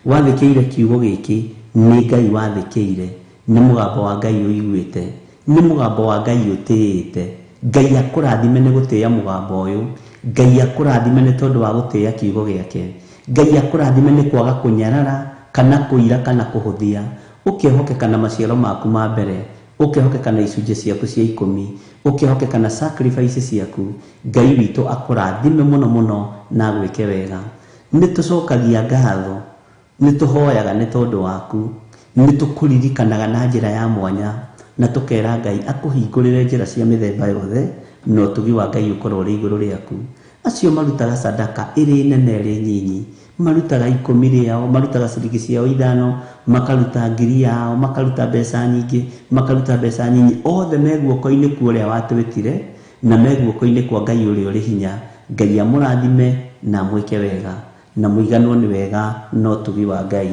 Speaker 5: wathĩkĩire kiugo gĩkĩ, nĩ Ngai wathĩkĩire, nĩ mũgambo wa Ngai ũiguĩte, nĩ mũgambo wa Ngai ũtĩĩte. Ngai akũrathime nĩ gũtĩĩa mũgambo ũyũ. Ngai akũrathime nĩ tondũ wa gũtĩĩa kiugo gĩake. Ngai akũrathime nĩ kwaga kũnyarara kana kũira kana kũhũthia. Ũkehokeka na maciaro maku ma mbere, ũkehokeka na icunjĩ ciaku cia 10, ũkehokeka na sacrifice ciaku. Ngai witũ akũrathime mũno mũno na agwĩke wega. Nĩ tũcokagia ngatho, nĩ tũhoyaga nĩ tondũ waku, nĩ tũkũririkanaga na njĩra ya mwanya, na tũkera Ngai akũhingũrĩre njĩra cia mĩthemba yothe, na ũtugi wa Ngai ũkorwo ũrĩ igũrũ rĩaku. Acio marutaga sadaka ĩrĩ nene ĩrĩ nyinyi, marutaga 10 rĩao, marutaga ciringi ciao 5, makaruta 1,000 yao, makaruta mbeca nyingĩ, makaruta mbeca nyinyi, othe me guoko-inĩ kwa ũrĩa watwĩtire, na me guoko-inĩ kwa Ngai ũrĩa ũrĩ hinya. Ngai amũrathime na amwĩke wega, na mũiganwo nĩ wega na ũtugi wa Ngai.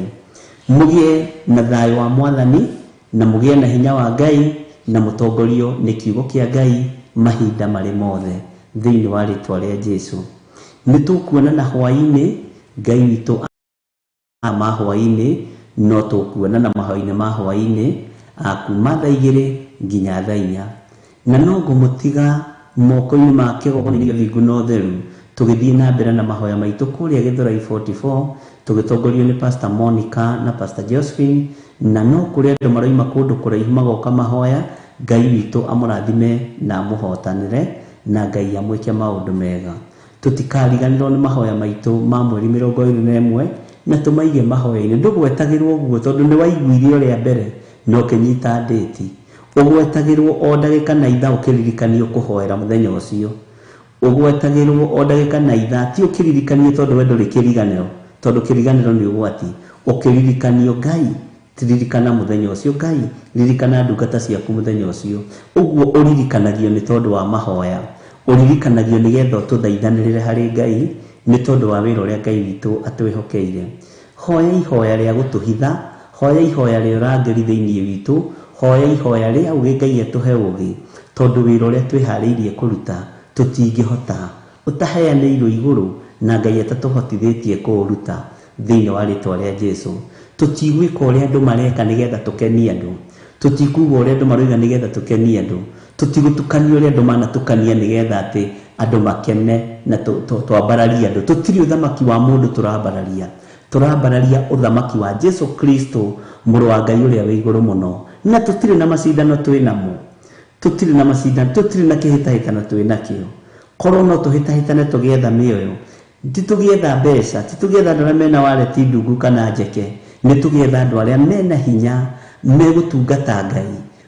Speaker 5: Mũgĩe na thayũ wa Mwathani, na mũgĩe na hinya wa Ngai, na mũtongorio nĩ kiugo kĩa Ngai mahinda marĩ mothe, thĩinĩ wa rĩtwa rĩa Jesũ. Nĩ tũkuonana hwaĩ-inĩ, Ngai witũ ma hwaĩ-inĩ, no tũkuonana mahoya-inĩ ma hwaĩ-inĩ, kuma thaa 2 nginya thaa 4. Na no ngũmũtiga moko-inĩ ma kĩgongona gĩa ũthingu na ũtheru, tũgĩthiĩ na mbere na mahoya maitũ kũrĩa Gĩthũrai 44, tũgĩtongorio nĩ Pastor Monica na Pastor Josephine, na no kũrĩ andũ maroima kũndũ kũraihu magoka mahoya. Ngai witũ amũrathime na amũhotanĩre, na Ngai amwĩke maũndũ mega. Tũtikariganĩrwo nĩ mahoya maitũ ma mweri 21, na tũmaige mahoya-inĩ. Ndũgwetagĩrwo ũguo tondũ nĩ waiguire ũrĩa mbere na ũkĩnyita ndĩti. Ũgwetagĩrwo o ndagĩka na ithaa ũkĩririkanio kũhoera mũthenya ũcio. Ũgwetagĩrwo o ndagĩka na ithaa, ti ũkĩririkanio tondũ we ndũrĩ kĩriganĩro, tondũ kĩriganĩro nĩ ũgwati. Ũkĩririkanio Ngai, ririkana mũthenya ũcio. Ngai, ririkana ndungata ciaku mũthenya ũcio. Ũguo ũririkanagio nĩ tondũ wa mahoya, ũririkanagio nĩgetha ũtũthaithanĩrĩre harĩ Ngai nĩ tondũ wa wĩra ũrĩa Ngai witũ atwĩhokeire. Hoya ihoya rĩa gũtũhitha, hoya ihoya rĩa ũrangĩri thĩinĩ witũ, hoya ihoya rĩa ũũgĩ Ngai atũhe ũũgĩ, tondũ wĩra ũrĩa twĩharĩirie kũruta tũtingĩhota ũtaheanĩirwo igũrũ na Ngai atatũhotithĩtie kũũruta thĩinĩ wa rĩtwa rĩa Jesũ. Tũtigwĩka ũrĩa andũ mareka nĩgetha tũkenie andũ, tũtikuga ũrĩa andũ maroiga nĩgetha tũkenie andũ, tũtigũtukania ũrĩa andũ manatukania nĩgetha atĩ andũ makene na twambararie andũ. Tũtirĩ ũthamaki wa mũndũ tũrambararia, tũrambararia ũthamaki wa Jesũ Kristo, mũrũ wa Ngai ũrĩa wĩ igũrũ mũno. Na tũtirĩ na macindano twĩ namo, tũtirĩ na macindano, tũtirĩ na kĩhĩtahĩtano twĩ nakĩo. Korwo no tũhĩtahĩtane tũgĩetha mĩoyo, ti tũgĩetha mbeca, ti tũgĩetha andũ arĩa mena wareti ndungu kana njeke, nĩ tũgĩetha andũ arĩa mena hinya, megũtungata Ngai,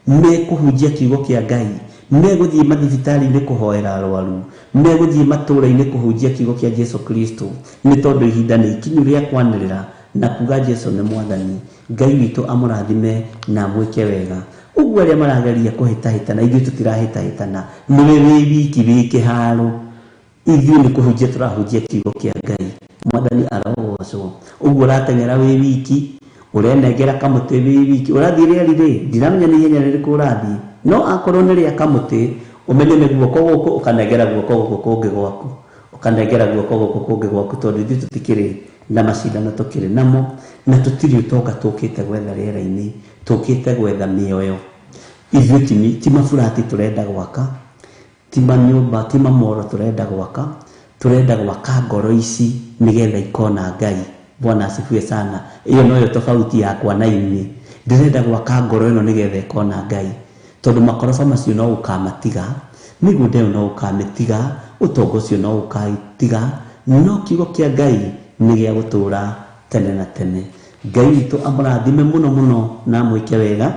Speaker 5: mekũhunjia kiugo kĩa Ngai, megũthiĩ mathibitarĩ-inĩ kũhoera arwaru, megũthiĩ matũũra-inĩ kũhunjia kiugo kĩa Jesũ Kristo, nĩ tondũ ihinda nĩ ikinyu rĩa kwanĩrĩra na kuga Jesũ nĩ Mwathani. Ngai witũ amũrathime na amwĩke wega. Ũguo arĩa marageria kũhĩtahĩtana, ithuĩ tũtirahĩtahĩtana, nĩwe wĩ wiki wĩ kĩharo. Ithuĩ nĩ kũhunjia tũrahunjia kiugo kĩa Ngai. Mwathani arogocwo. Ũguo ũrateng'era wĩ wiki, ũrenengera kamũtĩ wĩ wiki, ũrathiĩ rĩeri rĩ, ndiramenya nĩ ihenya rĩrĩkũ ũrathiĩ, no akorwo nĩ rĩa kamũtĩ, ũmenye nĩ guoko gũkũ, ũkanengera guoko gũkũ kũngĩ gwaku, ũkanengera guoko gũkũ kũngĩ gwaku, tondũ ithuĩ tũtikĩrĩ na macindano tũkĩrĩ namo, na tũtirĩ ũtonga tũkĩte gwetha rĩera-inĩ, tũkĩte gwetha mĩoyo. Ithuĩ ti maburati tũrenda gwaka, ti manyũmba, ti mamoro tũrenda gwaka, tũrenda gwaka ngoro ici nĩgetha ikona Ngai. Bwana asifiwe sana. Iyo noyo tofauti yakwa na inyuĩ. Ndĩrenda gwaka ngoro ĩno nĩgetha ĩkona Ngai, tondũ makoroba macio no ũkamatiga, mĩgũnda ĩyo no ũkamĩtiga, ũtonga ũcio no ũkaitiga, no kiugo kĩa Ngai nĩ gĩa gũtũũra tene na tene. Ngai witũ amũrathime mũno mũno na amwĩke wega,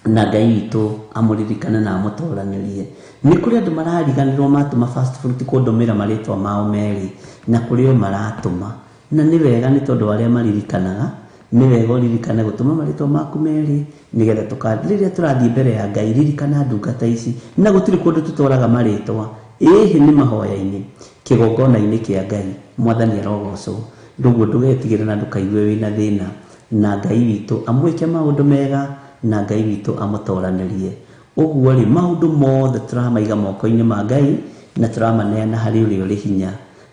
Speaker 5: na Ngai witũ amũririkane na amũtoranĩrie. Nĩ kũrĩ andũ marariganĩrwo matũma fast fruit kũndũmĩra marĩtwa mao merĩ, na kũrĩ o maratũma. Na nĩ wega nĩ tondũ arĩa maririkanaga, nĩ wega ũririkane gũtũma marĩtwa maku merĩ, nĩgetha rĩrĩa tũrathiĩ mbere ya Ngai, ririkana ndungata ici. Na gũtirĩ kũndũ tũtwaraga marĩtwa, ĩhĩ nĩ mahoya-inĩ, kĩgongona-inĩ kĩa Ngai. Mwathani arogocwo. Ndũguo ndũgetigĩre na ndũkaigue wĩna thĩna, na Ngai witũ amwĩke maũndũ mega Na Ngai witũ amũtoranĩrie. Ũguo rĩ, maũndũ mothe tũramaiga moko-inĩ ma Ngai na tũramaneana harĩ ũrĩa ũrĩ hinya.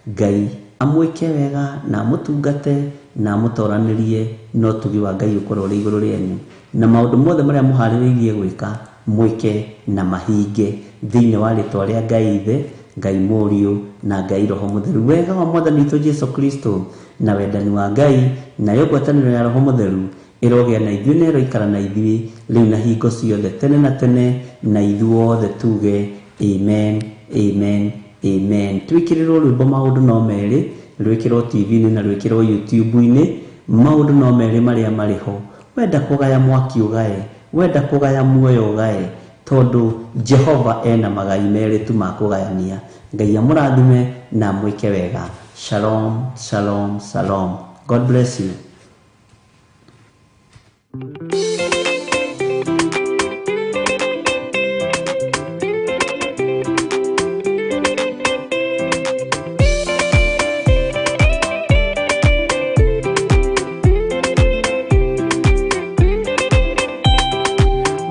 Speaker 5: Ngai amwĩke wega na amũtungate na amũtoranĩrie, na ũtugi wa Ngai ũkorwo ũrĩ igũrũ rĩanyu, na maũndũ mothe marĩa mũharĩrĩirie gwĩka mwĩke na mahinge thĩinĩ wa rĩtwa rĩa Ngai Ithe, Ngai Mũriũ na Ngai Roho Mũtheru. Wega wa Mwathani witũ Jesu Kristo na wendani wa Ngai nayo ngwatanĩro ya Roho Mũtheru ĩrogĩa na ithuĩ na ĩroikara na ithuĩ rĩu na hingo ciothe tene na tene, na ithuothe tuge amen, amen, amen. Twĩkĩrĩrwo rwĩmbo maũndũ no merĩ, rwĩkĩrwo TV-inĩ na rwĩkĩrwo YouTube-inĩ. Maũndũ no merĩ marĩa marĩ ho. Wenda kũgaya mwaki ũgae, wenda kũgaya muoyo ũgae, tondũ Jehova ena magai merĩ tu ma kũgayania. Ngai amũrathime na amwĩke wega. Shalom, shalom, shalom. God bless you.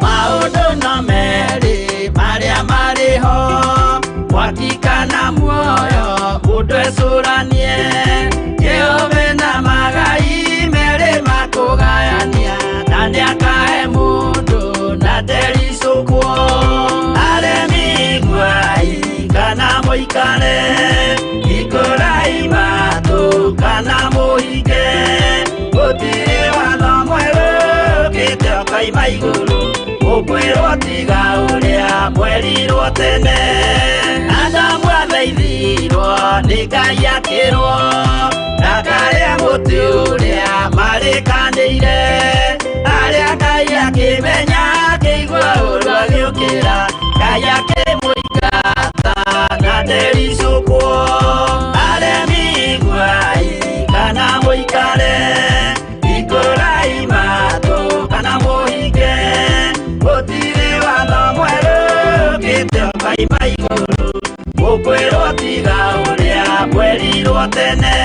Speaker 4: Maũndũ no merĩ marĩa marĩ ho, mwaki kana muoyo, mũndũ ecũranie. Jehova na magai merĩ makũgayania, na nĩakahe mũndũ na ndericũkwo. Aremi iguai kana mũikare, hingũrai matũ kana mũhinge. Gũtirĩ watho mwerũ ũkĩte ũkoima igũrũ, ũkwĩrwo tiga ũrĩa mwerirwo tene. Adamu athaithirwo nĩ Ngai akĩrwo ndakarĩe mũtĩ ũrĩa marĩkanĩire. Arĩa Ngai akĩmenya akĩigua ũru agĩũkĩra, Ngai akĩmũingata na ndericũkwo. Aremi iguai kana mũikare, hingũrai matũ kana mũhinge. Gũtirĩ watho mwerũ ũkĩte ũkoima igũrũ, ũkwĩrwo tiga ũrĩa mwerirwo tene.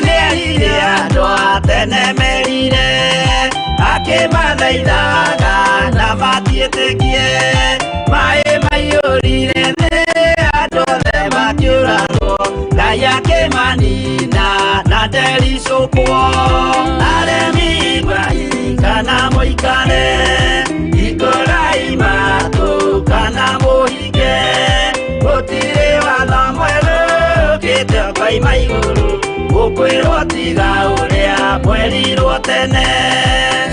Speaker 4: Nĩerire andũ a tene merire, akĩmathaithaga na matiĩtĩkie. Maĩ maiyũrire thĩ, andũ othe makĩũragwo, Ngai akĩmanina na ndericũkwo. Aremi iguai kana mũikare, hingũrai matũ kana mũhinge. Gũtirĩ watho mwerũ ũkĩte ũkoima igũrũ, ũkwĩrwo tiga ũrĩa mwerirwo tene.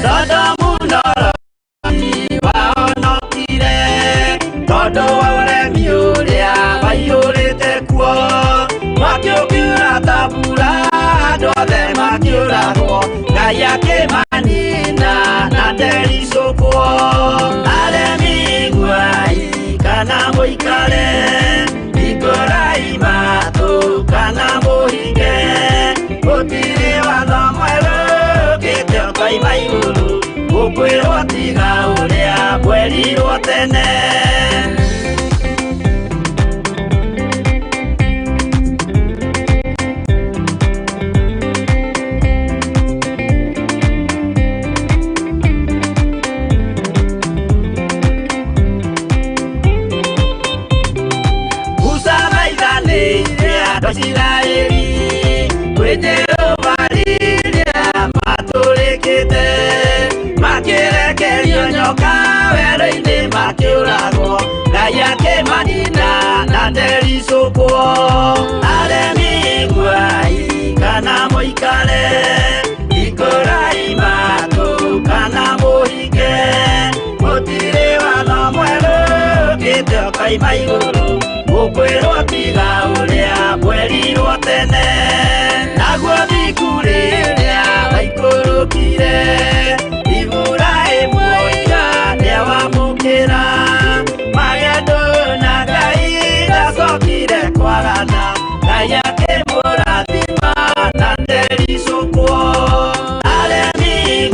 Speaker 4: Sodomu na Loti wahonokire tondũ wa ũremi ũrĩa waiyũrĩte kuo. Mwaki ũkiura ta mbura, andũ othe makĩũragwo, Ngai akĩmanina na ndericũkwo. Aremi iguai kana mũikare, hingũrai matũ kana mũhinge. Gũtirĩ watho mwerũ ũkĩte ũkoima igũrũ, ũkwĩrwo tiga ũrĩa mwerirwo tene. Musa thaithanĩire andũ a Isiraeli kwĩ Jehova rĩrĩa matũrĩkĩte, makĩrekerio nyoka werũ-inĩ makĩũragwo, Ngai akĩmanina na ndericũkwo. Aremi iguai kana mũikare, hingũrai matũ kana mũhinge. Gũtirĩ watho mwerũ ũkĩte ũkoima igũrũ, ũkwĩrwo tiga ũrĩa mwerirwo tene. Naguo thiku rĩrĩa waikũrũkire, Iburahĩmu oiga nĩawamũkĩra. Magendo na Ngai ndacokire kwagana, Ngai akĩmũrathima na ndericũkwo. Aremi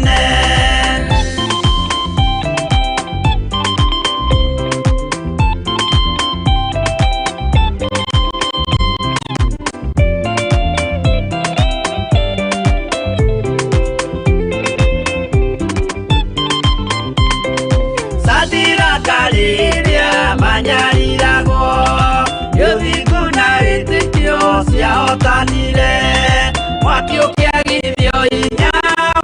Speaker 4: tene. Satira manyariragwo yothingu na wĩtĩkio ciahotanire mwaki ũkĩagithio hinya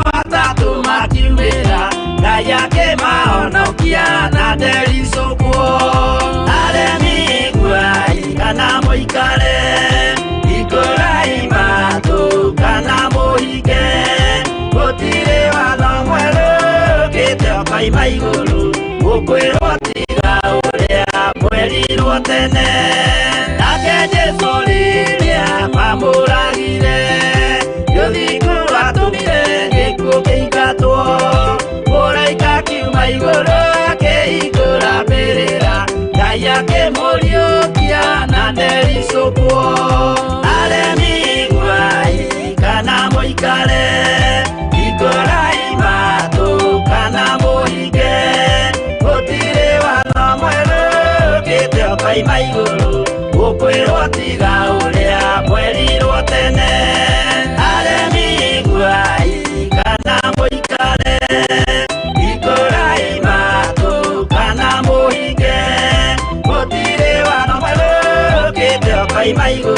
Speaker 4: watatũ makiumĩra Ngai akĩmahonokia na ndericũkwo. Aremi iguai kana mũikare, hingũrai matũ kana mũhinge, gũtirĩ watho mwerũ ũkĩte ũkoima igũrũ gũkwĩrwo tiga ũrĩa mwerirwo tene. Nake Jesũ rĩrĩa mamũragire rũthingo rwatũmire gĩkuũ kĩingatwo, mũraika akiuma igũrũ akĩhingũra mbĩrĩra, Ngai akĩmũriũkia na ndericũkwo. Aremi iguai kana mũikare, hingũrai matũ kana mũhinge, gũtirĩ watho mwerũ ũkĩte ũkoima igũrũ gũkwĩrwo tiga ũrĩa mwerirwo tene. Aremi iguai kana mũikare, hingũrai matũ kana mũhinge, gũtirĩ watho mwerũ ũkĩte ũkoima igũrũ.